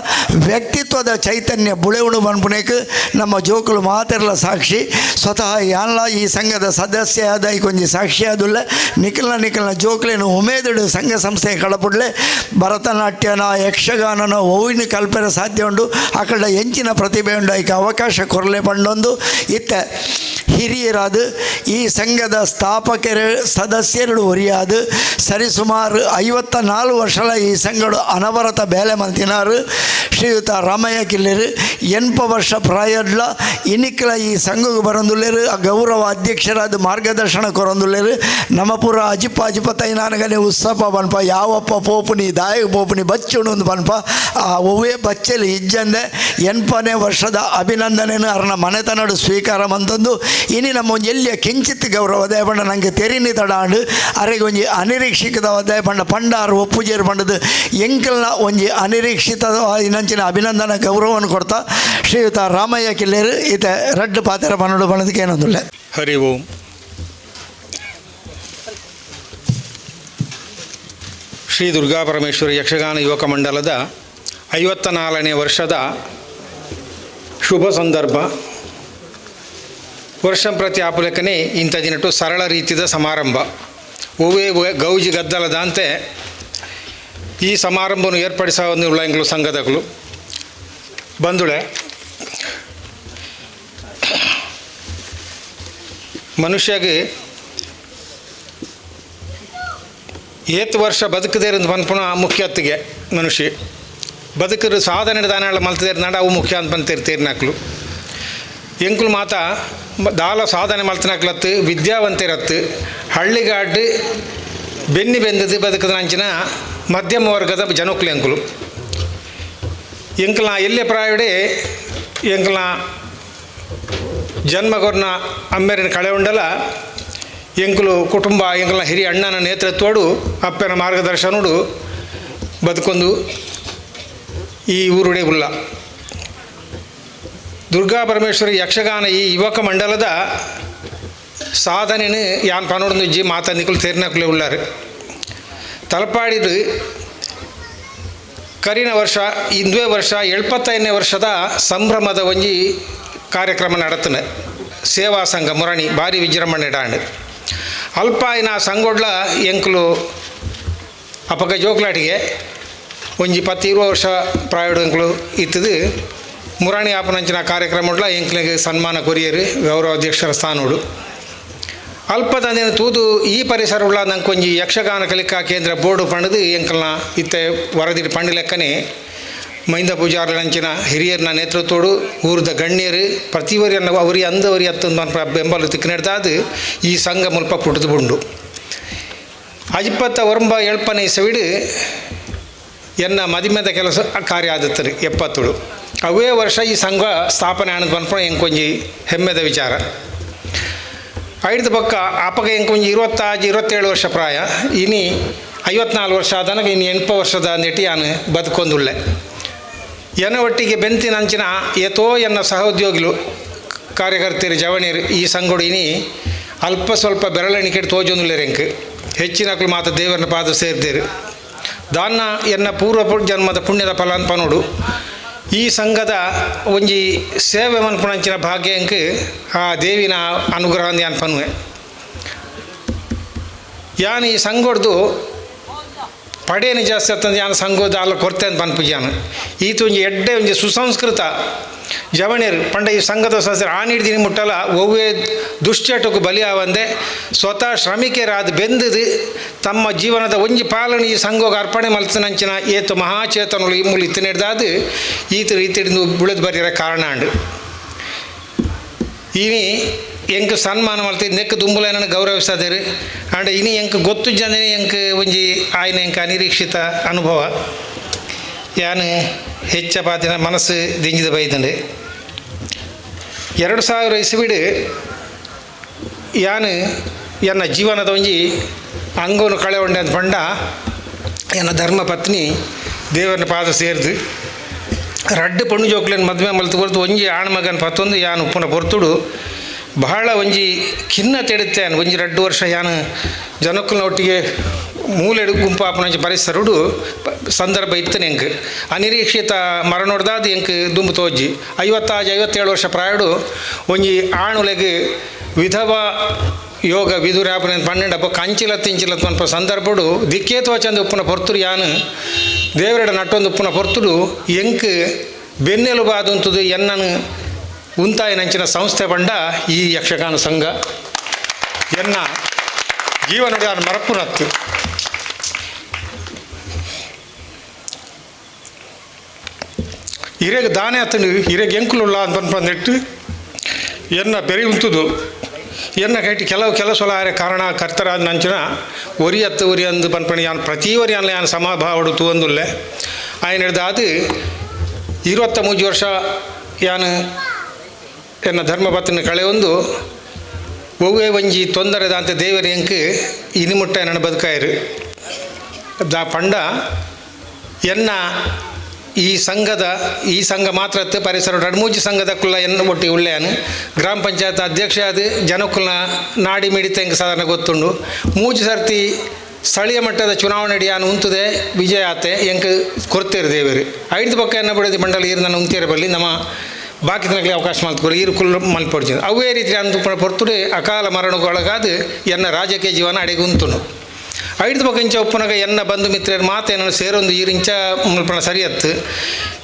ವ್ಯಕ್ತಿತ್ವದ ಚೈತನ್ಯ ಬುಳೆವುಣು ಬನ್ಪುನೇಕ್ ನಮ್ಮ ಜೋಕುಲು ಮಾತೆರ್ಲ ಸಾಕ್ಷಿ. ಸ್ವತಃ ಯಾನ್ಲ ಈ ಸಂಘದ ಸದಸ್ಯ ಆದ ಕೊಂಜಿ ಸಾಕ್ಷಿ ಆದುಲ್ಲ. ನಿಖಲ್ನ ನಿಖಲ್ನ ಜೋಕ್ಲೇನು ಉಮೇದುಡು ಸಂಘ ಸಂಸ್ಥೆ ಕಡಪುಡ್ಲೆ ಭರತನಾಟ್ಯನ ಯಕ್ಷಗಾನನ ಓವಿನ ಕಲ್ಪನೆ ಸಾಧ್ಯ ಉಂಡು. ಆಕಡ ಎಂಚಿನ ಪ್ರತಿಭೆ ಉಂಡು ಐಕೆ ಅವಕಾಶ ಕೊರಲೆ ಪಂಡೊಂದು ಇತ್ತ ಹಿರಿಯರಾದ ಈ ಸಂಘದ ಸ್ಥಾಪಕರ ಸದಸ್ಯರು ಒರಿಯಾದ ಸರಿಸುಮಾರು 54 ವರ್ಷಲ ಈ ಸಂಘಡು ಅನವರತ ಬೇಲೆ ಮಂತಿನಾರು ಶ್ರೀಯುತ ರಾಮಯ್ಯ ಕಿಲ್ಲೇರು 80 ವರ್ಷ ಪ್ರಾಯಡ್ಲ ಇನಿಕ್ಲ ಈ ಸಂಘಕ್ಕೆ ಬರೊಂದುಲ್ಲೇರು. ಗೌರವ ಅಧ್ಯಕ್ಷರಾದ ಮಾರ್ಗದರ್ಶನ ಕೊರೊಂದುಲ್ಲೇರು. ನಮ್ಮ ಪೂರ ಅಜಿಪ ಅಜಿಪ ತೈನಾನಗನೆ ಉತ್ಸವ ಪನ್ಪ ಯಾವಪ್ಪ ಪೋಪುನಿ ದಾಯಕ ಪೋಪುನಿ ಬಚ್ಚುಣು ಒಂದು ಪನ್ಪ ಆ ಒವ್ವೇ ಬಚ್ಚಲಿ ಇಜ್ಜಂದೆ 80ನೇ ವರ್ಷದ ಅಭಿನಂದನೆಯನ್ನು ಅರ್ನ ಮನೆತನಡು ಸ್ವೀಕಾರ ಮಂತಂದು ಇನಿ ನಮ್ಮ ಒಂಜಿ ಎಲ್ಲಿಯ ಕಿಂಚಿತ್ ಗೌರವ ದಯಪಂಡ ನಂಗೆ ತೆರಿನಿ ತಡಾಂಡು ಅರೆಗೆ ಒಂಜಿ ಅನಿರೀಕ್ಷಿತ ದಯಪಂಡ ಪಂಡಾರು ಒಪ್ಪುಜೇರು ಪಂಡದು ಎಂಕಲ್ನ ಒಂಜಿ ಅನಿರೀಕ್ಷಿತ ಇನ್ನಂಚಿನ ಅಭಿನಂದನ ಗೌರವವನ್ನು ಕೊಡ್ತಾ ಶ್ರೀಯುತ ರಾಮಯ್ಯ ಕಿಲ್ಲೇರು ಈತ ರಡ್ಡು ಪಾತ್ರ ಪನ್ನಡು ಬಣ್ಣದಕ್ಕೆ ಏನೊಂದುಳ್ಳೆ. ಹರಿ ಓಂ. ಶ್ರೀ ದುರ್ಗಾ ಪರಮೇಶ್ವರಿ ಯಕ್ಷಗಾನ ಯುವಕ ಮಂಡಲದ 54ನೇ ವರ್ಷದ ಶುಭ ಸಂದರ್ಭ. ವರ್ಷ ಪ್ರತಿ ಆಪುಲಕನೆ ಇಂಥ ದಿನಟು ಸರಳ ರೀತಿಯ ಸಮಾರಂಭ ಒವ್ವೇ ಗೌಜಿ ಗದ್ದಲದಂತೆ ಈ ಸಮಾರಂಭವನ್ನು ಏರ್ಪಡಿಸುವ ಉಳ್ಳಂಗಳು ಸಂಘದಗಳು ಬಂದುಳೆ ಮನುಷ್ಯಗೆ ಏತ್ ವರ್ಷ ಬದುಕದೇರಂದು ಪನ್ಪುನ ಮುಖ್ಯತ್ತಿಗೆ ಮನುಷ್ಯ ಬದುಕರು ಸಾಧನೆ ದಾನ ಮಲ್ತದೇರು ನಾಡ ಅವು ಮುಖ್ಯ ಅಂತ ಬಂತೀರಿ ತೀರ್ನಾಕ್ಲು ಎಂಕುಲು ಮಾತ ದಾಲ ಸಾಧನೆ ಮಲ್ತನಾಕ್ಲತ್ತು ವಿದ್ಯಾವಂತಿರತ್ತು ಹಳ್ಳಿಗಾಡು ಬೆನ್ನಿ ಬೆಂದದ್ದು ಬದುಕದ ಅಂಚಿನ ಮಧ್ಯಮ ವರ್ಗದ ಜನಕ್ಲು ಎಂಕುಲು ಎಂಕಲ್ನ ಎಲ್ಲೆ ಪ್ರಾಯಡೆ ಎಂಕಲ್ನ ಜನ್ಮಗೊರ್ನ ಅಮ್ಮೆರಿನ ಕಳೆ ಉಂಡಲ ಎಂಕುಲು ಕುಟುಂಬ ಎಂಕಲ್ನ ಹಿರಿಯ ಅಣ್ಣನ ನೇತೃತ್ವಡು ಅಪ್ಪನ ಮಾರ್ಗದರ್ಶನಡು ಬದುಕೊಂದು ಈ ಊರುಡೆ ಉಲ್ಲ ದುರ್ಗಾ ಪರಮೇಶ್ವರಿ ಯಕ್ಷಗಾನ ಈ ಯುವಕ ಮಂಡಲದ ಸಾಧನೆನು ಯಾನ್ ಪನೊಡೊಂದುಜ್ಜಿ ಮಾತ ನಿಕುಲು ತೇರಿನಕುಲೆ ಉಳ್ಳಾರು. ತಲಪಾಡಿದು ಕರಿನ ವರ್ಷ ಇಂದುವೆ ವರ್ಷ 75ನೇ ವರ್ಷದ ಸಂಭ್ರಮದ ಒಂಜಿ ಕಾರ್ಯಕ್ರಮ ನಡತನೆ ಸೇವಾ ಸಂಘ ಮುರಣಿ ಭಾರಿ ವಿಜೃಂಭಣೆ ಡಾಂಡ್ ಅಲ್ಪ ಇನ ಸಂಗೊಡ್ಲ ಎಂಕುಲು ಅಪಗ ಜೋಕ್ಲಾಟಿಗೆ ಒಂಜಿ 10-20 ವರ್ಷ ಪ್ರಾಯಡು ಎಂಕುಲು ಇತ್ತದು ಮುರಾಣಿ ಆಪನಂಚಿನ ಕಾರ್ಯಕ್ರಮ ಎಂಕ್ಲಿಗೆ ಸನ್ಮಾನ ಕೊರಿಯರು ಗೌರವ ಅಧ್ಯಕ್ಷರ ಸ್ಥಾನೋಡು ಅಲ್ಪದಂದಿನ ತೂದು ಈ ಪರಿಸರ ಉಳ್ಳ ನಂಕೊಂಜಿ ಯಕ್ಷಗಾನ ಕಲಿಕಾ ಕೇಂದ್ರ ಬೋರ್ಡು ಪಂಡದು ಎಂಕಲ್ನ ಇತ್ತೆ ವರದಿ ಪಂಡು ಲೆಕ್ಕನೆ ಮೈಂದ ಪೂಜಾರ್ಲಂಚಿನ ಹಿರಿಯರ್ನ ನೇತೃತ್ವಡು ಊರ್ದ ಗಣ್ಯರು ಪ್ರತಿವರಿಯನ್ನು ಅವರಿ ಅಂದವರಿ ಅತ್ತೊಂದು ಬೆಂಬಲ ತಿಕ್ಕನೆಡ್ದಾದು ಈ ಸಂಘ ಮುಲ್ಪ ಪುಟ್ಟದು ಬುಂಡು 59 ಇಸವಿಡು ಎನ್ನ ಮದಿಮೆದ ಕೆಲಸ ಕಾರ್ಯ ಆದತ್ತರು 70 ಅವೇ ವರ್ಷ ಈ ಸಂಘ ಸ್ಥಾಪನೆ ಆನಂದ್ ಪನ್ಪಣ ಎಂಕೊಂಜಿ ಹೆಮ್ಮೆದ ವಿಚಾರ. ಐದು ಪಕ್ಕ ಅಪಗ ಎಂಕೊಂಜಿ 26 27 ವರ್ಷ ಪ್ರಾಯ ಇನಿ 54 ವರ್ಷ ಆದನಗ ಇನ್ನು 8 ವರ್ಷದ ಅಂದಿಟ್ಟು ಯಾನು ಬದುಕೊಂದುಳ್ಳೆ. ಎನ್ನ ಒಟ್ಟಿಗೆ ಬೆಂತಿನಂಚಿನ ಏತೋ ಎನ್ನ ಸಹೋದ್ಯೋಗಿಲು ಕಾರ್ಯಕರ್ತರು ಜವಣಿಯರು ಈ ಸಂಘಡು ಇನಿ ಅಲ್ಪ ಸ್ವಲ್ಪ ಬೆರಳೆಣಿಕೆ ತೋಜೊಂದುಲ್ಲೇರು ಎಂಕ್ ಹೆಚ್ಚಿನಕ್ಲು ಮಾತ ದೇವರನ್ನ ಪಾದ ಸೇರ್ದೇರು ದಾನ್ನ ಎನ್ನ ಪೂರ್ವ ಜನ್ಮದ ಪುಣ್ಯದ ಫಲ ಪನೋಡು ಈ ಸಂಘದ ಒಂಜಿ ಸೇವೆ ಮನ್ಪುಣಂಚಿನ ಭಾಗ್ಯ ಎಂಕ್ ಆ ದೇವಿನ ಅನುಗ್ರಹ ಯಾನ್ ಪನ್ನುವೆ. ಯಾನ್ ಈ ಸಂಘಡ್ದು ಪಡೇನು ಜಾಸ್ತಿ ಆತಂದು ಯಾನ್ ಸಂಘದ ಅಲ್ಲ ಕೊರತೆ ಅಂತ ಪನ್ಪುಜಾನು ಈತ ಒಂಜಿ ಎಡ್ಡೆ ಒಂಜಿ ಸುಸಂಸ್ಕೃತ ಜವಣಿಯರು ಪಂಡ ಈ ಸಂಘದ ಸದಸ್ಯರು ಆ ನೀಡ್ದಿನಿ ಮುಟ್ಟಲ್ಲ ಒವ್ವೇ ದುಶ್ಚಟಕ್ಕೂ ಬಲಿ ಆವಂದೆ ಸ್ವತಃ ಶ್ರಮಿಕರಾದ ಬೆಂದದು ತಮ್ಮ ಜೀವನದ ಒಂಜಿ ಪಾಲನೆ ಈ ಸಂಘೋಗ ಅರ್ಪಣೆ ಮಲ್ತನಂಚಿನ ಏತು ಮಹಾಚೇತನಗಳು ಈ ಮೂಲ ಇತ್ತನೆಡ್ದಾದು ಈತ ರೀತಿಯಿಂದ ಬುಳದು ಬರಿಯರ ಕಾರಣ ಅಂಡು. ಇನಿ ಎಂಕ್ ಸನ್ಮಾನ ಮಲ್ತಿ ನೆಕ್ ದುಂಬುಲೈನನ್ನು ಗೌರವಿಸದೇರು ಆಂಡ್ ಇನಿ ಎಂಕ್ ಗೊತ್ತು ಜನ ಎಂಕ್ ಒಂಜಿ ಆಯ್ನ ಎಂಕ್ ಅನಿರೀಕ್ಷಿತ ಅನುಭವ ಯಾನು ಹೆಚ್ಚ ಪಾತಿನ ಮನಸ್ಸು ದಿಂಜಿದ ಬೈದಂಡು. 2000 ಇಸವಿಡು ಯಾನು ಎನ್ನ ಜೀವನದ ಒಂಜಿ ಅಂಗವನ್ನು ಕಳೆಗೊಂಡೆ ಅಂತ ಪಂಡ ಎನ್ನ ಧರ್ಮಪತ್ನಿ ದೇವರನ್ನ ಪಾದ ಸೇರ್ದು ರಡ್ಡು ಪಣ್ಣು ಜೋಕ್ಲೇನು ಮದುವೆ ಮಲ್ತು ಕೊರ್ತು ಒಂಜಿ ಆಣ್ ಮಗನ ಪತ್ತೊಂದು ಯಾನು ಉಪ್ಪುನ ಪೊರ್ತುಡು ಬಹಳ ಒಂಜಿ ಖಿನ್ನ ತೆಡುತ್ತೆ ಯಾನು ಒಂಜಿ 2 ವರ್ಷ ಯಾನು ಜನಕ್ಕುಲ್ನ ಒಟ್ಟಿಗೆ ಮೂಲೆಡು ಗುಂಪು ಆಪುನಂಚಿ ಪರಿಸರುಡು ಸಂದರ್ಭ ಇತ್ತು ಎಂಕ್ ಅನಿರೀಕ್ಷಿತ ಮರಣೊಡ್ದಾದ ಎಂಕ್ ದುಂಬು ತೋಜಿ 56 57 ವರ್ಷ ಪ್ರಾಯಡು ಒಂಜಿ ಆಣುಲೆಗ್ ವಿಧವಾ ಯೋಗ ವಿಧುರಾಪನ 12 ಹಬ್ಬ ಕಂಚಿಲ ತಿಂಚಿಲ ಪನ್ಪ ಸಂದರ್ಭಡು ದಿಕ್ಕೇ ತೋಚಂದು ಉಪ್ಪುನ ಪೊರ್ತುಡು ಯಾನು ದೇವರೆಡ ನಟ್ಟೊಂದು ಉಪ್ಪುನ ಪೊರ್ತುಡು ಎಂಕ್ ಬೆನ್ನೆಲುಬಾದುಂತುದು ಎನ್ನನು ಉಂತಾಯಿನಂಚಿನ ಸಂಸ್ಥೆ ಪಂಡ ಈ ಯಕ್ಷಗಾನ ಸಂಘ ಎನ್ನ ಜೀವನದ ಮರಪುನತ್ತು. ಇರೆಗ್ ದಾನೆ ಆತನು ಇರೆಗ್ ಎಂಕುಲುಳ್ಳ ಅಂತ ಪನ್ಪಂದಿಟ್ಟು ಎನ್ನ ಬೆರಿ ಉಂತುದು ಎನ್ನ ಕೈಟಿ ಕೆಲವು ಕೆಲಸಲ ಆರೆ ಕಾರಣ ಕರ್ತರಾದ ನಂಚಿನ ಒರಿ ಅತ್ತು ಒರಿ ಅಂದು ಪನ್ಪಣಿ ಯಾನ್ ಪ್ರತಿ ಒರಿ ಅನ್ಲ ಯಾನ್ ಸಮಭಾವಡು ತೂವಂದುಲ್ಲೆ ಆಯ್ನ ಹಿಡ್ದು 23 ವರ್ಷ ಯಾನು ಎನ್ನ ಧರ್ಮಪತ್ನಿ ಕಳೆಯೊಂದು ಒವ್ವೇ ಒಂಜಿ ತೊಂದರೆದಾಂತ ದೇವರ ಎಂಕ್ ಇನಿಮುಟ್ಟ ನನ್ನ ಬದುಕಾಯರು ದಾ ಪಂಡ ಎನ್ನ ಈ ಸಂಘದ ಈ ಸಂಘ ಮಾತ್ರ ಪರಿಸರ ರಡ್ಮೂಜಿ ಸಂಘದ ಕುಲ್ಲ ಎನ್ನ ಒಟ್ಟಿ ಉಳ್ಳೆಯಾನು ಗ್ರಾಮ ಪಂಚಾಯತ್ ಅಧ್ಯಕ್ಷ ಅದು ಜನಕುಲ್ನ ನಾಡಿ ಮಿಡಿತ ಎಂಕ್ ಸಾಧಾರಣ ಗೊತ್ತುಂಡು ಮೂಜಿ ಸರ್ತಿ ಸ್ಥಳೀಯ ಮಟ್ಟದ ಚುನಾವಣೆ ಯಾನು ಉಂತುದೆ ವಿಜಯ ಆತೆ ಎಂಕ್ ಕೊರ್ತೇರು ದೇವರು ಐದು ಪಕ್ಕ ಎನ್ನ ಬಿಡದಿ ಮಂಡಲ ಈರು ನನ್ನ ಉಂತೇರು ಬಲ್ಲಿ ನಮ್ಮ ಬಾಕಿ ದಿನಗಳಿಗೆ ಅವಕಾಶ ಮಲ್ತ್ಕೊರಿ ಈರು ಕುಲ್ಲ ಮಲ್ಪೊಡ್ಚಿದ್ದು ಅವೇ ರೀತಿ ಅಂದು ಪೊರ್ತುಡೆ ಅಕಾಲ ಮರಣಗೊಳಗಾದ ಎನ್ನ ರಾಜಕೀಯ ಜೀವನ ಅಡಿಗೆ ಉಂತುಂಡು. ಐದು ಪಕ್ಕ ಇಂಚ ಉಪ್ಪುನಗ ಎನ್ನ ಬಂಧು ಮಿತ್ರರ ಮಾತೇನನ್ನು ಸೇರೊಂದು ಈರಿಂಚ ಮುಲ್ಪಣ ಸರಿಯತ್ತು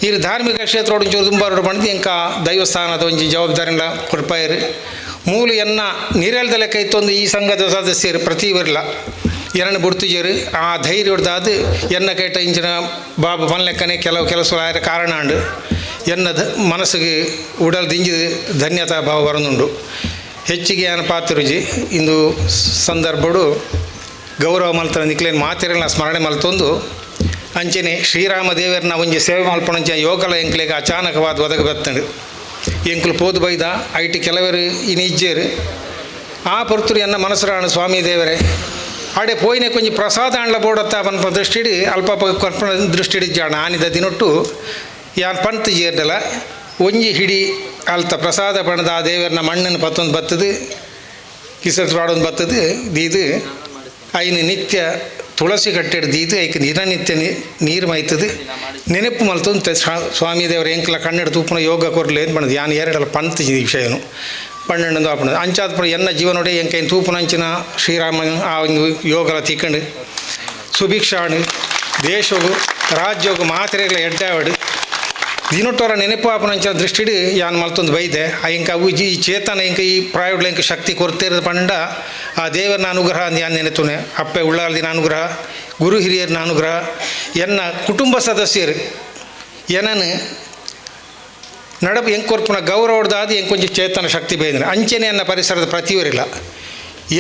ಈರು ಧಾರ್ಮಿಕ ಕ್ಷೇತ್ರ ಒಂಚೂರು ದುಂಬಾರೋಡು ಪಂಡ್ದು ಎಂಕ ದೈವಸ್ಥಾನದ ಒಂಜಿ ಜವಾಬ್ದಾರಿನ ಕೊಡ್ಪಾಯರು ಮೂಲು ಎನ್ನ ನೀರೇಳ್ದ ಲೆಕ್ಕ ಇತ್ತೊಂದು ಈ ಸಂಘದ ಸದಸ್ಯರು ಪ್ರತಿ ಬರಲ ಎರನ್ನು ಬುಡ್ತಿಜರು ಆ ಧೈರ್ಯ ಹೊಡ್ದಾದು ಎನ್ನ ಕೇಟ ಇಂಚಿನ ಬಾಬು ಪನ್ಲೆಕ್ಕನೆ ಕೆಲವು ಕೆಲಸ ಆಯ್ರ ಕಾರಣ ಅಂಡು ಎನ್ನ ಮನಸ್ಸಿಗೆ ಉಡಲ್ ದಿಂಜಿದ ಧನ್ಯತಾ ಭಾವ ಬರನುಂಡು. ಹೆಚ್ಚಿಗೆ ಏನು ಪಾತಿರುಜಿ ಇಂದು ಸಂದರ್ಭಡು ಗೌರವ ಮಲ್ತನ ನಿಕ್ಲೇನು ಮಾತಿರಲ್ಲ ಸ್ಮರಣೆ ಮಲ್ತೊಂದು ಅಂಚನೆ ಶ್ರೀರಾಮ ದೇವರನ್ನ ಒಂಜಿ ಸೇವೆ ಮಲ್ಪಣಂಚ ಯೋಗಲ ಎಂಕ್ಲೆಗ್ ಅಚಾನಕವಾದ ಒದಗ ಬತ್ತಂಡು ಎಂಕ್ಲು ಪೋದು ಬೈದ IT ಕೆಲವರು ಇನಿಜ್ಜೇರು ಆ ಪೊರ್ತುರು ಎನ್ನ ಮನಸ್ಸುರಾಣ ಸ್ವಾಮಿ ದೇವರೇ ಆಡೆ ಪೋಯಿನ ಕೊಂಚ ಪ್ರಸಾದ ಅಂಡ್ಲ ಬೋಡತ್ತ ಪನ್ಪ ದೃಷ್ಟಿಡಿ ಅಲ್ಪ ಕಲ್ಪನ ದೃಷ್ಟಿಡಿ ಜಾಣ ಆನಿದ ದಿನೊಟ್ಟು ಯಾನ್ ಪಂತ್ ಜೇರ್ದಲ ಒಂಜಿ ಹಿಡಿ ಅಲ್ತ ಪ್ರಸಾದ ಪಣದ ಆ ದೇವರನ್ನ ಮಣ್ಣನ್ನು ಪತ್ತೊಂದು ಬತ್ತದು ಕಿಸತ್ ಪಾಡೊಂದು ಬತ್ತದು ದೀದು ಐನು ನಿತ್ಯ ತುಳಸಿ ಕಟ್ಟೆಡ್ ದೀದು ಐಕ್ ದಿನನಿತ್ಯ ನೀರು ಮೈತದು ನೆನಪು ಮಲ್ತೊಂದು ಸ್ವಾಮಿ ದೇವರ ಎಂಕ್ಲ ಕಣ್ಣೆಡ್ ತೂಪುನ ಯೋಗ ಕೊರ್ಲೆ ಏನು ಪಂಡದು ಯಾನ್ ಎರಡಲ್ಲ ಪಂತ ಈ ವಿಷಯನು ಪన్నೆಂಡು ಆಪುಂಡು ಅಂಚಾದ ಪುರ ಎನ್ನ ಜೀವನೋಡೆ ಎಂಕೈನ್ ತೂಪುನಂಚಿನ ಶ್ರೀರಾಮನ ಆ ಒಂದು ಯೋಗಲ ತಿಕ್ಕಂಡು ಸುಭಿಕ್ಷಾಣು ದೇಶಗು ರಾಜ್ಯಗು ಮಾತ್ರೆಗಳ ಎಡ್ಡಾವಡು ದಿನೊಟ್ಟವರ ನೆನಪು ಆಪುನಂಚಿನ ದೃಷ್ಟಿಡ್ ಯಾನ್ ಮಲ್ತೊಂದು ಬೈದೆ ಆ ಎಂಕ ಅವು ಈ ಚೇತನ ಎಂಕ ಈ ಪ್ರಾಯೋಡ್ಲ ಎಂಕ ಶಕ್ತಿ ಕೊರತೆ ಪಂಡ ಆ ದೇವರನ ಅನುಗ್ರಹ ಅಂದ್ ಯಾನ್ ನೆನೆತುನೆ ಅಪ್ಪೆ ಉಳ್ಳಾಲ್ದಿನ ಅನುಗ್ರಹ ಗುರು ಹಿರಿಯರನ ಅನುಗ್ರಹ ಎನ್ನ ಕುಟುಂಬ ಸದಸ್ಯರು ಎನನು ನಡಪು ಎಂಕ್ ಕೊರ್ಪುನ ಗೌರವಡ್ದಾದ ಎಂಕೊಂಚ ಚೇತನ ಶಕ್ತಿ ಬೈದನೆ ಅಂಚನೆ ಎನ್ನ ಪರಿಸರದ ಪ್ರತಿಯವರಿಲ್ಲ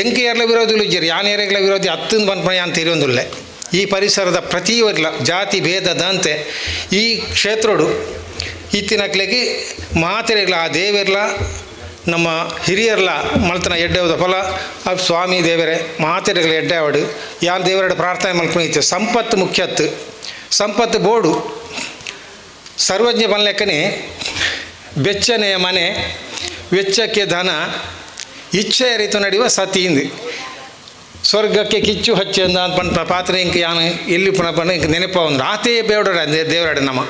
ಎಂಕ್ ಏರ್ಲ ವಿರೋಧಿಗಳು ಇಜ್ಜೆರ್ ಯಾನ್ ಏರೆಗ್ಲ ವಿರೋಧಿ ಅತ್ತಂದು ಪನ್ಪುನ ಯಾನ್ ತೆರಿಯೊಂದುಲ್ಲೆ ಈ ಪರಿಸರದ ಪ್ರತಿಯವರಿಲ್ಲ ಜಾತಿ ಭೇದದಂತೆ ಈ ಕ್ಷೇತ್ರಡು ಇತ್ತಿನಕ್ಲೆಗ್ ಮಾತೆರೆಗ್ಲ ಆ ದೇವೆರ್ಲ ನಮ್ಮ ಹಿರಿಯರ್ಲ ಮಲ್ತನ ಎಡ್ಡೆವದ ಫಲ ಆ ಸ್ವಾಮಿ ದೇವರೇ ಮಾತೆರೆಗ್ಲ ಎಡ್ಡೆವಡು ಯಾನ್ ದೇವರಡ ಪ್ರಾರ್ಥನೆ ಮಲ್ಪುನ ಇತ್ತೆ ಸಂಪತ್ತು ಮುಖ್ಯತ್ತು ಸಂಪತ್ತು ಬೋಡು ಸರ್ವಜ್ಞ ಬನ್ಲೆಕ್ಕನೆ ಬೆಚ್ಚನೆಯ ಮನೆ ವೆಚ್ಚಕ್ಕೆ ಧನ ಇಚ್ಛೆಯ ರೀತು ನಡೆಯುವ ಸತಿಯಿಂದ ಸ್ವರ್ಗಕ್ಕೆ ಕಿಚ್ಚು ಹಚ್ಚಿ ಅಂದ ಪಂಡ ಪಾತ್ರೆ ಇಂಕ ಯಾನು ಎಲ್ಲಿ ಪುನಃ ಪಂಡ ಇಂಕ ನೆನಪ ಒಂದು ಆತೇ ಬೇವಡ ದೇವರಾಡ ನಮ್ಮ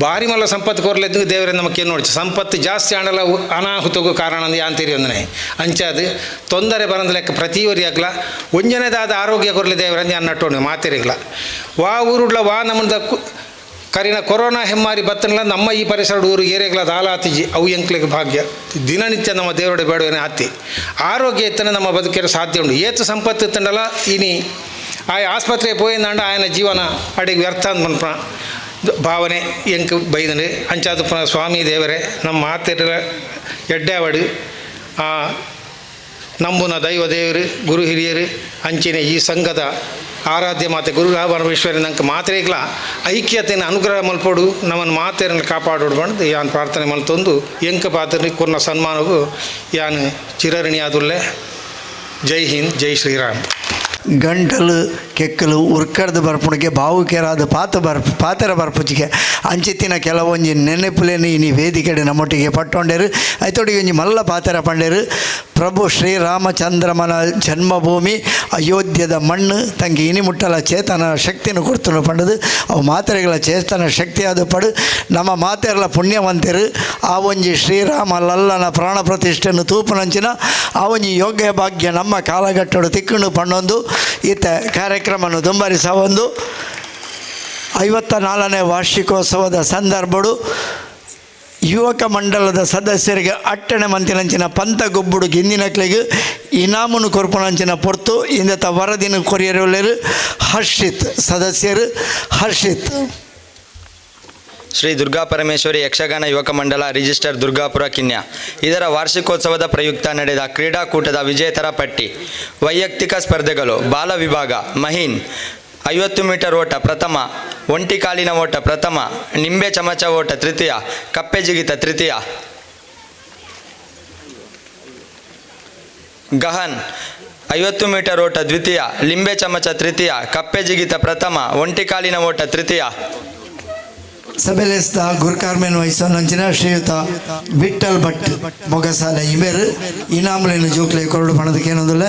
ಬಾರಿ ಮಲ್ಲ ಸಂಪತ್ತು ಕೊರಲೆದ್ದು ದೇವರೇ ನಮಕ್ಕೆ ನೋಡ್ಚು ಸಂಪತ್ತು ಜಾಸ್ತಿ ಆಂಡಲ ಅನಾಹುತಗೂ ಕಾರಣ ಅಂದ್ ಯಾನ್ ತೆರಿಯೊಂದನೆ ಅಂಚಾದು ತೊಂದರೆ ಬರಂದ ಲೆಕ್ಕ ಪ್ರತಿಯವರಿ ಆಗ್ಲ ಒಂಜನೇದಾದ ಆರೋಗ್ಯ ಕೊರಲೆ ದೇವರಂದು ಯಾನ್ ನಟ್ಟೋಣ ಮಾತೆರಿಗ್ಲ ವಾ ಊರುಡ್ಲ ವಾ ನಮ್ಮದ ಕರಿನ ಕೊರೋನಾ ಹೆಮ್ಮಾರಿ ಬತ್ತನಲ್ಲ ನಮ್ಮ ಈ ಪರಿಸರದ ಊರು ಏರಿಯಾಗಳ ದಾಲ ಆತಿಜಿ ಅವು ಎಂಕ್ಲಿಗೆ ಭಾಗ್ಯ ದಿನನಿತ್ಯ ನಮ್ಮ ದೇವರಡೆ ಬೇಡವೇನೆ ಆತಿ ಆರೋಗ್ಯ ಇತ್ತನೆ ನಮ್ಮ ಬದುಕಿರ ಸಾಧ್ಯ ಉಂಟು ಏತು ಸಂಪತ್ತು ಇತ್ತಂಡಲ್ಲ ಇನಿ ಆಯ ಆಸ್ಪತ್ರೆ ಪೋಯಿಂದಾಂಡ ಆಯನ ಜೀವನ ಅಡಿಗೆ ವ್ಯರ್ಥ ಅಂದ್ ಪನ್ಪುನ ಭಾವನೆ ಎಂಕ್ ಬೈದನು ಅಂಚಾದ ಪುನಃ ಸ್ವಾಮಿ ದೇವರೇ ನಮ್ಮ ಮಾತೆರ ಎಡ್ಡಾವಡು ಆ ನಂಬುನ ದೈವ ದೇವರು ಗುರು ಹಿರಿಯರು ಅಂಚಿನ ಈ ಸಂಘದ ಆರಾಧ್ಯ ಮಾತೆ ಗುರು ಪರಮೇಶ್ವರಿ ನಂಗೆ ಮಾತ್ರೆಗ್ಲ ಐಕ್ಯತೆಯನ್ನು ಅನುಗ್ರಹ ಮಲ್ಪೊಡು ನಮ್ಮನ್ನು ಮಾತೆಯನ್ನು ಕಾಪಾಡೋಡು ಬಂದು ಯಾನ್ ಪ್ರಾರ್ಥನೆ ಮಲ್ತೊಂದು ಎಂಕ ಪಾತ್ರ ಕೊರ್ನ ಸನ್ಮಾನಗೂ ಯಾನ್ ಚಿರಋಣಿ ಆದುಲ್ಲೆ. ಜೈ ಹಿಂದ್, ಜೈ ಶ್ರೀರಾಮ್. ಗಂಟಲು ಕೆಕ್ಕಲು ಉರ್ಕರ್ದು ಬರ್ಪುಣಿಗೆ ಭಾವುಕೆರಾದ ಪಾತ ಬರ್ಪ ಪಾತೆರ ಬರ್ಪುಚಿಗೆ ಅಂಚಿತ್ತಿನ ಕೆಲವೊಂಜಿ ನೆನಪುಲೇನು ಇನಿ ವೇದಿಕೆಡೆ ನಮ್ಮೊಟ್ಟಿಗೆ ಪಟ್ಟೊಂಡೇರು ಐತೊಟ್ಟಿಗೆ ಒಂಜಿ ಮಲ್ಲ ಪಾತೆರ ಪಂಡೇರು. ಪ್ರಭು ಶ್ರೀರಾಮಚಂದ್ರಮನ ಜನ್ಮಭೂಮಿ ಅಯೋಧ್ಯದ ಮಣ್ಣು ತಂಗಿ ಇನಿ ಮುಟ್ಟಲ ಚೇತನ ಶಕ್ತಿಯನ್ನು ಕೊಡ್ತನು ಪಂಡದು ಅವು ಮಾತೆರೆಗಳ ಚೇತನ ಶಕ್ತಿಯಾದ ಪಡು ನಮ್ಮ ಮಾತೆರಲ ಪುಣ್ಯವಂತರು ಆ ಒಂಜಿ ಶ್ರೀರಾಮ ಲಲ್ಲನ ಪ್ರಾಣ ಪ್ರತಿಷ್ಠೆಯನ್ನು ತೂಪುನಂಚಿನ ಆ ಒಂಜಿ ಯೋಗ್ಯ ಭಾಗ್ಯ ನಮ್ಮ ಕಾಲಘಟ್ಟಡು ತಿಕ್ಕುಂಡು ಪಣ್ಣೊಂದು ಈತ ಕಾರ್ಯಕ್ರಮವನ್ನು ದುಂಬರಿಸವೊಂದು 54ನೇ ವಾರ್ಷಿಕೋತ್ಸವದ ಸಂದರ್ಭಡು ಯುವಕ ಮಂಡಲದ ಸದಸ್ಯರಿಗೆ ಅಟ್ಟಣೆ ಮಂತಿನಂಚಿನ ಪಂತ ಗೊಬ್ಬುಡು ಗಿಂದಿನಕ್ಲೆಗ್ ಇನಾಮುನು ಕೊರ್ಪುನಂಚಿನ ಪೊರ್ತು ಇಂದತ ವರದಿನ ಕೊರಿಯರುಳ್ಳರು ಹರ್ಷಿತ್ ಸದಸ್ಯರು ಹರ್ಷಿತ್. ಶ್ರೀ ದುರ್ಗಾ ಪರಮೇಶ್ವರಿ ಯಕ್ಷಗಾನ ಯುವಕ ಮಂಡಲ ರಿಜಿಸ್ಟರ್ ದುರ್ಗಾಪುರ ಕಿನ್ಯಾ ಇದರ ವಾರ್ಷಿಕೋತ್ಸವದ ಪ್ರಯುಕ್ತ ನಡೆದ ಕ್ರೀಡಾಕೂಟದ ವಿಜೇತರ ಪಟ್ಟಿ. ವೈಯಕ್ತಿಕ ಸ್ಪರ್ಧೆಗಳು: ಬಾಲ ವಿಭಾಗ ಮಹೀನ್ 50 ಮೀಟರ್ ಓಟ ಪ್ರಥಮ, ಒಂಟಿ ಕಾಲಿನ ಓಟ ಪ್ರಥಮ, ನಿಂಬೆ ಚಮಚ ಓಟ ತೃತೀಯ, ಕಪ್ಪೆ ಜಿಗಿತ ತೃತೀಯ. ಗಹನ್ 50 ಮೀಟರ್ ಓಟ ದ್ವಿತೀಯ, ಲಿಂಬೆ ಚಮಚ ತೃತೀಯ, ಕಪ್ಪೆ ಜಿಗಿತ ಪ್ರಥಮ, ಒಂಟಿ ಕಾಲಿನ ಓಟ ತೃತೀಯ. ಸಭೆಲೆಸ್ತ ಗುರುಕಾರ್ಮೇನ್ ವಹಿಸೋನಂಚಿನ ಶ್ರೀಯುತ ವಿಠಲ್ ಭಟ್ ಮೊಗಸಾಲೆ ಇಬೇರು ಇನಾಮುಲೇನು ಜೋಕ್ಲೆ ಕೊರಡು ಪಣದಕ್ಕೇನೊಂದಿಲ್ಲ.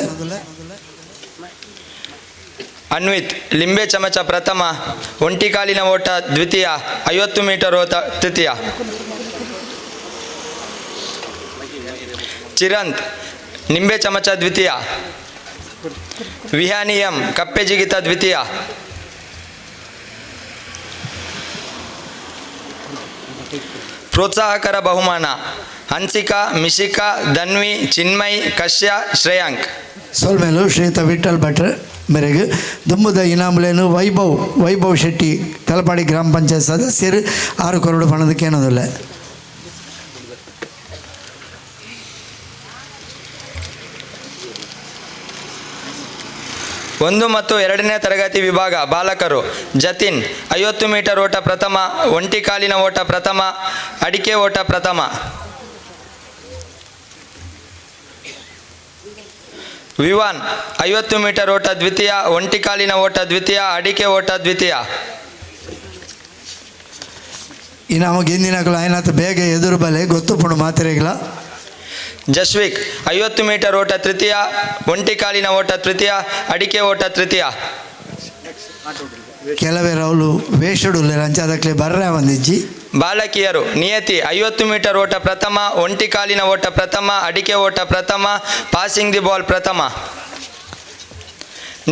ಅನ್ವಿತ್ ಲಿಂಬೆ ಚಮಚ ಪ್ರಥಮ, ಒಂಟಿ ಕಾಲಿನ ಓಟ ದ್ವಿತೀಯ, 50 ಮೀಟರ್ ಓಟ ತೃತೀಯ. ಚಿರಂತ್ ನಿಂಬೆ ಚಮಚ ದ್ವಿತೀಯ, ವಿಹಾನಿಯಂ ಕಪ್ಪೆ ಜಿಗಿತ ದ್ವಿತೀಯ. ಪ್ರೋತ್ಸಾಹಕರ ಬಹುಮಾನ ಹನ್ಸಿಕಾ, ಮಿಶಿಕಾ, ಧನ್ವಿ, ಚಿನ್ಮಯ್, ಕಶ್ಯ, ಶ್ರೇಯಾಂಕ್. ಸೊಲ್ಮೇಲು ಶ್ರೀಯುತ ವಿಠಲ್ ಭಟ್ರ ಮೇರೆಗೆ ದುಮ್ಮದ ಇನಾಮುಲೇನು ವೈಭವ್ ವೈಭವ್ ಶೆಟ್ಟಿ ತಲಪಾಡಿ ಗ್ರಾಮ ಪಂಚಾಯತ್ ಸದಸ್ಯರು 6 ಕರೋಡು ಪಣದಕ್ಕೇನೋದಿಲ್ಲ. ಒಂದು ಮತ್ತು ಎರಡನೇ ತರಗತಿ ವಿಭಾಗ ಬಾಲಕರು ಜತಿನ್ 50 ಮೀಟರ್ ಓಟ ಪ್ರಥಮ, ಒಂಟಿ ಕಾಲಿನ ಓಟ ಪ್ರಥಮ, ಅಡಿಕೆ ಓಟ ಪ್ರಥಮ. ವಿವಾನ್ 50 ಮೀಟರ್ ಓಟ ದ್ವಿತೀಯ, ಒಂಟಿ ಕಾಲಿನ ಓಟ ದ್ವಿತೀಯ, ಅಡಿಕೆ ಓಟ ದ್ವಿತೀಯ. ಇನಾಮ ಗೆಂದಿನಕಲು ಆಯ್ನಾತ ಬೇಗ ಎದುರು ಬಲೆ ಗೊತ್ತುಪುಣು ಮಾತ್ರೆಗಳ. ಜಸ್ವಿಕ್ 50 ಮೀಟರ್ ಓಟ ತೃತೀಯ, ಒಂಟಿ ಕಾಲಿನ ಓಟ ತೃತೀಯ, ಅಡಿಕೆ ಓಟ ತೃತೀಯ. ಕೆಲವೆರವಳು ವೇಷಡುಲ್ಲೆರ್ ಅಂಚಾದಕ್ಲೆ ಬರ್ರೆ ಒಂದಿಜ್ಜಿ. ಬಾಲಕಿಯರು ನಿಯತಿ 50 ಮೀಟರ್ ಓಟ ಪ್ರಥಮ, ಒಂಟಿ ಕಾಲಿನ ಓಟ ಪ್ರಥಮ, ಅಡಿಕೆ ಓಟ ಪ್ರಥಮ, ಪಾಸಿಂಗ್ the ball ಪ್ರಥಮ.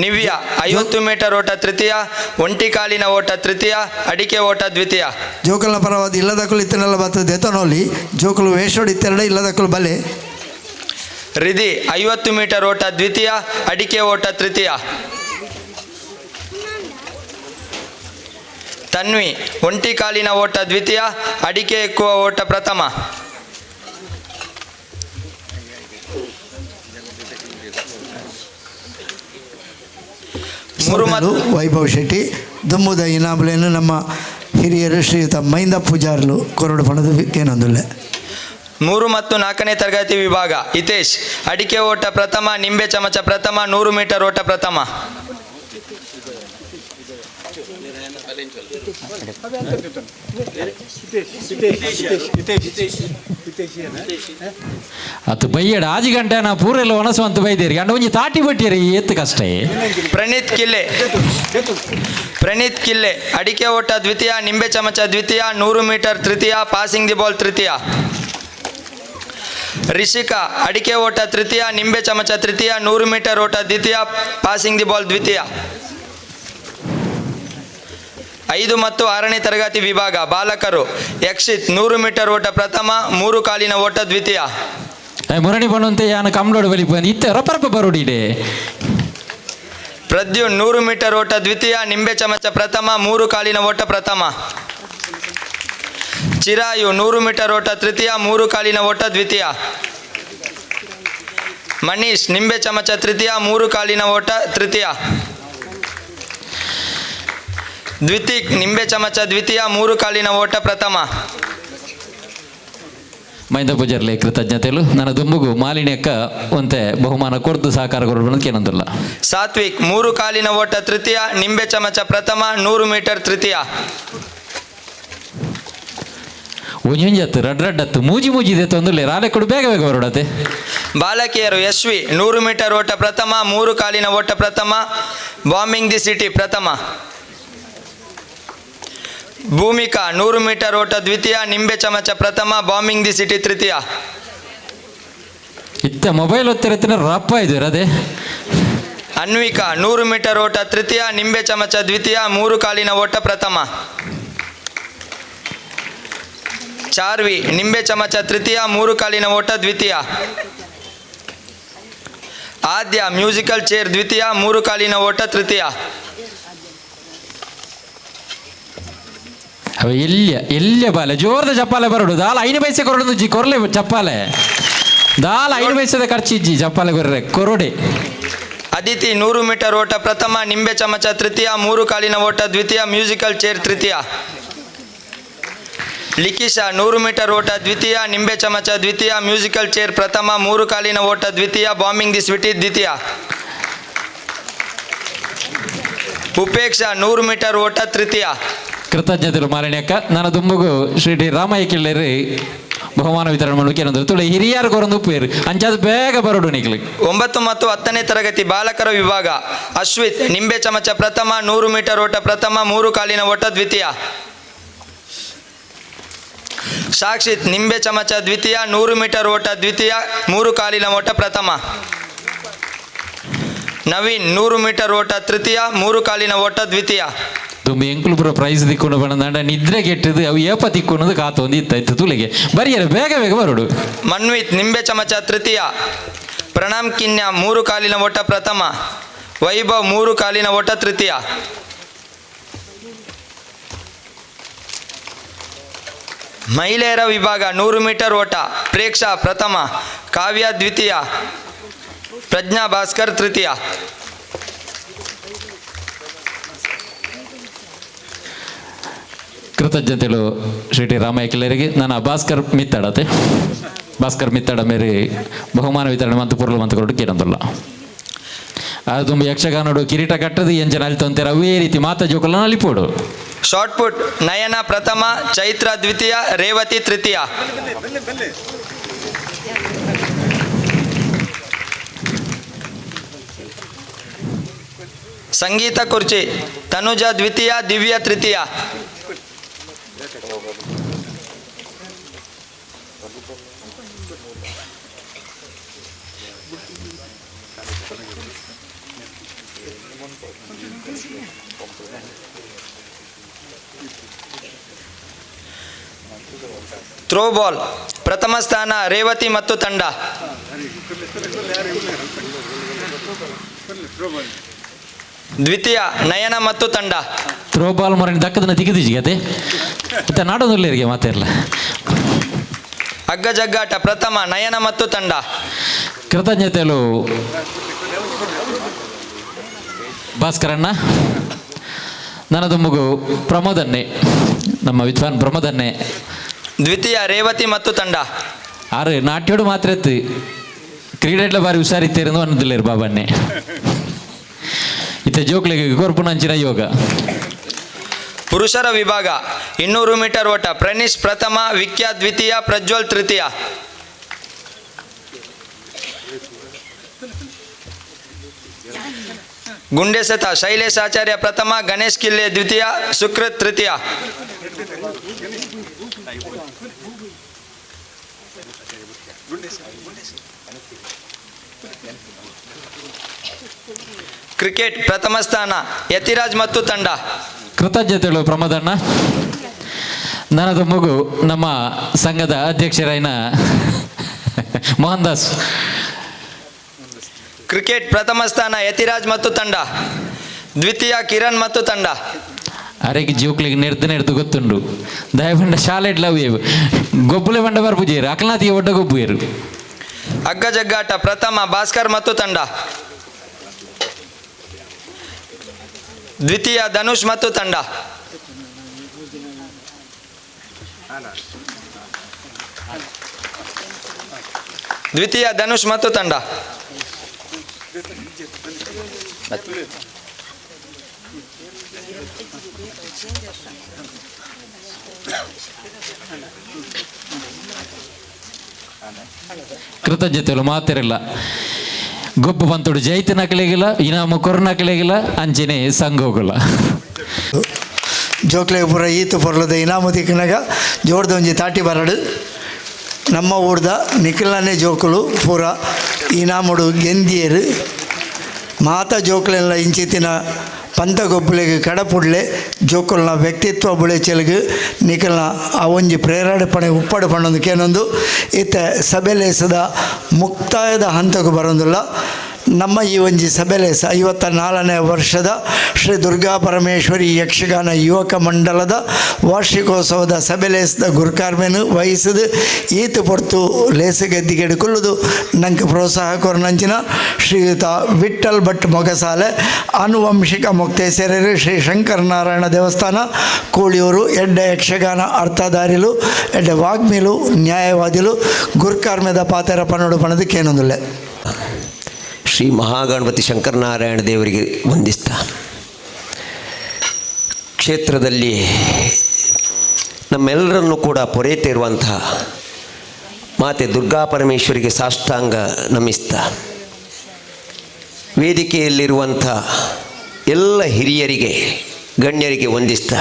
ನಿವ್ಯಾ 50 ಮೀಟರ್ ಓಟ ತೃತೀಯ, ಒಂಟಿ ಕಾಲಿನ ಓಟ ತೃತೀಯ, ಅಡಿಕೆ ಓಟ ದ್ವಿತೀಯ. ಜೋಕಲ್ನ ಪರವಾದ ಇಲ್ಲದಕ್ಕಲು ಇತ್ತನೆಲ್ಲ ಬರ್ತದೆ ದೆತನೋಲಿ ಜೋಕುಲು ವೇಷೋಡು ಇತ್ತೆರಡ ಇಲ್ಲದಕ್ಕಲು ಬಲೆ. ರಿಧಿ 50 ಮೀಟರ್ ಓಟ ದ್ವಿತೀಯ, ಅಡಿಕೆ ಓಟ ತೃತೀಯ. ತನ್ವಿ ಒಂಟಿ ಕಾಲಿನ ಓಟ ದ್ವಿತೀಯ, ಅಡಿಕೆ ಎಕ್ಕುವ ಓಟ ಪ್ರಥಮ. ಮೂರು ಮತ್ತು ವೈಭವ್ ಶೆಟ್ಟಿ ದುಮ್ಮುದ ಇನಾಮುಲೆಯನ್ನು ನಮ್ಮ ಹಿರಿಯರು ಶ್ರೀಯುತ ಮೈಂದ ಪೂಜಾರ್ಲು ಕೊರಡು ಪಣದ ಏನೊಂದುಲ್ಲೆ. 3 ಮತ್ತು 4ನೇ ತರಗತಿ ವಿಭಾಗ ಹಿತೇಶ್ ಅಡಿಕೆ ಓಟ ಪ್ರಥಮ, ನಿಂಬೆ ಚಮಚ ಪ್ರಥಮ, 100 ಮೀಟರ್ ಓಟ ಪ್ರಥಮ. ಅದು ಬೈಯಡ ಆಜಿ ಗಂಟೆ ನಾ ಪೂರೆಲ್ಲ ಒಣಸುವಂತ ಬೈದೇರಿ ಗಂಡ ಒಂಜಿ ತಾಟಿ ಬಟ್ಟಿರಿ ಏತ್ ಕಷ್ಟ. ಪ್ರಣೀತ್ ಕಿಲ್ಲೆ, ಪ್ರಣೀತ್ ಕಿಲ್ಲೆ ಅಡಿಕೆ ಓಟ ದ್ವಿತೀಯ, ನಿಂಬೆ ಚಮಚ ದ್ವಿತೀಯ, 100 ಮೀಟರ್ ತೃತೀಯ, ಪಾಸಿಂಗ್ the ball ತೃತೀಯ. ರಿಷಿಕಾ ಅಡಿಕೆ ಓಟ ತೃತೀಯ, ನಿಂಬೆ ಚಮಚ ತೃತೀಯ, 100 ಮೀಟರ್ ಓಟ ದ್ವಿತೀಯ, ಪಾಸಿಂಗ್ the ball ದ್ವಿತೀಯ. 5 ಮತ್ತು 6ನೇ ತರಗತಿ ವಿಭಾಗ ಬಾಲಕರು ಯಕ್ಷಿತ್ 100 ಮೀಟರ್ ಓಟ ಪ್ರಥಮ, 3 ಕಾಲಿನ ಓಟ ದ್ವಿತೀಯ. ಮುರಣಿ ಬಣ್ಣಂತೆ ಯಾನು ಕಮ್ಲೋಡು ಬಲಿ ಬಂದು ಇತ್ತೆ ರಪರಪ ಬರುಡಿಡೆ. ಪ್ರದ್ಯುನ್ 100 ಮೀಟರ್ ಓಟ ದ್ವಿತೀಯ, ನಿಂಬೆ ಚಮಚ ಪ್ರಥಮ, 3 ಕಾಲಿನ ಓಟ ಪ್ರಥಮ. ಚಿರಾಯು 100 ಮೀಟರ್ ಓಟ ತೃತೀಯ, 3 ಕಾಲಿನ ಓಟ ದ್ವಿತೀಯ. ಮನೀಶ್ ನಿಂಬೆ ಚಮಚ ತೃತೀಯ, 3 ಕಾಲಿನ ಓಟ ತೃತೀಯ. ದ್ವಿತೀಕ್ ನಿಂಬೆ ಚಮಚ ದ್ವಿತೀಯ, 3 ಕಾಲಿನ ಓಟ ಪ್ರಥಮ. ಮೈಂದ ಪೂಜಾರ್ಲೆ ಕೃತಜ್ಞತೆಲು ನನ್ನ ದುಂಬುಗು ಮಾಲಿನ್ಯಕ್ಕ ಒಂತೆ ಬಹುಮಾನ ಕೊರ್ದು ಸಹಕಾರ ಕೊಡೋಣ ಏನೊಂದಿಲ್ಲ. ಸಾತ್ವಿಕ್ 3 ಕಾಲಿನ ಓಟ ತೃತೀಯ, ನಿಂಬೆ ಚಮಚ ಪ್ರಥಮ, 100 ಮೀಟರ್ ತೃತೀಯ. ಒಂಜೊಂಜತ್ತು ರಡ್ ರಡ್ಡತ್ತು ಮೂಜಿ ಮೂಜಿದೆ ತೊಂದರೆ ರಾಲೆ ಕೊಡು ಬೇಗ ಬೇಗ ಬರೋಡತೆ. ಬಾಲಕಿಯರು ಯಶ್ವಿ 100 ಮೀಟರ್ ಓಟ ಪ್ರಥಮ, 3 ಕಾಲಿನ ಓಟ ಪ್ರಥಮ, ಬಾಂಬಿಂಗ್ the city ಪ್ರಥಮ. ಭೂಮಿಕಾ 100 ಮೀಟರ್ ಓಟ ದ್ವಿತೀಯ, ನಿಂಬೆ ಚಮಚ ಪ್ರಥಮ, ಬಾಂಬಿಂಗ್ the city ತೃತೀಯ. ಇತ್ತ ಮೊಬೈಲ್ ಒತ್ತಿರತ್ತಿನ ರಪ್ಪ ಇದು ಅದೇ. ಅನ್ವಿಕಾ 100 ಮೀಟರ್ ಓಟ ತೃತೀಯ, ನಿಂಬೆ ಚಮಚ ದ್ವಿತೀಯ, 3 ಕಾಲಿನ ಓಟ ಪ್ರಥಮ. ಚಾರ್ವಿ ನಿಂಬೆ ಚಮಚ ತೃತೀಯ, 3 ಕಾಲಿನ ಓಟ ದ್ವಿತೀಯ. ಆದ್ಯ ಮ್ಯೂಸಿಕಲ್ ಚೇರ್ ದ್ವಿತೀಯ, 3 ಕಾಲಿನ ಓಟ ತೃತೀಯ. ಅವ ಎಲ್ಲಿಯ ಎಲ್ಲಿಯ ಬಾಲೆ ಜೋರದ ಚಪ್ಪಾಲೆ ಬರೋಡು ದಾಲ 5 ಪೈಸೆ ಕೊರಡು ಜಿ ಕೊರಲೆ ಚಪ್ಪಾಲೆ ದಾಲ 5 ಪೈಸೆದ ಖರ್ಚಿಜ್ಜಿ ಚಪ್ಪಾಲೆ ಕೊರ್ರೆ ಕೊರಡೆ. ಅದಿತಿ 100 ಮೀಟರ್ ಓಟ ಪ್ರಥಮ, ನಿಂಬೆ ಚಮಚ ತೃತೀಯ, 3 ಕಾಲಿನ ಓಟ ದ್ವಿತೀಯ, ಮ್ಯೂಸಿಕಲ್ ಚೇರ್ ತೃತೀಯ. ಲಿಖಿಶಾ 100 ಮೀಟರ್ ಓಟ ದ್ವಿತೀಯ, ನಿಂಬೆ ಚಮಚ ದ್ವಿತೀಯ, ಮ್ಯೂಸಿಕಲ್ ಚೇರ್ ಪ್ರಥಮ, 3 ಕಾಲಿನ ಓಟ ದ್ವಿತೀಯ, ಬಾಂಬಿಂಗ್ the Sweety ದ್ವಿತೀಯ. ಉಪೇಕ್ಷಾ 100 ಮೀಟರ್ ಓಟ ತೃತೀಯ. ಕೃತಜ್ಞತೆಗಳು ಮಾಲಿನ್ಯಕ್ಕ ನನ್ನ ದುಂಬುಗು ಶ್ರೀ ಡಿ ರಾಮಯ್ಯ ಕಿಳ್ಳೇರಿ ಬಹುಮಾನ ವಿತರಣೆ ಮಾಡೋಕೆ ಏನಂದ್ರೆ ತುಳಿ ಹಿರಿಯರು ಕೊರೊಂದು ಉಪ್ಪೇರು ಅಂಚಾದ ಬೇಗ ಬರೋಡು ನಿಕ್ಲಿ. 9 ಮತ್ತು 10ನೇ ತರಗತಿ ಬಾಲಕರ ವಿಭಾಗ ಅಶ್ವಿತ್ ನಿಂಬೆ ಚಮಚ ಪ್ರಥಮ, 100 ಮೀಟರ್ ಓಟ ಪ್ರಥಮ, 3 ಕಾಲಿನ ಓಟ ದ್ವಿತೀಯ. ಸಾಕ್ಷಿತ್ ನಿಂಬೆ ಚಮಚ ದ್ವಿತೀಯ, 100 ಮೀಟರ್ ಓಟ ದ್ವಿತೀಯ, 3 ಕಾಲಿನ ಓಟ ಪ್ರಥಮ. ನವೀನ್ 100 ಮೀಟರ್ ಓಟ ತೃತೀಯ, 3 ಕಾಲಿನ ಓಟ ದ್ವಿತೀಯ. ದುಂಬಿ ಎಂಕುಲು ಪೂರ ಪ್ರೈಸ್ ದಿಕ್ಕೊಂಡು ಬಂದ ನಿದ್ರೆ ಕೆಟ್ಟದು ಅವು ಏಪ ತಿಕ್ಕೊನದು ಕಾತು ಒಂದು ಇತ್ತ ತುಳಿಗೆ ಬರಿಯರ ಬೇಗ ಬೇಗ ಬರೋಡು. ಮನ್ವಿತ್ ನಿಂಬೆ ಚಮಚ ತೃತೀಯ, ಪ್ರಣಾಮ್ ಕಿನ್ಯಾ 3 ಕಾಲಿನ ಓಟ ಪ್ರಥಮ, ವೈಭವ್ 3 ಕಾಲಿನ ಓಟ ತೃತೀಯ. ಮಹಿಳೆಯರ ವಿಭಾಗ 100 ಮೀಟರ್ ಓಟ ಪ್ರೇಕ್ಷಾ ಪ್ರಥಮ, ಕಾವ್ಯ ದ್ವಿತೀಯ, ಪ್ರಜ್ಞಾ ಭಾಸ್ಕರ್ ತೃತೀಯ. ಕೃತಜ್ಞತೆಗಳು ಶ್ರೀ ಟಿ ರಾಮಯ್ಯ ಕಿಳ್ಳರಿಗೆ. ನಾನು ಭಾಸ್ಕರ್ ಮಿತ್ತಾಡತೆ ಭಾಸ್ಕರ್ ಮಿತ್ತಾಡ ಮೇರೆ ಬಹುಮಾನ ವಿತರಣೆ ಮತ್ತು ಪೊರ್ಲು ಮತ್ತು ಕೊರಡು ಕೇಳಂದಲ್ಲ. ಅದು ತುಂಬ ಯಕ್ಷಗಾನಡು ಕಿರೀಟ ಕಟ್ಟದು ಎಂಜನ ಅಲ್ತೊಂತಾರೆ ಅವೇ ರೀತಿ ಮಾತಾ ಜೋಕುಲ ಅಲಿಪೋಡು. ಶಾರ್ಟ್ ಪುಟ್ ನಯನ ಪ್ರಥಮ, ಚೈತ್ರ ದ್ವಿತೀಯ, ರೇವತಿ ತೃತೀಯ. ಸಂಗೀತ ಕುರ್ಚಿ ತನುಜ ದ್ವಿತೀಯ, ದಿವ್ಯ ತೃತೀಯ. ಥ್ರೋಬಾಲ್ ಪ್ರಥಮ ಸ್ಥಾನ ರೇವತಿ ಮತ್ತು ತಂಡ. ದ್ವಿತೀಯ ನಯನ ಮತ್ತು ತಂಡ. ಥ್ರೋಬಾಲ್ ಮೊರನಿ ದಕ್ಕದನ್ನ ತಿಕ್ಕಿದಿಜ್ಜಿಗೆ ಅದೇ ಮತ್ತೆ ನಾಡೋದಿಲ್ಲ ಮಾತಿರಲ್ಲ. ಹಗ್ಗಜಗ್ಗಾಟ ಪ್ರಥಮ ನಯನ ಮತ್ತು ತಂಡ. ಕೃತಜ್ಞತೆಗಳು ಭಾಸ್ಕರಣ್ಣ. ನನ್ನದು ಮಗು ಪ್ರಮೋದನ್ನೇ, ನಮ್ಮ ವಿದ್ವಾನ್ ಪ್ರಮೋದನ್ನೇ. ದ್ವಿತೀಯ ರೇವತಿ ಮತ್ತು ತಂಡ. ಆರು ನಾಟ್ಯೋಡು ಮಾತ್ರ ಎತ್ತು ಕ್ರೀಡೆಟ್ಲ ಬಾರಿ ಹುಷಾರಿತ್ತೇರಂದು ಅನ್ನೋದಿಲ್ಲ ಬಾಬನ್ನೇ. ಇತ್ತ ಜೋಕ್ಲಿಗೆ ಕೊರ್ಪುನಂಚಿನ ಯೋಗ. ಪುರುಷರ ವಿಭಾಗ 200 ಮೀಟರ್ ಓಟ ಪ್ರಣೀಶ್ ಪ್ರಥಮ, ವಿಖ್ಯಾತ್ ದ್ವಿತೀಯ, ಪ್ರಜ್ವಲ್ ತೃತೀಯ. ಗುಂಡೆಸೆತ ಶೈಲೇಶ್ ಆಚಾರ್ಯ ಪ್ರಥಮ, ಗಣೇಶ್ ಕಿಲ್ಲೆ ದ್ವಿತೀಯ, ಸುಕೃತ್ ತೃತೀಯ. ಕ್ರಿಕೆಟ್ ಪ್ರಥಮ ಸ್ಥಾನ ಯತಿರಾಜ್ ಮತ್ತು ತಂಡ. ಕೃತಜ್ಞತೆಗಳು ಪ್ರಮೋದಣ್ಣ. ನನ್ನದು ಮಗು ನಮ್ಮ ಸಂಘದ ಅಧ್ಯಕ್ಷರಾಯಿನ ಮೋಹನ್ ದಾಸ್. ಕ್ರಿಕೆಟ್ ಪ್ರಥಮ ಸ್ಥಾನ ಯತಿರಾಜ್ ಮತ್ತು ತಂಡ, ದ್ವಿತೀಯ ಕಿರಣ್ ಮತ್ತು ತಂಡ. ಅರೆಗೆ ಜೋಕ್ಲಿಗೆ ನೆಡ್ದು ನೆಡ್ದು ಗೊತ್ತುಂಡು ದಯಪಂಡ ಶಾಲೆ ಲವ್ ಗೊಬ್ಬುಲೆ ಬಂಡ ಬರ್ಪುಜೇರು ಅಕಲ್ನಾತಿಗೆ ಒಡ್ಡ ಗೊಬ್ಬುಯರು. ಹಗ್ಗಜಗ್ಗಾಟ ಪ್ರಥಮ ಭಾಸ್ಕರ್ ಮತ್ತು ತಂಡ, ದ್ವಿತೀಯ ಧನುಷ್ ಮತ್ತು ತಂಡ. ದ್ವಿತೀಯ ಧನುಷ್ ಮತ್ತು ತಂಡ. ಕೃತಜ್ಞತೆಗಳು ಮಾತಿರಲ್ಲ. ಗೊಬ್ಬು ಬಂತೋಡು ಜೈತನಕಲಿಗಿಲ್ಲ, ಇನಾಮು ಕೊರ್ನಕಲಿಗಿಲ್ಲ, ಅಂಚನೆ ಸಂಘೋಗಲ್ಲ. ಜೋಕ್ಲೆ ಪೂರ ಈತು ಪೊರ್ಲದ ಇನಾಮು ತಿಕ್ಕನಾಗ ಜೋಡ್ದೊಂಜಿ ತಾಟಿ ಬರಡು. ನಮ್ಮ ಊರ್ದ ನಿಖಿಲನೇ ಜೋಕುಲು ಪೂರ ಇನಾಮುಡು ಗೆಂದಿಯರು. ಮಾತ ಜೋಕುಲೆಲ್ಲ ಇಂಚಿತ್ತಿನ ಪಂತ ಗೊಬ್ಬುಲೆಗ್ ಕಡಪುಡ್ಲೆ ಜೋಕುಲ್ನ ವ್ಯಕ್ತಿತ್ವ ಬುಳೆಚೆಲ್ಗ್ ನಿಖಲ್ನ ಆ ಒಂಜಿ ಪ್ರೇರಣೆ ಪಣೆ ಉಪ್ಪಡು ಪಣ್ಣೊಂದು ಕೇನೊಂದು ಇತ್ತೆ ಸಭೆಲೇಸದ ಮುಕ್ತಾಯದ ಹಂತಕ್ಕೂ ಬರೋದಿಲ್ಲ. ನಮ್ಮ ಈ ಒಂಜಿ ಸಭೆಲೇಸ 54ನೇ ವರ್ಷದ ಶ್ರೀ ದುರ್ಗಾ ಪರಮೇಶ್ವರಿ ಯಕ್ಷಗಾನ ಯುವಕ ಮಂಡಲದ ವಾರ್ಷಿಕೋತ್ಸವದ ಸಭೆಲೇಸದ ಗುರುಕಾರ್ಮೆನು ವಹಿಸಿದು ಈತು ಪೊರ್ತು ಲೇಸು ಗದ್ದಿಗೆಡು ಕುಲ್ಲುದು ನಂಗೆ ಪ್ರೋತ್ಸಾಹ ಕೊರನಂಚಿನ ಶ್ರೀಯುತ ವಿಠ್ಠಲ್ ಭಟ್ ಮೊಗಸಾಲೆ, ಆನುವಂಶಿಕ ಮೊಕ್ತೇಸರರು, ಶ್ರೀ ಶಂಕರನಾರಾಯಣ ದೇವಸ್ಥಾನ ಕೋಳಿಯೂರು, ಎಡ್ಡೆ ಯಕ್ಷಗಾನ ಅರ್ಥಧಾರಿಲು, ಎಡ್ಡೆ ವಾಗ್ಮಿಲು, ನ್ಯಾಯವಾದಿಲು, ಗುರುಕಾರ್ಮೆದ ಪಾತೆರ ಪನ್ನೋಡು ಪಣದಕ್ಕೇನೊಂದಿಲ್ಲ. ಶ್ರೀ ಮಹಾಗಣಪತಿ ಶಂಕರನಾರಾಯಣ ದೇವರಿಗೆ ವಂದಿಸ್ತಾ, ಕ್ಷೇತ್ರದಲ್ಲಿ ನಮ್ಮೆಲ್ಲರನ್ನು ಕೂಡ ಪೊರೆಯುತ್ತಿರುವಂತಹ ಮಾತೆ ದುರ್ಗಾ ಪರಮೇಶ್ವರಿಗೆ ಸಾಷ್ಟಾಂಗ ನಮಿಸ್ತಾ, ವೇದಿಕೆಯಲ್ಲಿರುವಂಥ ಎಲ್ಲ ಹಿರಿಯರಿಗೆ ಗಣ್ಯರಿಗೆ ವಂದಿಸ್ತಾ,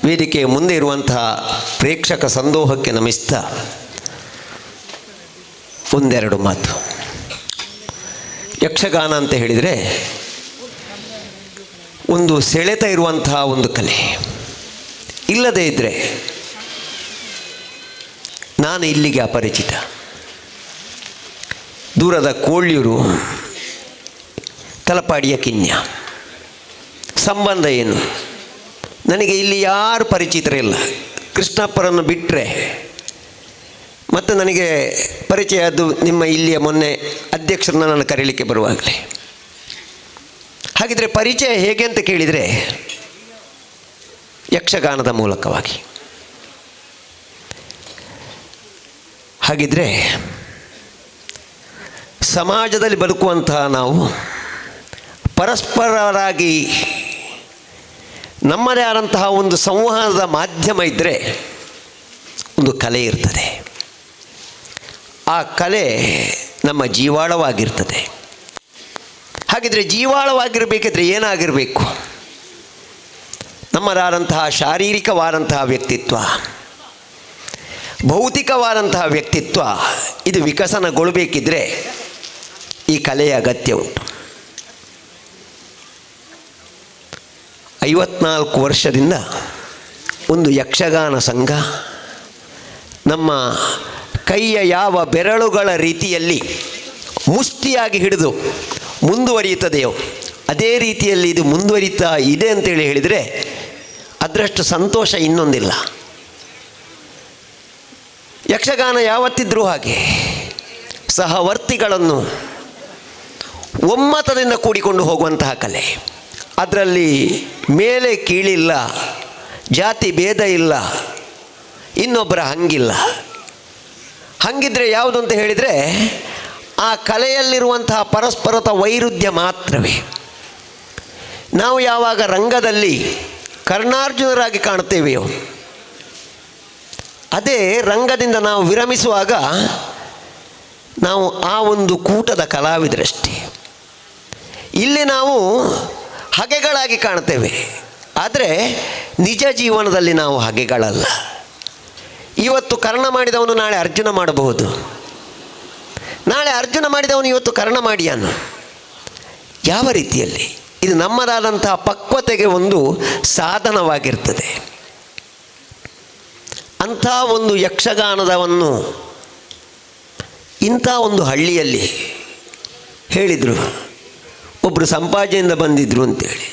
ವೇದಿಕೆಯ ಮುಂದೆ ಇರುವಂತಹ ಪ್ರೇಕ್ಷಕ ಸಂದೋಹಕ್ಕೆ ನಮಿಸ್ತಾ ಒಂದೆರಡು ಮಾತು. ಯಕ್ಷಗಾನ ಅಂತ ಹೇಳಿದರೆ ಒಂದು ಸೆಳೆತ ಇರುವಂತಹ ಒಂದು ಕಲೆ. ಇಲ್ಲದೇ ಇದ್ದರೆ ನಾನು ಇಲ್ಲಿಗೆ ಅಪರಿಚಿತ. ದೂರದ ಕೋಳ್ಯೂರು, ತಲಪಾಡಿಯ ಕಿನ್ಯ ಸಂಬಂಧ ಏನು? ನನಗೆ ಇಲ್ಲಿ ಯಾರು ಪರಿಚಿತರಿಲ್ಲ. ಕೃಷ್ಣಪ್ಪರನ್ನು ಬಿಟ್ಟರೆ ಮತ್ತು ನನಗೆ ಪರಿಚಯ ಅದು ನಿಮ್ಮ ಇಲ್ಲಿಯ ಮೊನ್ನೆ ಅಧ್ಯಕ್ಷರನ್ನ ನಾನು ಕರೀಲಿಕ್ಕೆ ಬರುವಾಗಲೇ. ಹಾಗಿದ್ರೆ ಪರಿಚಯ ಹೇಗೆ ಅಂತ ಕೇಳಿದರೆ ಯಕ್ಷಗಾನದ ಮೂಲಕವಾಗಿ. ಹಾಗಿದ್ರೆ ಸಮಾಜದಲ್ಲಿ ಬದುಕುವಂತಹ ನಾವು ಪರಸ್ಪರರಾಗಿ ನಮ್ಮದೇ ಆದಂತಹ ಒಂದು ಸಂವಹನದ ಮಾಧ್ಯಮ ಇದ್ದರೆ ಒಂದು ಕಲೆ ಇರ್ತದೆ. ಆ ಕಲೆ ನಮ್ಮ ಜೀವಾಳವಾಗಿರ್ತದೆ. ಹಾಗಿದ್ರೆ ಜೀವಾಳವಾಗಿರಬೇಕಿದ್ರೆ ಏನಾಗಿರಬೇಕು? ನಮ್ಮದಾದಂತಹ ಶಾರೀರಿಕವಾದಂತಹ ವ್ಯಕ್ತಿತ್ವ, ಭೌತಿಕವಾದಂತಹ ವ್ಯಕ್ತಿತ್ವ ಇದು ವಿಕಸನಗೊಳ್ಳಬೇಕಿದ್ರೆ ಈ ಕಲೆಯ ಅಗತ್ಯ ಉಂಟು. 54 ವರ್ಷದಿಂದ ಒಂದು ಯಕ್ಷಗಾನ ಸಂಘ ನಮ್ಮ ಕೈಯ ಯಾವ ಬೆರಳುಗಳ ರೀತಿಯಲ್ಲಿ ಮುಷ್ಟಿಯಾಗಿ ಹಿಡಿದು ಮುಂದುವರಿಯುತ್ತದೆಯೋ ಅದೇ ರೀತಿಯಲ್ಲಿ ಇದು ಮುಂದುವರಿತಾ ಇದೆ ಅಂತೇಳಿ ಹೇಳಿದರೆ ಅದರಷ್ಟು ಸಂತೋಷ ಇನ್ನೊಂದಿಲ್ಲ. ಯಕ್ಷಗಾನ ಯಾವತ್ತಿದ್ರೂ ಹಾಗೆ ಸಹವರ್ತಿಗಳನ್ನು ಒಮ್ಮತದಿಂದ ಕೂಡಿಕೊಂಡು ಹೋಗುವಂತಹ ಕಲೆ. ಅದರಲ್ಲಿ ಮೇಲೆ ಕೀಳಿಲ್ಲ, ಜಾತಿ ಭೇದ ಇಲ್ಲ, ಇನ್ನೊಬ್ಬರ ಹಂಗಿಲ್ಲ. ಹಂಗಿದ್ರೆ ಯಾವುದು ಅಂತ ಹೇಳಿದರೆ ಆ ಕಲೆಯಲ್ಲಿರುವಂತಹ ಪರಸ್ಪರದ ವೈರುಧ್ಯ ಮಾತ್ರವೇ. ನಾವು ಯಾವಾಗ ರಂಗದಲ್ಲಿ ಕರ್ಣಾರ್ಜುನರಾಗಿ ಕಾಣುತ್ತೇವೆಯೋ ಅದೇ ರಂಗದಿಂದ ನಾವು ವಿರಮಿಸುವಾಗ ನಾವು ಆ ಒಂದು ಕೂಟದ ಕಲಾವಿದರಷ್ಟೇ. ಇಲ್ಲಿ ನಾವು ಹಗೆಗಳಾಗಿ ಕಾಣ್ತೇವೆ, ಆದರೆ ನಿಜ ಜೀವನದಲ್ಲಿ ನಾವು ಹಗೆಗಳಲ್ಲ. ಇವತ್ತು ಕರ್ಣ ಮಾಡಿದವನು ನಾಳೆ ಅರ್ಜುನ ಮಾಡಬಹುದು, ನಾಳೆ ಅರ್ಜುನ ಮಾಡಿದವನು ಇವತ್ತು ಕರ್ಣ ಮಾಡಿಯಾನು. ಯಾವ ರೀತಿಯಲ್ಲಿ ಇದು ನಮ್ಮದಾದಂತಹ ಪಕ್ವತೆಗೆ ಒಂದು ಸಾಧನವಾಗಿರ್ತದೆ. ಅಂಥ ಒಂದು ಯಕ್ಷಗಾನದವನ್ನು ಇಂಥ ಒಂದು ಹಳ್ಳಿಯಲ್ಲಿ ಹೇಳಿದರು. ಒಬ್ಬರು ಸಂಪಾಜೆಯಿಂದ ಬಂದಿದ್ದರು ಅಂತೇಳಿ.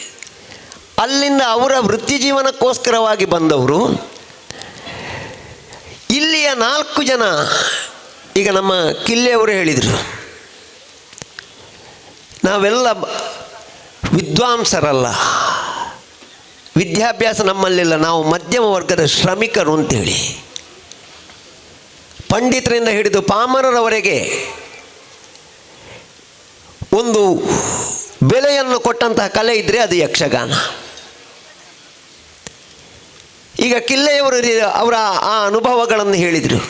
ಅಲ್ಲಿಂದ ಅವರ ವೃತ್ತಿ ಜೀವನಕ್ಕೋಸ್ಕರವಾಗಿ ಬಂದವರು ಇಲ್ಲಿಯ 4 ಜನ. ಈಗ ನಮ್ಮ ಕಿಲ್ಲೆಯವರು ಹೇಳಿದರು, ನಾವೆಲ್ಲ ವಿದ್ವಾಂಸರಲ್ಲ, ವಿದ್ಯಾಭ್ಯಾಸ ನಮ್ಮಲ್ಲಿಲ್ಲ, ನಾವು ಮಧ್ಯಮ ವರ್ಗದ ಶ್ರಮಿಕರು ಅಂತೇಳಿ. ಪಂಡಿತರಿಂದ ಹಿಡಿದು ಪಾಮರರವರೆಗೆ ಒಂದು ಬೆಲೆಯನ್ನು ಕೊಟ್ಟಂತಹ ಕಲೆ ಇದ್ದರೆ ಅದು ಯಕ್ಷಗಾನ. ಈಗ ಕಿಲ್ಲೆಯವರು ಅವರ ಆ ಅನುಭವಗಳನ್ನು ಹೇಳಿದರು.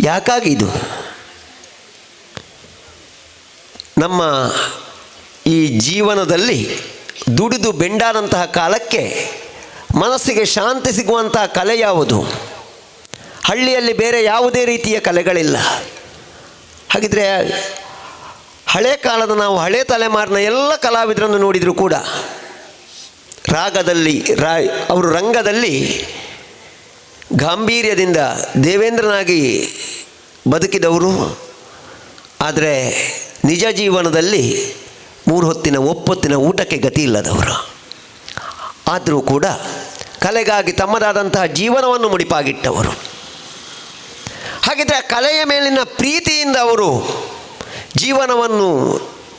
ಯಾಕಾಗಿ ಇದು ನಮ್ಮ ಈ ಜೀವನದಲ್ಲಿ ದುಡಿದು ಬೆಂಡಾದಂತಹ ಕಾಲಕ್ಕೆ ಮನಸ್ಸಿಗೆ ಶಾಂತಿ ಸಿಗುವಂತಹ ಕಲೆ ಯಾವುದು? ಹಳ್ಳಿಯಲ್ಲಿ ಬೇರೆ ಯಾವುದೇ ರೀತಿಯ ಕಲೆಗಳಿಲ್ಲ. ಹಾಗಿದ್ರೆ ಹಳೆ ಕಾಲದ ನಾವು ಹಳೆ ತಲೆಮಾರಿನ ಎಲ್ಲ ಕಲಾವಿದರನ್ನು ನೋಡಿದರೂ ಕೂಡ ರಾಗದಲ್ಲಿ ಅವರು ರಂಗದಲ್ಲಿ ಗಾಂಭೀರ್ಯದಿಂದ ದೇವೇಂದ್ರನಾಗಿ ಬದುಕಿದವರು. ಆದರೆ ನಿಜ ಜೀವನದಲ್ಲಿ 3 ಹೊತ್ತಿನ ಒಪ್ಪೊತ್ತಿನ ಊಟಕ್ಕೆ ಗತಿ ಇಲ್ಲದವರು. ಆದರೂ ಕೂಡ ಕಲೆಗಾಗಿ ತಮ್ಮದಾದಂತಹ ಜೀವನವನ್ನು ಮುಡಿಪಾಗಿಟ್ಟವರು. ಹಾಗಿದ್ರೆ ಆ ಕಲೆಯ ಮೇಲಿನ ಪ್ರೀತಿಯಿಂದ ಅವರು ಜೀವನವನ್ನು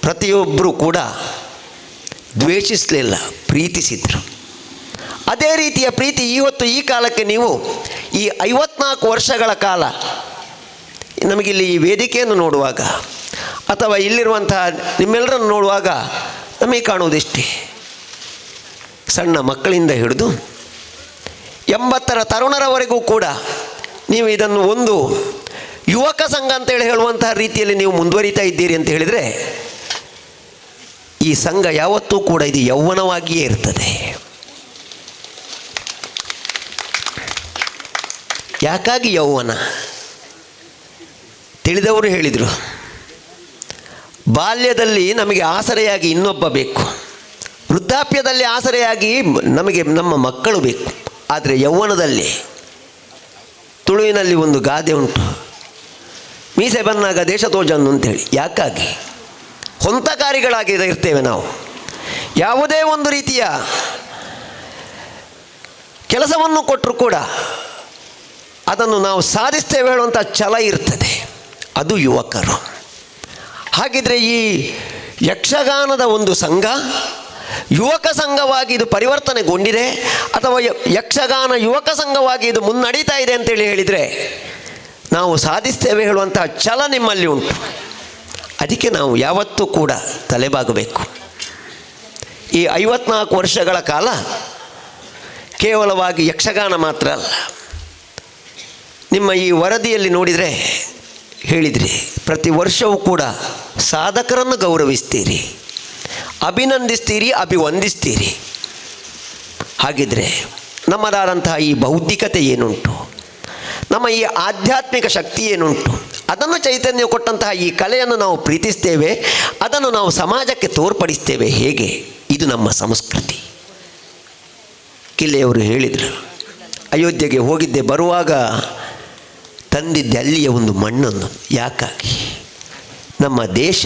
ಪ್ರತಿಯೊಬ್ಬರೂ ಕೂಡ ದ್ವೇಷಿಸಲಿಲ್ಲ, ಪ್ರೀತಿಸಿದರು. ಅದೇ ರೀತಿಯ ಪ್ರೀತಿ ಇವತ್ತು ಈ ಕಾಲಕ್ಕೆ ನೀವು ಈ 54 ವರ್ಷಗಳ ಕಾಲ ನಮಗಿಲ್ಲಿ ಈ ವೇದಿಕೆಯನ್ನು ನೋಡುವಾಗ ಅಥವಾ ಇಲ್ಲಿರುವಂತಹ ನಿಮ್ಮೆಲ್ಲರನ್ನು ನೋಡುವಾಗ ನಮಗೆ ಕಾಣುವುದಿಷ್ಟೇ. ಸಣ್ಣ ಮಕ್ಕಳಿಂದ ಹಿಡಿದು 80ರ ತರುಣರವರೆಗೂ ಕೂಡ ನೀವು ಇದನ್ನು ಒಂದು ಯುವಕ ಸಂಘ ಅಂತೇಳಿ ಹೇಳುವಂತಹ ರೀತಿಯಲ್ಲಿ ನೀವು ಮುಂದುವರಿತಾ ಇದ್ದೀರಿ ಅಂತ ಹೇಳಿದರೆ ಈ ಸಂಘ ಯಾವತ್ತೂ ಕೂಡ ಇದು ಯೌವನವಾಗಿಯೇ ಇರ್ತದೆ. ಯಾಕಾಗಿ ಯೌವನ? ತಿಳಿದವರು ಹೇಳಿದರು, ಬಾಲ್ಯದಲ್ಲಿ ನಮಗೆ ಆಸರೆಯಾಗಿ ಇನ್ನೊಬ್ಬ ಬೇಕು, ವೃದ್ಧಾಪ್ಯದಲ್ಲಿ ಆಸರೆಯಾಗಿ ನಮಗೆ ನಮ್ಮ ಮಕ್ಕಳು ಬೇಕು. ಆದರೆ ಯೌವನದಲ್ಲಿ ತುಳುವಿನಲ್ಲಿ ಒಂದು ಗಾದೆ ಉಂಟು, ಮೀಸೆ ಬನ್ನಾಗ ದೇಶ ತೋಜನ್ನು ಅಂತೇಳಿ. ಯಾಕಾಗಿ? ಹೊಂತಕಾರಿಗಳಾಗಿ ಇರ್ತೇವೆ ನಾವು. ಯಾವುದೇ ಒಂದು ರೀತಿಯ ಕೆಲಸವನ್ನು ಕೊಟ್ಟರೂ ಕೂಡ ಅದನ್ನು ನಾವು ಸಾಧಿಸ್ತೇವೆ ಹೇಳುವಂಥ ಛಲ ಇರ್ತದೆ, ಅದು ಯುವಕರು. ಹಾಗಿದ್ರೆ ಈ ಯಕ್ಷಗಾನದ ಒಂದು ಸಂಘ ಯುವಕ ಸಂಘವಾಗಿ ಇದು ಪರಿವರ್ತನೆಗೊಂಡಿದೆ ಅಥವಾ ಯಕ್ಷಗಾನ ಯುವಕ ಸಂಘವಾಗಿ ಇದು ಮುನ್ನಡೀತಾ ಇದೆ ಅಂತೇಳಿ ಹೇಳಿದರೆ ನಾವು ಸಾಧಿಸ್ತೇವೆ ಹೇಳುವಂಥ ಛಲ ನಿಮ್ಮಲ್ಲಿ ಉಂಟು. ಅದಕ್ಕೆ ನಾವು ಯಾವತ್ತೂ ಕೂಡ ತಲೆಬಾಗಬೇಕು. ಈ 54 ವರ್ಷಗಳ ಕಾಲ ಕೇವಲವಾಗಿ ಯಕ್ಷಗಾನ ಮಾತ್ರ ಅಲ್ಲ. ನಿಮ್ಮ ಈ ವರದಿಯಲ್ಲಿ ನೋಡಿದರೆ ಹೇಳಿದ್ರಿ, ಪ್ರತಿ ವರ್ಷವೂ ಕೂಡ ಸಾಧಕರನ್ನು ಗೌರವಿಸ್ತೀರಿ, ಅಭಿನಂದಿಸ್ತೀರಿ, ಅಭಿವಂದಿಸ್ತೀರಿ. ಹಾಗಿದ್ದರೆ ನಮ್ಮದಾದಂತಹ ಈ ಬೌದ್ಧಿಕತೆ ಏನುಂಟು, ನಮ್ಮ ಈ ಆಧ್ಯಾತ್ಮಿಕ ಶಕ್ತಿ ಏನುಂಟು, ಅದನ್ನು ಚೈತನ್ಯ ಕೊಟ್ಟಂತಹ ಈ ಕಲೆಯನ್ನು ನಾವು ಪ್ರೀತಿಸ್ತೇವೆ, ಅದನ್ನು ನಾವು ಸಮಾಜಕ್ಕೆ ತೋರ್ಪಡಿಸ್ತೇವೆ. ಹೇಗೆ? ಇದು ನಮ್ಮ ಸಂಸ್ಕೃತಿ. ಕಿಲ್ಲೆಯವರು ಹೇಳಿದರು, ಅಯೋಧ್ಯೆಗೆ ಹೋಗಿದ್ದೆ, ಬರುವಾಗ ತಂದಿದ್ದೆ ಅಲ್ಲಿಯ ಒಂದು ಮಣ್ಣನ್ನು. ಯಾಕಾಗಿ? ನಮ್ಮ ದೇಶ,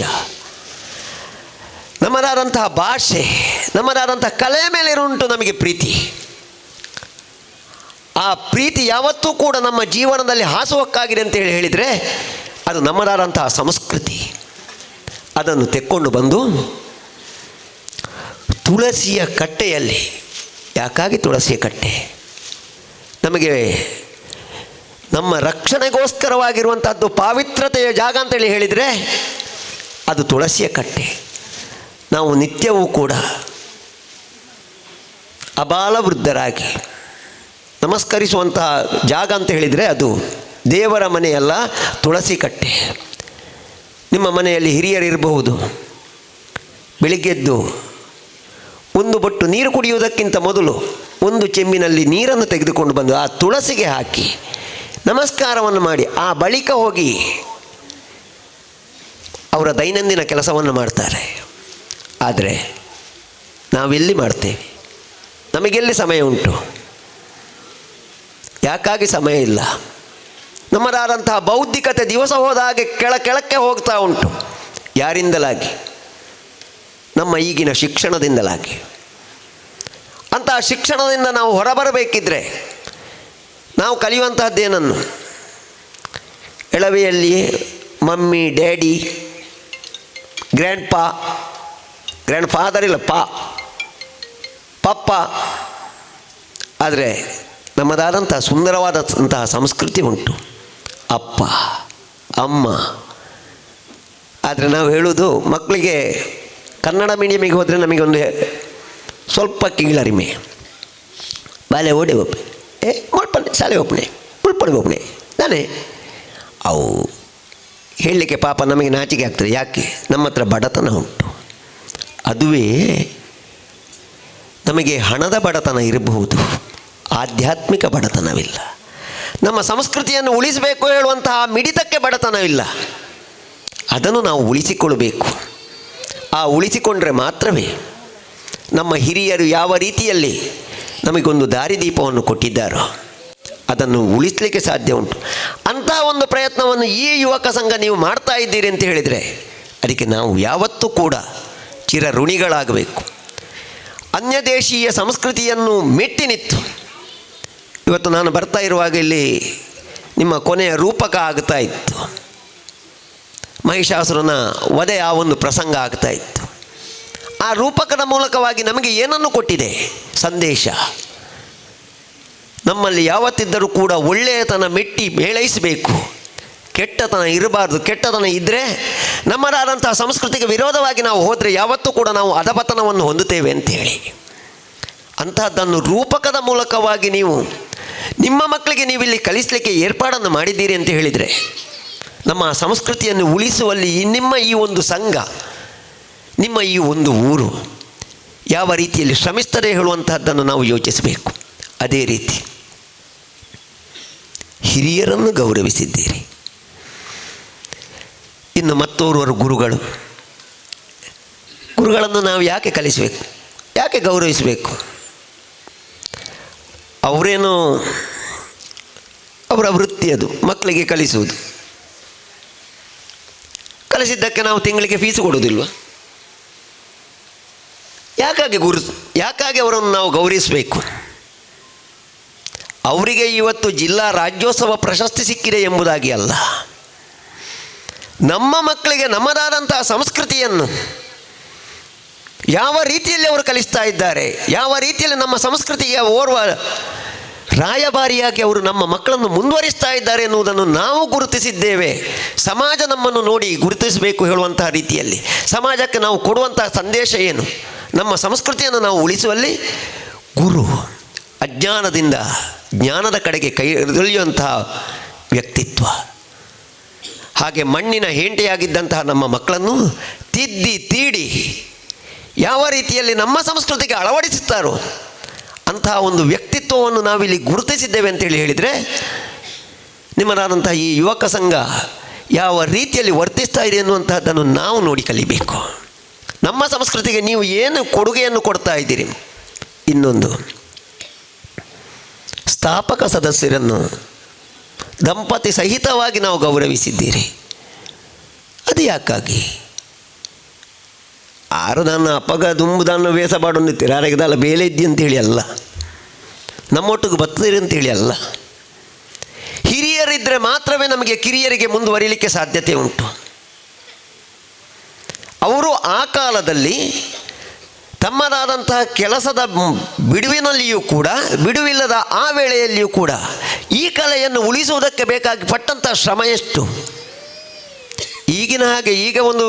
ನಮ್ಮದಾದಂತಹ ಭಾಷೆ, ನಮ್ಮದಾದಂತಹ ಕಲೆಯ ಮೇಲೆ ಉಂಟು ನಮಗೆ ಪ್ರೀತಿ. ಆ ಪ್ರೀತಿ ಯಾವತ್ತೂ ಕೂಡ ನಮ್ಮ ಜೀವನದಲ್ಲಿ ಹಾಸುವಕ್ಕಾಗಿದೆ ಅಂತ ಹೇಳಿದರೆ ಅದು ನಮ್ಮದಾದಂತಹ ಸಂಸ್ಕೃತಿ. ಅದನ್ನು ತೆಕ್ಕೊಂಡು ಬಂದು ತುಳಸಿಯ ಕಟ್ಟೆಯಲ್ಲಿ, ಯಾಕಾಗಿ ತುಳಸಿಯ ಕಟ್ಟೆ? ನಮಗೆ ನಮ್ಮ ರಕ್ಷಣೆಗೋಸ್ಕರವಾಗಿರುವಂಥದ್ದು ಪಾವಿತ್ರತೆಯ ಜಾಗ ಅಂತೇಳಿ ಹೇಳಿದರೆ ಅದು ತುಳಸಿಯ ಕಟ್ಟೆ. ನಾವು ನಿತ್ಯವೂ ಕೂಡ ಅಬಾಲವೃದ್ಧರಾಗಿ ನಮಸ್ಕರಿಸುವಂತಹ ಜಾಗ ಅಂತ ಹೇಳಿದರೆ ಅದು ದೇವರ ಮನೆಯಲ್ಲ, ತುಳಸಿ ಕಟ್ಟೆ. ನಿಮ್ಮ ಮನೆಯಲ್ಲಿ ಹಿರಿಯರಿರಬಹುದು, ಬೆಳಿಗ್ಗೆದ್ದು ಒಂದು ಬೊಟ್ಟು ನೀರು ಕುಡಿಯುವುದಕ್ಕಿಂತ ಮೊದಲು ಒಂದು ಚೆಂಬಿನಲ್ಲಿ ನೀರನ್ನು ತೆಗೆದುಕೊಂಡು ಬಂದು ಆ ತುಳಸಿಗೆ ಹಾಕಿ ನಮಸ್ಕಾರವನ್ನು ಮಾಡಿ, ಆ ಬಳಿಕ ಹೋಗಿ ಅವರ ದೈನಂದಿನ ಕೆಲಸವನ್ನು ಮಾಡ್ತಾರೆ. ಆದರೆ ನಾವೆಲ್ಲಿ ಮಾಡ್ತೇವೆ? ನಮಗೆಲ್ಲಿ ಸಮಯ ಉಂಟು? ಯಾಕಾಗಿ ಸಮಯ ಇಲ್ಲ? ನಮ್ಮದಾದಂತಹ ಬೌದ್ಧಿಕತೆ ದಿವಸ ಹೋದ ಹಾಗೆ ಕೆಳಕ್ಕೆ ಹೋಗ್ತಾ ಉಂಟು. ಯಾರಿಂದಲಾಗಿ? ನಮ್ಮ ಈಗಿನ ಶಿಕ್ಷಣದಿಂದಲಾಗಿ. ಅಂತಹ ಶಿಕ್ಷಣದಿಂದ ನಾವು ಹೊರಬರಬೇಕಿದ್ರೆ ನಾವು ಕಲಿಯುವಂತಹದ್ದೇನನ್ನು? ಎಳವೆಯಲ್ಲಿ mummy, daddy, grandpa, grandfather ಇಲ್ಲ, ಪಪ್ಪ. ಆದರೆ ನಮ್ಮದಾದಂಥ ಸುಂದರವಾದಂತಹ ಸಂಸ್ಕೃತಿ ಉಂಟು, ಅಪ್ಪ ಅಮ್ಮ. ಆದರೆ ನಾವು ಹೇಳೋದು ಮಕ್ಕಳಿಗೆ ಕನ್ನಡ ಮೀಡಿಯಮಿಗೆ ಹೋದರೆ ನಮಗೆ ಒಂದು ಸ್ವಲ್ಪ ಕೀಳರಿಮೆ. ಬಾಲೆ ಓಡಿ ಒಪ್ಪೆ ಏ ಮುಳ್ಪನೆ ಶಾಲೆ ಒಪ್ಪಣೆ ಮುಳ್ಪಡೆ ಒಪ್ಪಣೆ ತಾನೇ ಅವು ಹೇಳಲಿಕ್ಕೆ ಪಾಪ ನಮಗೆ ನಾಚಿಕೆ ಆಗ್ತದೆ. ಯಾಕೆ? ನಮ್ಮ ಹತ್ರ ಬಡತನ ಉಂಟು. ಅದುವೇ ನಮಗೆ ಹಣದ ಬಡತನ ಇರಬಹುದು, ಆಧ್ಯಾತ್ಮಿಕ ಬಡತನವಿಲ್ಲ. ನಮ್ಮ ಸಂಸ್ಕೃತಿಯನ್ನು ಉಳಿಸಬೇಕು ಹೇಳುವಂತಹ ಮಿಡಿತಕ್ಕೆ ಬಡತನವಿಲ್ಲ. ಅದನ್ನು ನಾವು ಉಳಿಸಿಕೊಳ್ಳಬೇಕು. ಆ ಉಳಿಸಿಕೊಂಡರೆ ಮಾತ್ರವೇ ನಮ್ಮ ಹಿರಿಯರು ಯಾವ ರೀತಿಯಲ್ಲಿ ನಮಗೊಂದು ದಾರಿದೀಪವನ್ನು ಕೊಟ್ಟಿದ್ದಾರೋ ಅದನ್ನು ಉಳಿಸಲಿಕ್ಕೆ ಸಾಧ್ಯ ಉಂಟು. ಅಂತಹ ಒಂದು ಪ್ರಯತ್ನವನ್ನು ಈ ಯುವಕ ಸಂಘ ನೀವು ಮಾಡ್ತಾ ಇದ್ದೀರಿ ಅಂತ ಹೇಳಿದರೆ ಅದಕ್ಕೆ ನಾವು ಯಾವತ್ತೂ ಕೂಡ ಚಿರಋಣಿಗಳಾಗಬೇಕು. ಅನ್ಯದೇಶೀಯ ಸಂಸ್ಕೃತಿಯನ್ನು ಮೆಟ್ಟಿ ನಿಂತು ಇವತ್ತು ನಾನು ಬರ್ತಾ ಇರುವಾಗ ಇಲ್ಲಿ ನಿಮ್ಮ ಕೊನೆಯ ರೂಪಕ ಆಗ್ತಾ ಇತ್ತು, ಮಹಿಷಾಸುರನ ವಧೆ ಆ ಒಂದು ಪ್ರಸಂಗ ಆಗ್ತಾ ಇತ್ತು. ಆ ರೂಪಕದ ಮೂಲಕವಾಗಿ ನಮಗೆ ಏನನ್ನು ಕೊಟ್ಟಿದೆ ಸಂದೇಶ? ನಮ್ಮಲ್ಲಿ ಯಾವತ್ತಿದ್ದರೂ ಕೂಡ ಒಳ್ಳೆಯತನ ಮೆಟ್ಟಿ ಮೇಳೈಸಬೇಕು, ಕೆಟ್ಟತನ ಇರಬಾರ್ದು. ಕೆಟ್ಟತನ ಇದ್ದರೆ ನಮ್ಮದಾದಂಥ ಸಂಸ್ಕೃತಿಗೆ ವಿರೋಧವಾಗಿ ನಾವು ಹೋದರೆ ಯಾವತ್ತೂ ಕೂಡ ನಾವು ಅಧಪತನವನ್ನು ಹೊಂದುತ್ತೇವೆ ಅಂಥೇಳಿ ಅಂತಹದ್ದನ್ನು ರೂಪಕದ ಮೂಲಕವಾಗಿ ನೀವು ನಿಮ್ಮ ಮಕ್ಕಳಿಗೆ ನೀವಿಲ್ಲಿ ಕಲಿಸಲಿಕ್ಕೆ ಏರ್ಪಾಡನ್ನು ಮಾಡಿದ್ದೀರಿ ಅಂತ ಹೇಳಿದರೆ ನಮ್ಮ ಸಂಸ್ಕೃತಿಯನ್ನು ಉಳಿಸುವಲ್ಲಿ ನಿಮ್ಮ ಈ ಒಂದು ಸಂಘ, ನಿಮ್ಮ ಈ ಒಂದು ಊರು ಯಾವ ರೀತಿಯಲ್ಲಿ ಶ್ರಮಿಸ್ತದೆ ಹೇಳುವಂತಹದ್ದನ್ನು ನಾವು ಯೋಚಿಸಬೇಕು. ಅದೇ ರೀತಿ ಹಿರಿಯರನ್ನು ಗೌರವಿಸಿದ್ದೀರಿ. ಇನ್ನು ಮತ್ತೋರ್ವರು ಗುರುಗಳು, ಗುರುಗಳನ್ನು ನಾವು ಯಾಕೆ ಕಲಿಸಬೇಕು, ಯಾಕೆ ಗೌರವಿಸಬೇಕು? ಅವರೇನು ಅವರ ವೃತ್ತಿ ಅದು, ಮಕ್ಕಳಿಗೆ ಕಲಿಸುವುದು. ಕಲಿಸಿದ್ದಕ್ಕೆ ನಾವು ತಿಂಗಳಿಗೆ ಫೀಸು ಕೊಡೋದಿಲ್ವ? ಯಾಕಾಗಿ ಯಾಕಾಗಿ ಅವರನ್ನು ನಾವು ಗೌರವಿಸಬೇಕು? ಅವರಿಗೆ ಇವತ್ತು ಜಿಲ್ಲಾ ರಾಜ್ಯೋತ್ಸವ ಪ್ರಶಸ್ತಿ ಸಿಕ್ಕಿದೆ ಎಂಬುದಾಗಿ ಅಲ್ಲ, ನಮ್ಮ ಮಕ್ಕಳಿಗೆ ನಮ್ಮದಾದಂತಹ ಸಂಸ್ಕೃತಿಯನ್ನು ಯಾವ ರೀತಿಯಲ್ಲಿ ಅವರು ಕಲಿಸ್ತಾ ಇದ್ದಾರೆ, ಯಾವ ರೀತಿಯಲ್ಲಿ ನಮ್ಮ ಸಂಸ್ಕೃತಿಯ ಓರ್ವ ರಾಯಭಾರಿಯಾಗಿ ಅವರು ನಮ್ಮ ಮಕ್ಕಳನ್ನು ಮುಂದುವರಿಸ್ತಾ ಇದ್ದಾರೆ ಎನ್ನುವುದನ್ನು ನಾವು ಗುರುತಿಸಿದ್ದೇವೆ. ಸಮಾಜ ನಮ್ಮನ್ನು ನೋಡಿ ಗುರುತಿಸಬೇಕು ಹೇಳುವಂತಹ ರೀತಿಯಲ್ಲಿ ಸಮಾಜಕ್ಕೆ ನಾವು ಕೊಡುವಂತಹ ಸಂದೇಶ ಏನು? ನಮ್ಮ ಸಂಸ್ಕೃತಿಯನ್ನು ನಾವು ಉಳಿಸುವಲ್ಲಿ ಗುರು ಅಜ್ಞಾನದಿಂದ ಜ್ಞಾನದ ಕಡೆಗೆ ಕೈ ಎಳೆಯುವಂತಹ ವ್ಯಕ್ತಿತ್ವ. ಹಾಗೆ ಮಣ್ಣಿನ ಹೇಂಟೆಯಾಗಿದ್ದಂತಹ ನಮ್ಮ ಮಕ್ಕಳನ್ನು ತಿದ್ದಿ ತೀಡಿ ಯಾವ ರೀತಿಯಲ್ಲಿ ನಮ್ಮ ಸಂಸ್ಕೃತಿಗೆ ಅಳವಡಿಸುತ್ತಾರೋ ಅಂತಹ ಒಂದು ವ್ಯಕ್ತಿತ್ವವನ್ನು ನಾವಿಲ್ಲಿ ಗುರುತಿಸಿದ್ದೇವೆ ಅಂತೇಳಿ ಹೇಳಿದರೆ, ನಿಮ್ಮದಾದಂತಹ ಈ ಯುವಕ ಸಂಘ ಯಾವ ರೀತಿಯಲ್ಲಿ ವರ್ತಿಸ್ತಾ ಇದೆ ಎನ್ನುವಂತಹದ್ದನ್ನು ನಾವು ನೋಡಿ ಕಲಿಬೇಕು. ನಮ್ಮ ಸಂಸ್ಕೃತಿಗೆ ನೀವು ಏನು ಕೊಡುಗೆಯನ್ನು ಕೊಡ್ತಾ ಇದ್ದೀರಿ. ಇನ್ನೊಂದು, ಸ್ಥಾಪಕ ಸದಸ್ಯರನ್ನು ದಂಪತಿ ಸಹಿತವಾಗಿ ನಾವು ಗೌರವಿಸಿದ್ದೀರಿ. ಅದು ಯಾಕಾಗಿ? ಆರು ದಾನ ಅಪಗ ದುಂಬು ದಾನ ವೇಷ ಬಾಡೊಂದಿತ್ತೀರಿ, ಆರೆಗದಲ್ಲ ಬೇಲೆ ಇದ್ದಿ ಅಂತೇಳಿ ಅಲ್ಲ, ನಮ್ಮೊಟ್ಟಿಗೆ ಬತ್ತೀರಿ ಅಂತೇಳಿ ಅಲ್ಲ. ಹಿರಿಯರಿದ್ದರೆ ಮಾತ್ರವೇ ನಮಗೆ ಕಿರಿಯರಿಗೆ ಮುಂದುವರಿಲಿಕ್ಕೆ ಸಾಧ್ಯತೆ ಉಂಟು. ಅವರು ಆ ಕಾಲದಲ್ಲಿ ತಮ್ಮದಾದಂತಹ ಕೆಲಸದ ಬಿಡುವಿನಲ್ಲಿಯೂ ಕೂಡ, ಬಿಡುವಿಲ್ಲದ ಆ ವೇಳೆಯಲ್ಲಿಯೂ ಕೂಡ ಈ ಕಲೆಯನ್ನು ಉಳಿಸುವುದಕ್ಕೆ ಬೇಕಾಗಿ ಪಟ್ಟಂಥ ಶ್ರಮ ಎಷ್ಟು. ಈಗಿನ ಹಾಗೆ ಈಗ ಒಂದು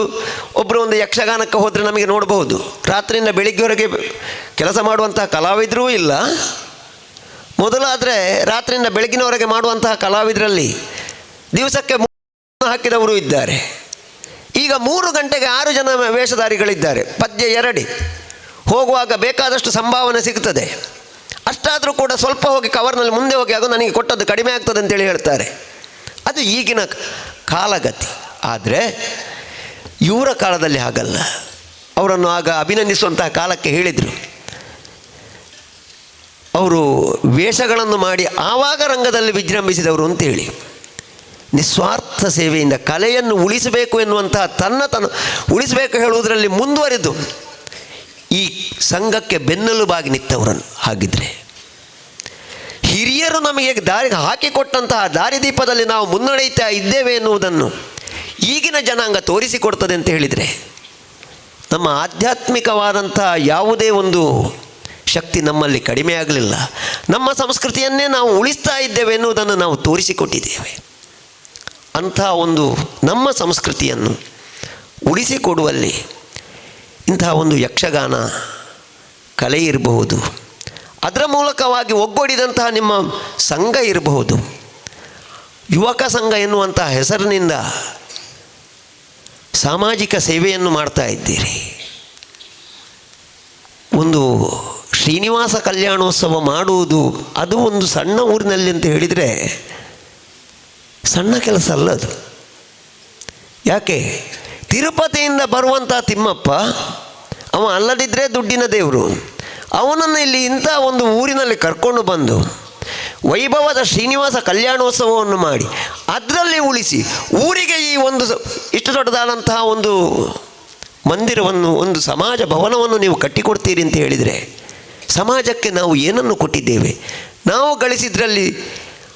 ಒಬ್ಬರು ಒಂದು ಯಕ್ಷಗಾನಕ್ಕೆ ಹೋದರೆ ನಮಗೆ ನೋಡಬಹುದು, ರಾತ್ರಿಯಿಂದ ಬೆಳಿಗ್ಗೆವರೆಗೆ ಕೆಲಸ ಮಾಡುವಂತಹ ಕಲಾವಿದರೂ ಇಲ್ಲ. ಮೊದಲಾದರೆ ರಾತ್ರಿಯಿಂದ ಬೆಳಗಿನವರೆಗೆ ಮಾಡುವಂತಹ ಕಲಾವಿದರಲ್ಲಿ ದಿವಸಕ್ಕೆ ಹಾಕಿದವರು ಇದ್ದಾರೆ. ಈಗ 3 ಗಂಟೆಗೆ 6 ಜನ ವೇಷಧಾರಿಗಳಿದ್ದಾರೆ. ಪದ್ಯ 2 ಹೋಗುವಾಗ ಬೇಕಾದಷ್ಟು ಸಂಭಾವನೆ ಸಿಗ್ತದೆ. ಅಷ್ಟಾದರೂ ಕೂಡ ಸ್ವಲ್ಪ ಹೋಗಿ ಕವರ್ನಲ್ಲಿ ಮುಂದೆ ಹೋಗಿ ಅದು ನನಗೆ ಕೊಟ್ಟದ್ದು ಕಡಿಮೆ ಆಗ್ತದೆ ಅಂತೇಳಿ ಹೇಳ್ತಾರೆ. ಅದು ಈಗಿನ ಕಾಲಗತಿ. ಆದರೆ ಇವರ ಕಾಲದಲ್ಲಿ ಹಾಗಲ್ಲ. ಅವರನ್ನು ಆಗ ಅಭಿನಂದಿಸುವಂತಹ ಕಾಲಕ್ಕೆ ಹೇಳಿದರು. ಅವರು ವೇಷಗಳನ್ನು ಮಾಡಿ ಆವಾಗ ರಂಗದಲ್ಲಿ ವಿಜೃಂಭಿಸಿದವರು ಅಂತೇಳಿ. ನಿಸ್ವಾರ್ಥ ಸೇವೆಯಿಂದ ಕಲೆಯನ್ನು ಉಳಿಸಬೇಕು ಎನ್ನುವಂತಹ ತನ್ನ ಉಳಿಸಬೇಕು ಹೇಳುವುದರಲ್ಲಿ ಮುಂದುವರೆದು ಈ ಸಂಘಕ್ಕೆ ಬೆನ್ನೆಲುಬಾಗಿ ನಿಂತವರನ್ನು. ಹಾಗಿದ್ದರೆ ಹಿರಿಯರು ನಮಗೆ ದಾರಿ ಹಾಕಿಕೊಟ್ಟಂತಹ ದಾರಿದೀಪದಲ್ಲಿ ನಾವು ಮುನ್ನಡೆಯುತ್ತಾ ಇದ್ದೇವೆ ಎನ್ನುವುದನ್ನು ಈಗಿನ ಜನಾಂಗ ತೋರಿಸಿಕೊಡ್ತದೆ ಅಂತ ಹೇಳಿದರೆ, ನಮ್ಮ ಆಧ್ಯಾತ್ಮಿಕವಾದಂಥ ಯಾವುದೇ ಒಂದು ಶಕ್ತಿ ನಮ್ಮಲ್ಲಿ ಕಡಿಮೆ ಆಗಲಿಲ್ಲ. ನಮ್ಮ ಸಂಸ್ಕೃತಿಯನ್ನೇ ನಾವು ಉಳಿಸ್ತಾ ಇದ್ದೇವೆ ಎನ್ನುವುದನ್ನು ನಾವು ತೋರಿಸಿಕೊಟ್ಟಿದ್ದೇವೆ. ಅಂಥ ಒಂದು ನಮ್ಮ ಸಂಸ್ಕೃತಿಯನ್ನು ಉಳಿಸಿಕೊಡುವಲ್ಲಿ ಇಂತಹ ಒಂದು ಯಕ್ಷಗಾನ ಕಲೆ ಇರಬಹುದು, ಅದರ ಮೂಲಕವಾಗಿ ಒಗ್ಗೂಡಿದಂತಹ ನಿಮ್ಮ ಸಂಘ ಇರಬಹುದು. ಯುವಕ ಸಂಘ ಎನ್ನುವಂತಹ ಹೆಸರಿನಿಂದ ಸಾಮಾಜಿಕ ಸೇವೆಯನ್ನು ಮಾಡ್ತಾ ಇದ್ದೀರಿ. ಒಂದು ಶ್ರೀನಿವಾಸ ಕಲ್ಯಾಣೋತ್ಸವ ಮಾಡುವುದು ಅದು ಒಂದು ಸಣ್ಣ ಊರಿನಲ್ಲಿ ಅಂತ ಹೇಳಿದರೆ ಸಣ್ಣ ಕೆಲಸ ಅಲ್ಲ ಅದು. ಯಾಕೆ? ತಿರುಪತಿಯಿಂದ ಬರುವಂಥ ತಿಮ್ಮಪ್ಪ ಅವ ಅಲ್ಲದಿದ್ದರೆ ದುಡ್ಡಿನ ದೇವರು, ಅವನನ್ನು ಇಲ್ಲಿ ಇಂಥ ಒಂದು ಊರಿನಲ್ಲಿ ಕರ್ಕೊಂಡು ಬಂದು ವೈಭವದ ಶ್ರೀನಿವಾಸ ಕಲ್ಯಾಣೋತ್ಸವವನ್ನು ಮಾಡಿ ಅದರಲ್ಲಿ ಉಳಿಸಿ ಊರಿಗೆ ಈ ಒಂದು ಇಷ್ಟು ದೊಡ್ಡದಾದಂತಹ ಒಂದು ಮಂದಿರವನ್ನು, ಒಂದು ಸಮಾಜ ಭವನವನ್ನು ನೀವು ಕಟ್ಟಿಕೊಡ್ತೀರಿ ಅಂತ ಹೇಳಿದರೆ ಸಮಾಜಕ್ಕೆ ನಾವು ಏನನ್ನು ಕೊಟ್ಟಿದ್ದೇವೆ? ನಾವು ಗಳಿಸಿದ್ರಲ್ಲಿ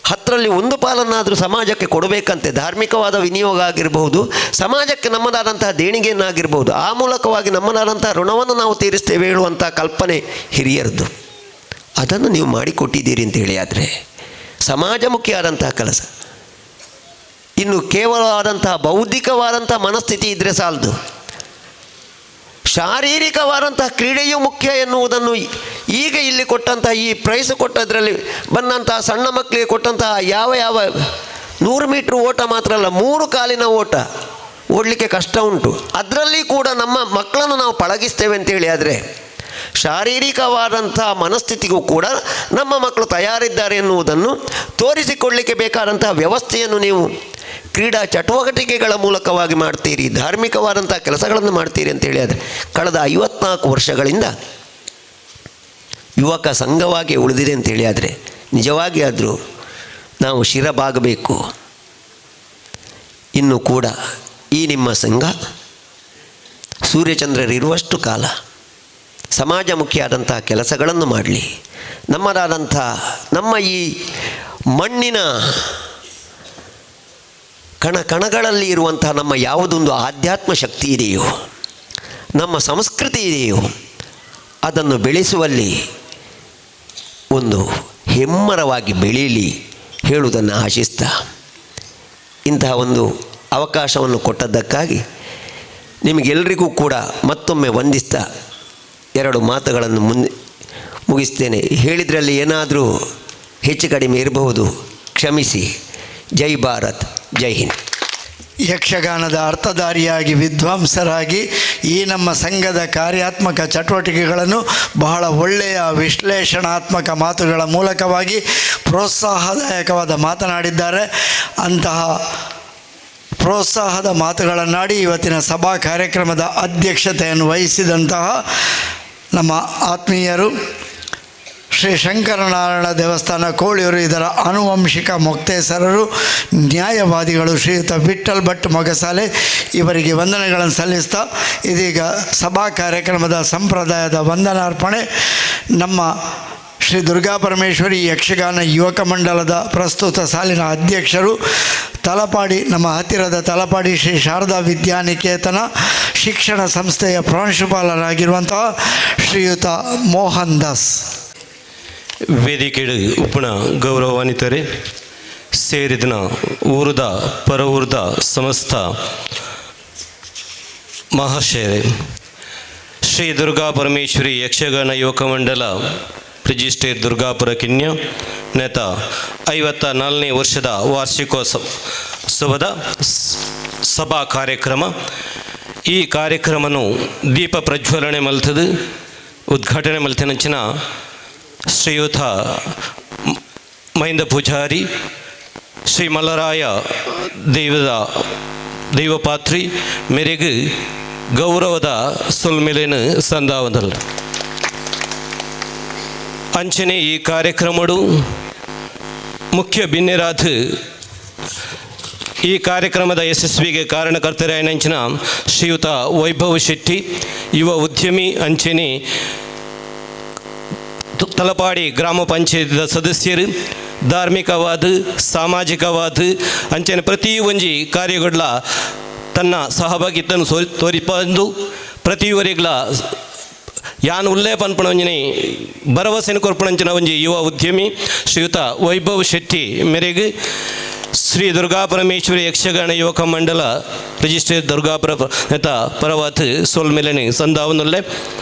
10ರಲ್ಲಿ 1 ಪಾಲನ್ನಾದರೂ ಸಮಾಜಕ್ಕೆ ಕೊಡಬೇಕಂತೆ. ಧಾರ್ಮಿಕವಾದ ವಿನಿಯೋಗ ಆಗಿರಬಹುದು, ಸಮಾಜಕ್ಕೆ ನಮ್ಮದಾದಂತಹ ದೇಣಿಗೆಯನ್ನಾಗಿರ್ಬೋದು, ಆ ಮೂಲಕವಾಗಿ ನಮ್ಮದಾದಂತಹ ಋಣವನ್ನು ನಾವು ತೀರಿಸ್ತೇವೆ ಹೇಳುವಂಥ ಕಲ್ಪನೆ ಹಿರಿಯರದ್ದು. ಅದನ್ನು ನೀವು ಮಾಡಿಕೊಟ್ಟಿದ್ದೀರಿ ಅಂತ ಹೇಳಿ ಆದರೆ ಸಮಾಜಮುಖಿಯಾದಂತಹ ಕೆಲಸ. ಇನ್ನು ಕೇವಲವಾದಂತಹ ಬೌದ್ಧಿಕವಾದಂಥ ಮನಸ್ಥಿತಿ ಇದ್ದರೆ ಸಾಲದು, ಶಾರೀರಿಕವಾದಂತಹ ಕ್ರೀಡೆಯೂ ಮುಖ್ಯ ಎನ್ನುವುದನ್ನು ಈಗ ಇಲ್ಲಿ ಕೊಟ್ಟಂತಹ ಈ ಪ್ರೈಸ್ ಕೊಟ್ಟದ್ರಲ್ಲಿ ಬಂದಂತಹ ಸಣ್ಣ ಮಕ್ಕಳಿಗೆ ಕೊಟ್ಟಂತಹ ಯಾವ ಯಾವ 100 ಮೀಟ್ರ್ ಓಟ ಮಾತ್ರ ಅಲ್ಲ, 3 ಕಾಲಿನ ಓಟ ಓಡಲಿಕ್ಕೆ ಕಷ್ಟ ಉಂಟು. ಅದರಲ್ಲಿ ಕೂಡ ನಮ್ಮ ಮಕ್ಕಳನ್ನು ನಾವು ಪಳಗಿಸ್ತೇವೆ ಅಂತೇಳಿ ಆದರೆ ಶಾರೀರಿಕವಾದಂಥ ಮನಸ್ಥಿತಿಗೂ ಕೂಡ ನಮ್ಮ ಮಕ್ಕಳು ತಯಾರಿದ್ದಾರೆ ಎನ್ನುವುದನ್ನು ತೋರಿಸಿಕೊಳ್ಳಲಿಕ್ಕೆ ಬೇಕಾದಂತಹ ವ್ಯವಸ್ಥೆಯನ್ನು ನೀವು ಕ್ರೀಡಾ ಚಟುವಟಿಕೆಗಳ ಮೂಲಕವಾಗಿ ಮಾಡ್ತೀರಿ, ಧಾರ್ಮಿಕವಾದಂಥ ಕೆಲಸಗಳನ್ನು ಮಾಡ್ತೀರಿ ಅಂತೇಳಿ ಆದರೆ ಕಳೆದ 54 ವರ್ಷಗಳಿಂದ ಯುವಕ ಸಂಘವಾಗಿ ಉಳಿದಿದೆ ಅಂತೇಳಿ ಆದರೆ ನಿಜವಾಗಿ ಆದರೂ ನಾವು ಶಿರಬಾಗಬೇಕು. ಇನ್ನು ಕೂಡ ಈ ನಿಮ್ಮ ಸಂಘ ಸೂರ್ಯಚಂದ್ರರಿರುವಷ್ಟು ಕಾಲ ಸಮಾಜಮುಖಿಯಾದಂಥ ಕೆಲಸಗಳನ್ನು ಮಾಡಲಿ. ನಮ್ಮದಾದಂಥ ನಮ್ಮ ಈ ಮಣ್ಣಿನ ಕಣ ಕಣಗಳಲ್ಲಿ ಇರುವಂಥ ನಮ್ಮ ಯಾವುದೊಂದು ಆಧ್ಯಾತ್ಮ ಶಕ್ತಿ ಇದೆಯೋ, ನಮ್ಮ ಸಂಸ್ಕೃತಿ ಇದೆಯೋ, ಅದನ್ನು ಬೆಳೆಸುವಲ್ಲಿ ಒಂದು ಹೆಮ್ಮರವಾಗಿ ಬೆಳೀಲಿ ಹೇಳುವುದನ್ನು ಆಶಿಸ್ತಾ ಇಂತಹ ಒಂದು ಅವಕಾಶವನ್ನು ಕೊಟ್ಟದ್ದಕ್ಕಾಗಿ ನಿಮಗೆಲ್ಲರಿಗೂ ಕೂಡ ಮತ್ತೊಮ್ಮೆ ವಂದಿಸ್ತಾ 2 ಮಾತುಗಳನ್ನು ಮುಂದೆ ಮುಗಿಸ್ತೇನೆ. ಹೇಳಿದ್ರಲ್ಲಿ ಏನಾದರೂ ಹೆಚ್ಚು ಕಡಿಮೆ ಇರಬಹುದು, ಕ್ಷಮಿಸಿ. ಜೈ ಭಾರತ್, ಜೈ ಹಿಂದ್. ಯಕ್ಷಗಾನದ ಅರ್ಥಧಾರಿಯಾಗಿ ವಿದ್ವಾಂಸರಾಗಿ ಈ ನಮ್ಮ ಸಂಘದ ಕಾರ್ಯಾತ್ಮಕ ಚಟುವಟಿಕೆಗಳನ್ನು ಬಹಳ ಒಳ್ಳೆಯ ವಿಶ್ಲೇಷಣಾತ್ಮಕ ಮಾತುಗಳ ಮೂಲಕವಾಗಿ ಪ್ರೋತ್ಸಾಹದಾಯಕವಾದ ಮಾತನಾಡಿದ್ದಾರೆ. ಅಂತಹ ಪ್ರೋತ್ಸಾಹದ ಮಾತುಗಳನ್ನಾಡಿ ಇವತ್ತಿನ ಸಭಾ ಕಾರ್ಯಕ್ರಮದ ಅಧ್ಯಕ್ಷತೆಯನ್ನು ವಹಿಸಿದಂತಹ ನಮ್ಮ ಆತ್ಮೀಯರು ಶ್ರೀ ಶಂಕರನಾರಾಯಣ ದೇವಸ್ಥಾನ ಕೋಳಿಯೂರು ಇದರ ಆನುವಂಶಿಕ ಮೊಕ್ತೇಸರರು ನ್ಯಾಯವಾದಿಗಳು ಶ್ರೀಯುತ ವಿಠ್ಠಲ್ ಭಟ್ ಮೊಗಸಾಲೆ ಇವರಿಗೆ ವಂದನೆಗಳನ್ನು ಸಲ್ಲಿಸ್ತಾ, ಇದೀಗ ಸಭಾ ಕಾರ್ಯಕ್ರಮದ ಸಂಪ್ರದಾಯದ ವಂದನಾರ್ಪಣೆ ನಮ್ಮ ಶ್ರೀ ದುರ್ಗಾ ಪರಮೇಶ್ವರಿ ಯಕ್ಷಗಾನ ಯುವಕ ಮಂಡಲದ ಪ್ರಸ್ತುತ ಸಾಲಿನ ಅಧ್ಯಕ್ಷರು, ತಲಪಾಡಿ, ನಮ್ಮ ಹತ್ತಿರದ ತಲಪಾಡಿ ಶ್ರೀ ಶಾರದಾ ವಿದ್ಯಾನಿಕೇತನ ಶಿಕ್ಷಣ ಸಂಸ್ಥೆಯ ಪ್ರಾಂಶುಪಾಲರಾಗಿರುವಂತಹ ಶ್ರೀಯುತ ಮೋಹನ್ ದಾಸ್. ವೇದಿಕೆಡು ಉಪ್ಪುನ ಗೌರವಾನ್ವಿತರೆ, ಸೇರಿದನ ಊರುದ ಪರವೂರದ ಸಮಸ್ತ ಮಹಾಶಯರೇ, ಶ್ರೀ ದುರ್ಗಾ ಪರಮೇಶ್ವರಿ ಯಕ್ಷಗಾನ ಯುವಕ ಮಂಡಲ ರಿಜಿಸ್ಟೇರ್ ದುರ್ಗಾಪುರ ಕಿನ್ಯ ನೇತ 54ನೇ ವರ್ಷದ ವಾರ್ಷಿಕೋತ್ಸವದ ಸಭಾ ಕಾರ್ಯಕ್ರಮ. ಈ ಕಾರ್ಯಕ್ರಮನು ದೀಪ ಪ್ರಜ್ವಲನೆ ಮಲ್ತದು ಉದ್ಘಾಟನೆ ಮಲ್ತಿನಂಚಿನ ಶ್ರೀಯುತ ಮಹಿಂದ ಪೂಜಾರಿ, ಶ್ರೀ ಮಲ್ಲರಾಯ ದೈವದ ದೈವಪಾತ್ರಿ ಮೇರೆಗೆ ಗೌರವದ ಸೊಲ್ಮೆಲೇನು ಸಂದಾವದಲ್ಲ. ಅಂಚನೆ ಈ ಕಾರ್ಯಕ್ರಮಡು ಮುಖ್ಯ ಬಿನ್ನೆರಾದ ಈ ಕಾರ್ಯಕ್ರಮದ ಯಶಸ್ವಿಗೆ ಕಾರಣಕರ್ತರಾಯನಂಚಿನ ಶ್ರೀಯುತ ವೈಭವ ಶೆಟ್ಟಿ, ಯುವ ಉದ್ಯಮಿ, ಅಂಚನೆ ತಲಪಾಡಿ ಗ್ರಾಮ ಪಂಚಾಯತ್ದ ಸದಸ್ಯರು, ಧಾರ್ಮಿಕವಾದ ಸಾಮಾಜಿಕವಾದ ಅಂಚನೆ ಪ್ರತಿ ಒಂಜಿ ಕಾರ್ಯಗಳ ತನ್ನ ಸಹಭಾಗಿತ್ವನು ಸೋ ತೋರಿಪಂದು ಪ್ರತಿಯವರಿಗಳ ಯಾನ್ ಉಲ್ಲೇ ಪನ್ಪಣ ಒಂಜಿನಿ ಭರವಸೆನ ಕೊರ್ಪಣಂಚಿನ ಒಂಜಿ ಯುವ ಉದ್ಯಮಿ ಶ್ರೀಯುತ ವೈಭವ್ ಶೆಟ್ಟಿ ಮೇರೆಗೆ ಶ್ರೀ ದುರ್ಗಾ ಪರಮೇಶ್ವರಿ ಯಕ್ಷಗಾನ ಯುವಕ ಮಂಡಲ ರಿಜಿಸ್ಟರ್ ದುರ್ಗಾಪುರ ನೇತ ಪರವಾತ್ ಸೊಲ್ಮೆಲೆನೆ ಸಂದಾವನುಲ್ಲೆ.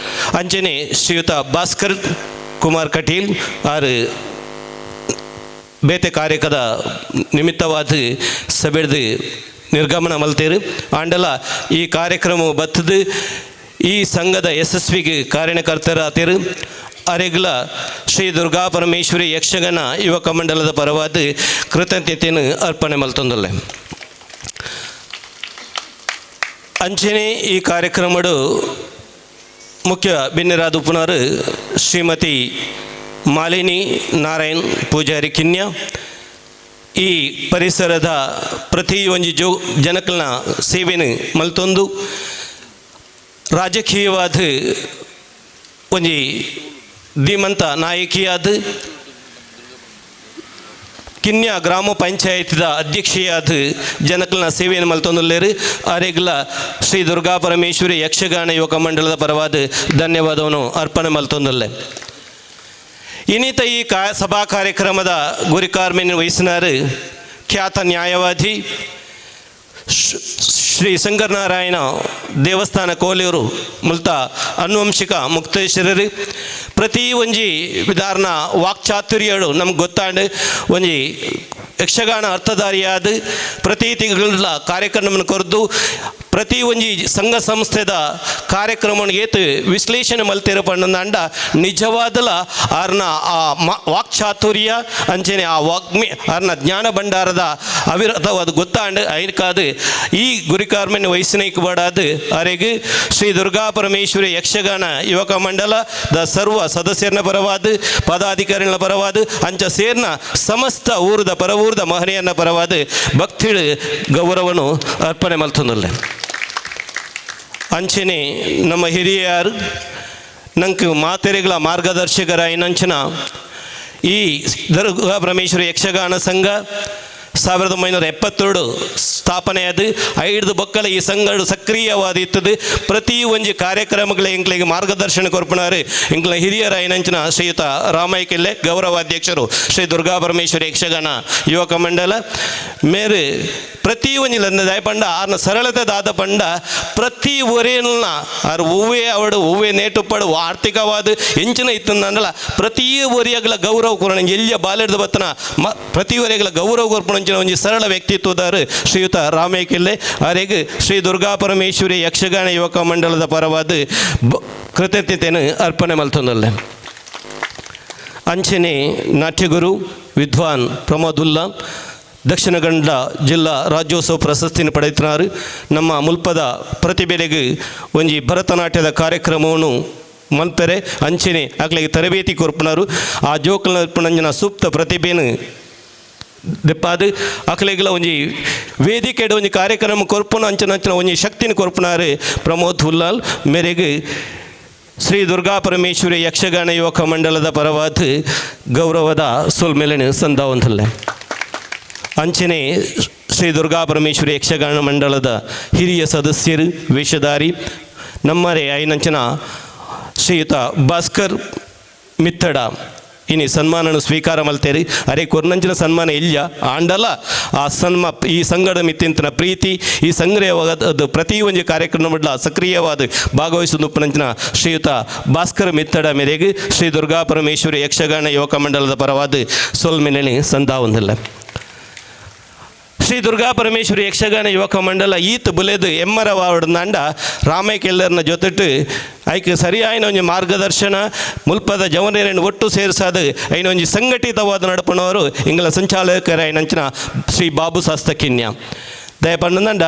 ಅಂಚನೆ ಶ್ರೀಯುತ ಭಾಸ್ಕರ್ ಕುಮಾರ್ ಕಟೀಲ್ ಆರು ಬೇತೆ ಕಾರ್ಯಕದ ನಿಮಿತ್ತವಾದ ಸಭೆಡ್ದು ನಿರ್ಗಮನ ಮಲ್ತೇರು. ಆಂಡಲ ಈ ಕಾರ್ಯಕ್ರಮ ಬತ್ತದು ಈ ಸಂಘದ ಯಶಸ್ವಿಗೆ ಕಾರಣಕರ್ತರಾತೇರು. ಅರೆಗ್ಲ ಶ್ರೀ ದುರ್ಗಾ ಪರಮೇಶ್ವರಿ ಯಕ್ಷಗಾನ ಯುವಕ ಮಂಡಲದ ಪರವಾದ ಕೃತಜ್ಞತೆಯನ್ನು ಅರ್ಪಣೆ ಮಲ್ತೊಂದುಲ್ಲೆ. ಅಂಚನೆ ಈ ಕಾರ್ಯಕ್ರಮಡು ಮುಖ್ಯ ಬಿನ್ನೆರಾದ ಉಪುನಾರು ಶ್ರೀಮತಿ ಮಾಲಿನಿ ನಾರಾಯಣ್ ಪೂಜಾರಿ ಕಿನ್ಯ, ಈ ಪರಿಸರದ ಪ್ರತಿ ಒಂಜಿ ಜೋ ಜನಕಲ್ನ ಸೇವೆನು ಮಲ್ತೊಂದು ರಾಜಕೀಯವಾದ ಒಂಜಿ ಧೀಮಂತ ನಾಯಕಿಯಾದ ಕಿನ್ಯ ಗ್ರಾಮ ಪಂಚಾಯತ್ದ ಅಧ್ಯಕ್ಷೆಯಾದ ಜನಕಲ್ನ ಸೇವೆಯನ್ನು ಮಲ್ತೊಂದುಲ್ಲೇರು. ಆರೆಗ್ಲ ಶ್ರೀ ದುರ್ಗಾ ಪರಮೇಶ್ವರಿ ಯಕ್ಷಗಾನ ಯುವಕ ಮಂಡಲದ ಪರವಾದ ಧನ್ಯವಾದವನ್ನು ಅರ್ಪಣೆ ಮಲ್ತೊಂದುಲ್ಲೆ. ಇನ್ನಿತ ಈ ಸಭಾ ಕಾರ್ಯಕ್ರಮದ ಗುರಿಕಾರ್ಮೆನ್ ವಹಿಸಿನಾರು ಖ್ಯಾತ ನ್ಯಾಯವಾದಿ ಶ್ರೀ ಶಂಕರನಾರಾಯಣ ದೇವಸ್ಥಾನ ಕೋಲಿಯವರು ಮುಲ್ತ ಅನುವಂಶಿಕ ಮುಕ್ತೇಶ್ವರರು. ಪ್ರತಿ ಒಂಜಿ ವಿಧಾರಣ ವಾಕ್ಚಾತುರ್ಯಡು ನಮ್ಗೆ ಗೊತ್ತಾಂಡ್ ಒಂಜಿ ಯಕ್ಷಗಾನ ಅರ್ಥಧಾರಿಯಾದ ಪ್ರತಿ ತಿಂಗಳ ಕಾರ್ಯಕ್ರಮವನ್ನು ಕೊರೆದು ಪ್ರತಿ ಒಂಜಿ ಸಂಘ ಸಂಸ್ಥೆದ ಕಾರ್ಯಕ್ರಮವನ್ನು ಏತು ವಿಶ್ಲೇಷಣೆ ಮಲ್ತಿರ ಪಂಡ ನಿಜವಾದಲ ಆರ್ನ ಆ ವಾಕ್ಚಾತುರ್ಯ ಅಂಚನೆ ಆ ವಾಗ್ಮಿ ಆರ್ನ ಜ್ಞಾನ ಭಂಡಾರದ ಅವಿರತವಾದ ಗೊತ್ತಾಂಡ್. ಐಕಾದು ಈ ಗುರಿಕಾರ್ಮನೆ ವಯಸ್ಸಿನೈಕ್ ಬಡಾದು ಅರೆಗ್ ಶ್ರೀ ದುರ್ಗಾ ಪರಮೇಶ್ವರಿ ಯಕ್ಷಗಾನ ಯುವಕ ಮಂಡಲ the ಸರ್ವ ಸದಸ್ಯರನ ಪರವಾದ ಪದಾಧಿಕಾರಿಗಳ ಪರವಾದ ಅಂಚ ಸೇರ್ನ ಸಮಸ್ತ ಊರದ ಪರವೂರದ ಮಹನೀಯನ ಪರವಾದ ಭಕ್ತಿಳು ಗೌರವನು ಅರ್ಪಣೆ ಮಲ್ತೊಂದುಲ್ಲೆ. ಅಂಚನೆ ನಮ್ಮ ಹಿರಿಯರು ನಂಗೆ ಮಾತೆರೆಗಳ ಮಾರ್ಗದರ್ಶಕರಾಯಿನಂಚಿನ ಈ ದುರ್ಗಾ ಪರಮೇಶ್ವರಿ ಯಕ್ಷಗಾನ ಸಂಘ 1972 ಸ್ಥಾಪನೆಯಾದ ಐದು ಬೊಕ್ಕಲ ಈ ಸಂಘ ಸಕ್ರಿಯವಾದ ಇತ್ತದು. ಪ್ರತಿ ಒಂಜಿ ಕಾರ್ಯಕ್ರಮಗಳ ಎಂಕ್ಲೆಗೆ ಮಾರ್ಗದರ್ಶನ ಕೊರ್ಪಣಾರು ಎಂಕ್ಲ ಹಿರಿಯರಾಯಿನಂಚಿನ ಶ್ರೀಯುತ ರಾಮಯ್ಯ, ಗೌರವಾಧ್ಯಕ್ಷರು, ಶ್ರೀ ದುರ್ಗಾ ಪರಮೇಶ್ವರಿ ಯಕ್ಷಗಾನ ಯುವಕ ಮಂಡಲ ಮೇರು. ಪ್ರತಿ ಒಂಜಿ ದಾಯ ಪಂಡ ಆರ್ನ ಸರಳತೆ ದಾದ ಪಂಡ ಪ್ರತಿ ಒರೇನ ಆರ್ ಒವ್ವೇ ಅವಡು ಒವ್ವೇ ನೇಟುಪ್ಪಡು ಆರ್ಥಿಕವಾದ ಎಂಚಿನ ಇತ್ತಂದಲ್ಲ ಪ್ರತಿ ಒರಿಯಗ್ಲ ಗೌರವ ಕೊರಣ ಎಲ್ಲಿಯ ಬಾಲ್ಯದ ಬತ್ತನ ಪ್ರತಿ ಒರಿಯಗ್ಲ ಗೌರವ ಕೊರ್ಪಣಂಚಿನ ಒಂಜಿ ಸರಳ ವ್ಯಕ್ತಿತ್ವದಾರು ಶ್ರೀಯುತ ರಾಮೇಕಿಲ್ಲೆ ಅರೆಗ್ ಶ್ರೀ ದುರ್ಗಾ ಪರಮೇಶ್ವರಿ ಯಕ್ಷಗಾನ ಯುವಕ ಮಂಡಲದ ಪರವಾದ ಕೃತಜ್ಞತೆಯನ್ನು ಅರ್ಪಣೆ ಮಲ್ತೊಂದಲ್ಲೆ. ಅಂಚನೆ ನಾಟ್ಯಗುರು ವಿದ್ವಾನ್ ಪ್ರಮೋದುಲ್ಲಾ ದಕ್ಷಿಣ ಕನ್ನಡ ಜಿಲ್ಲಾ ರಾಜ್ಯೋತ್ಸವ ಪ್ರಶಸ್ತಿಯನ್ನು ಪಡೆಯುತ್ತಾರೆ. ನಮ್ಮ ಮುಲ್ಪದ ಪ್ರತಿಭೆಗೆ ಒಂಜಿ ಭರತನಾಟ್ಯದ ಕಾರ್ಯಕ್ರಮವನ್ನು ಮಲ್ಪೆರೆ ಅಂಚನೆ ಅಕ್ಲೆಗ್ ತರಬೇತಿ ಕೊರ್ಪುನರು ಆ ಜೋಕುಲ್ನ ಸೂಕ್ತ ಪ್ರತಿಭೆನು ದೆಪ್ಪಾದು ಅಕ್ಲೆಗ್ಲ ಒಂಜಿ ವೇದಿಕೆಡ್ ಒಂಜಿ ಕಾರ್ಯಕ್ರಮ ಕೊರ್ಪುನ ಅಂಚನ ಅಂಚನ ಒಂಜಿ ಶಕ್ತಿನ ಕೊರ್ಪುನಾರು ಪ್ರಮೋದ್ ಹುಲ್ಲಾಲ್ ಮೇರೆಗ್ ಶ್ರೀ ದುರ್ಗಾ ಪರಮೇಶ್ವರಿ ಯಕ್ಷಗಾನ ಯುವಕ ಮಂಡಲದ ಪರವಾದ ಗೌರವದ ಸೊಲ್ಮೆಲೆನ್ ಸಂದಾವಂತಲ್ಲೆ. ಅಂಚನೆ ಶ್ರೀ ದುರ್ಗಾ ಪರಮೇಶ್ವರಿ ಯಕ್ಷಗಾನ ಮಂಡಲದ ಹಿರಿಯ ಸದಸ್ಯರು ವೇಷಧಾರಿ ನಮ್ಮರೆ ಐನಂಚನ ಶ್ರೀಯುತ ಭಾಸ್ಕರ್ ಮಿತ್ತಡ ಇನಿ ಸನ್ಮಾನನು ಸ್ವೀಕಾರ ಮಲ್ತೇರಿ. ಅರೆ ಕೊರ್ನಂಚಿನ ಸನ್ಮಾನ ಇಲ್ಲ ಆಂಡಲ ಆ ಸನ್ಮ ಈ ಸಂಘದ ಮಿತ್ತಿಂತನ ಪ್ರೀತಿ ಈ ಸಂಗ್ರಹವಾದ ಪ್ರತಿ ಒಂಜಿ ಕಾರ್ಯಕ್ರಮ ಸಕ್ರಿಯವಾದ ಭಾಗವಹಿಸುವ ಉಪ್ಪನಂಚಿನ ಶ್ರೀಯುತ ಭಾಸ್ಕರ್ ಮಿತ್ತಡ ಮೇರೆಗೆ ಶ್ರೀ ದುರ್ಗಾ ಪರಮೇಶ್ವರಿ ಯಕ್ಷಗಾನ ಯುವಕ ಮಂಡಲದ ಪರವಾದ ಸೊಲ್ಮೆನೆ ಸಂದಾವಂದಿಲ್ಲ. ಶ್ರೀ ದುರ್ಗಾ ಪರಮೇಶ್ವರಿ ಯಕ್ಷಗಾನ ಯುವಕ ಮಂಡಲ ಈತ್ ಬುಲೆದು ಎಮ್ಮರ ವಾರ್ಡ್ನಾಂಡ ರಾಮಯ್ಯ ಜೊತೆಟು ಐಕ್ ಸರಿಯಾಯಿನ ಒಂಜಿ ಮಾರ್ಗದರ್ಶನ ಮುಲ್ಪದ ಜವನರನ್ನು ಒಟ್ಟು ಸೇರಿಸಾದ ಐನ ಒಂಜಿ ಸಂಘಟಿತವಾದ ನಡಪುನವರು ಇಂಗಲ ಸಂಚಾಲಕರ ಐನಂಚಿನ ಶ್ರೀ ಬಾಬು ಶಾಸ್ತಕಿನ್ಯ ದಯಪಂಡ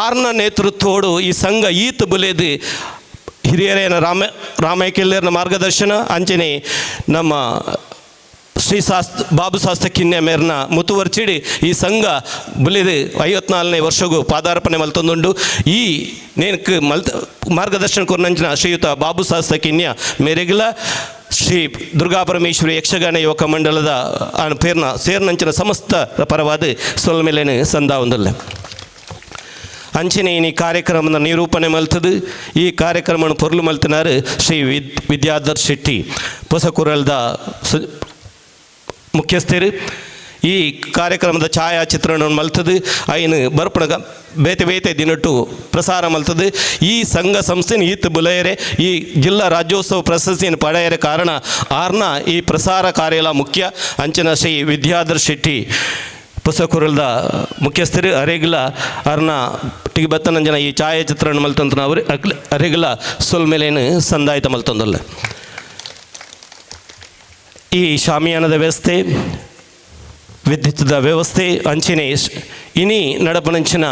ಆರ್ನ ನೇತೃತ್ವೋಡು ಈ ಸಂಘ ಈತ್ ಬುಲೆದು ಹಿರಿಯರೇನ ರಾಮಯ್ಯ ಕೆಲ್ಲರ್ನ ಮಾರ್ಗದರ್ಶನ ಅಂಚನೆ ನಮ್ಮ ಶ್ರೀ ಬಾಬು ಶಾಸ್ತಕಿನ್ಯ ಮೇರ್ನ ಮುತುವರ್ಚಿಡಿ ಈ ಸಂಘ ಬುಲಿದು 54ನೇ ವರ್ಷಗೂ ಪಾದಾರ್ಪಣೆ ಮಲ್ತೊಂದುಂಡು. ಈ ನೇನಕ್ ಮಲ್ತ ಮಾರ್ಗದರ್ಶನ ಕೊರ್ನಂಚಿನ ಶ್ರೀಯುತ ಬಾಬು ಶಾಸ್ತಕಿನ್ಯ ಮೇರೆಗ್ಲ ಶ್ರೀ ದುರ್ಗಾ ಪರಮೇಶ್ವರಿ ಯಕ್ಷಗಾನ ಯುವಕ ಮಂಡಲದ ಪೇರ್ನ ಸೇರ್ನಂಚಿನ ಸಮಸ್ತ ಪರವಾದ ಸೊಲ್ಮೆಲೆನು ಸಂದಾವಂದಲ್ಲ. ಅಂಚನೆ ಈ ಕಾರ್ಯಕ್ರಮದ ನಿರೂಪಣೆ ಮಲ್ತದು ಈ ಕಾರ್ಯಕ್ರಮವನ್ನು ಪೊರ್ಲು ಮಲ್ತಿನಾರು ಶ್ರೀ ವಿದ್ಯಾಧರ್ ಶೆಟ್ಟಿ ಹೊಸಕುರಲ್ದ ಮುಖ್ಯಸ್ಥರು. ಈ ಕಾರ್ಯಕ್ರಮದ ಛಾಯಾಚಿತ್ರಣವನ್ನು ಮಲ್ತದು ಐನು ಬರ್ಪಣ ಬೇತೆ ಬೇತೆ ದಿನಟ್ಟು ಪ್ರಸಾರ ಮಲ್ತದು. ಈ ಸಂಘ ಸಂಸ್ಥೆನ ಈತ್ ಬುಲೆಯರೆ ಈ ಜಿಲ್ಲಾ ರಾಜ್ಯೋತ್ಸವ ಪ್ರಶಸ್ತಿಯನ್ನು ಪಡೆಯರೆ ಕಾರಣ ಆರ್ನ ಈ ಪ್ರಸಾರ ಕಾರ್ಯಲ ಮುಖ್ಯ ಅಂಚನ ಶ್ರೀ ವಿದ್ಯಾಧರ್ ಶೆಟ್ಟಿ ಹೊಸಕುರಲ್ದ ಮುಖ್ಯಸ್ಥರು ಅರೆಗ್ಲ ಅರ್ನ ಟಿಗಿ ಬತ್ತನಂಜನ ಈ ಛಾಯಾಚಿತ್ರಣ ಮಲ್ತಂತ ಅವರು ಅರೆಗ್ಲ ಸೊಲ್ಮೆಲೇನು ಸಂದಾಯಿತ ಮಲ್ತೊಂದಲ್ಲ. ಈ ಶಾಮಿಯಾನದ ವ್ಯವಸ್ಥೆ ವಿದ್ಯುತ್ದ ವ್ಯವಸ್ಥೆ ಅಂಚನೆ ಇನಿ ನಡಪನಂಚಿನ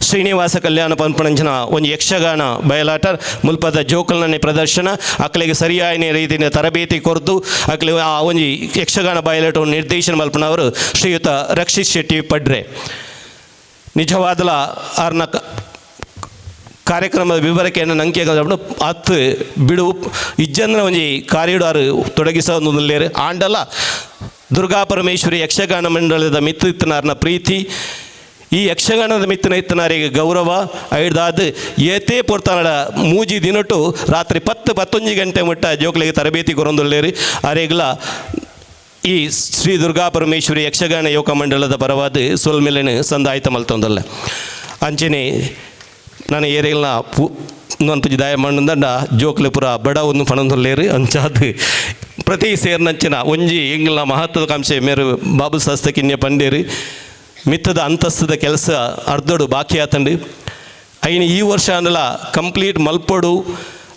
ಶ್ರೀನಿವಾಸ ಕಲ್ಯಾಣ ಪನ್ಪನಂಚಿನ ಒಂದು ಯಕ್ಷಗಾನ ಬಯಲಾಟ ಮುಲ್ಪದ ಜೋಕಲ್ನನೆ ಪ್ರದರ್ಶನ ಅಕ್ಲೆಗೆ ಸರಿಯಾದ ರೀತಿಯ ತರಬೇತಿ ಕೊರತು ಅಕ್ಲೆ ಆ ಒಂಜಿ ಯಕ್ಷಗಾನ ಬಯಲಾಟವನ್ನು ನಿರ್ದೇಶನ ಮಲ್ಪನವರು ಶ್ರೀಯುತ ರಕ್ಷಿತ್ ಶೆಟ್ಟಿ ಪಡ್ರೆ. ನಿಜವಾದಲ ಆರ್ನ ಕಾರ್ಯಕ್ರಮದ ವಿವರಕ್ಕೆ ನಂಗೆ ಅತ್ತು ಬಿಡು ಇಜ್ಜಂದ್ರ ಒಂಜಿ ಕಾರ್ಯಡಾರು ತೊಡಗಿಸೋದು ಆಂಡಲ ದುರ್ಗಾ ಪರಮೇಶ್ವರಿ ಯಕ್ಷಗಾನ ಮಂಡಲದ ಮಿತ್ತಿತ್ತನಾರ್ನ ಪ್ರೀತಿ ಈ ಯಕ್ಷಗಾನದ ಮಿತ್ತಿನ ಇತ್ತನಾರಿಗೆ ಗೌರವ ಐದಾದ ಏತೇ ಪೊರ್ತಾನಡ ಮೂಜಿ ದಿನಟು ರಾತ್ರಿ 10-11 ಗಂಟೆ ಮುಟ್ಟ ಜೋಕ್ಲಿಗೆ ತರಬೇತಿ ಕೊರೊಂದುಲ್ಲೇರಿ. ಅರೆಗ್ಲ ಈ ಶ್ರೀ ದುರ್ಗಾ ಪರಮೇಶ್ವರಿ ಯಕ್ಷಗಾನ ಯುವಕ ಮಂಡಲದ ಪರವಾದ ಸೊಲ್ಮೆಲೆನು ಸಂದಾಯಿತ ಮಲ್ತೊಂದಲ್ಲ. ಅಂಚನೆ ನಾನು ಏರಿಯಲ್ನ ಪೂ ಪೂಜೆ ದಾಯ ಮಣ್ಣಂದಂಡ ಜೋಕ್ಲೆ ಪುರ ಬಡ ಒಂದು ಪಣೊಂದುಲ್ಲೇರು ಅಂಚಾದ್ ಪ್ರತಿ ಸೇರ್ನಂಚಿನ ಒಂಜಿ ಎಂಗ್ಲ ಮಹತ್ವಾಕಾಂಕ್ಷೆ ಮೇರು ಬಾಬು ಶಾಸ್ತಕಿನ್ಯ ಪಂಡೇರು ಮಿತ್ತದ ಅಂತಸ್ತದ ಕೆಲಸ ಅರ್ಧಡು ಬಾಕಿ ಆತಂಡು ಐನ ಈ ವರ್ಷ ಅಂದಲ ಕಂಪ್ಲೀಟ್ ಮಲ್ಪೊಡು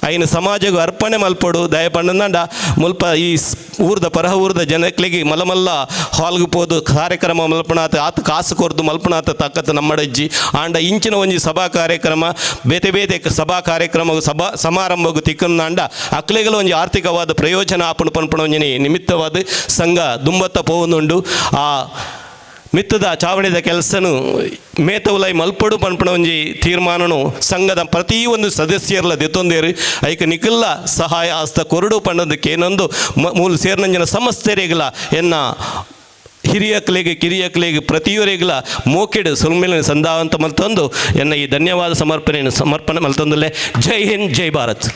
ಐನ ಸಮಾಜಗೂ ಅರ್ಪಣೆ ಮಲ್ಪೊಡು ದಯ ಪಂಡಂದಂಡ ಮುಲ್ಪ ಈ ಊರ್ದ ಪರಹ ಊರ್ದ ಜನಕ್ಲೆಗೆ ಮಲಮಲ್ಲ ಹಾಲ್ಗೆ ಪೋದು ಕಾರ್ಯಕ್ರಮ ಮಲ್ಪಣಾತ ಆತ ಕಾಸು ಕೊರ್ದು ಮಲ್ಪಣಾತ ತಕ್ಕತ್ತ ನಮ್ಮಡಜ್ಜಿ ಆಂಡ ಇಂಚಿನ ಒಂಜಿ ಸಭಾ ಕಾರ್ಯಕ್ರಮ ಬೇತೆ ಬೇತೆ ಸಭಾ ಕಾರ್ಯಕ್ರಮ ಸಭಾ ಸಮಾರಂಭಗೂ ತಿಕ್ಕಂದಾಂಡ ಅಕ್ಲೆಗಳ ಒಂಜಿ ಆರ್ಥಿಕವಾದ ಪ್ರಯೋಜನ ಆಪುಣ ಪನ್ಪುಣ ಒಂಜಿ ನಿಮಿತ್ತವಾದ ಸಂಘ ದುಂಬತ್ತ ಪೋವೊಂದುಂಡು. ಆ ಮಿತ್ತದ ಚಾವಣಿದ ಕೆಲಸನು ಮೇತವುಲೈ ಮಲ್ಪಡು ಪನ್ಪುಣ ಒಂಜಿ ತೀರ್ಮಾನನು ಸಂಘದ ಪ್ರತಿಯೊಂದು ಸದಸ್ಯರ್ಲ ದೆತ್ತೊಂದೇರು ಐಕ ನಿಖಲ್ಲ ಸಹಾಯ ಹಸ್ತ ಕೊರಡು ಪಣ್ಣದಕ್ಕೆ ಏನೊಂದು ಮೂಲ ಸೇರ್ನಂಜನ ಸಮಸ್ತೆರೆಗ್ಲ ಎನ್ನ ಹಿರಿಯಕ್ಲೆಗೆ ಕಿರಿಯಕ್ಲೆಗೆ ಪ್ರತಿಯೊರಿಗ್ಲ ಮೋಕೆಡು ಸುಲ್ಮೇಲಿನ ಸಂದಾವಂತ ಮಲ್ತೊಂದು ಎನ್ನ ಈ ಧನ್ಯವಾದ ಸಮರ್ಪಣೆಯನ್ನು ಸಮರ್ಪಣೆ ಮಲ್ತೊಂದುಲ್ಲೆ. ಜೈ ಹಿಂದ್, ಜೈ ಭಾರತ್.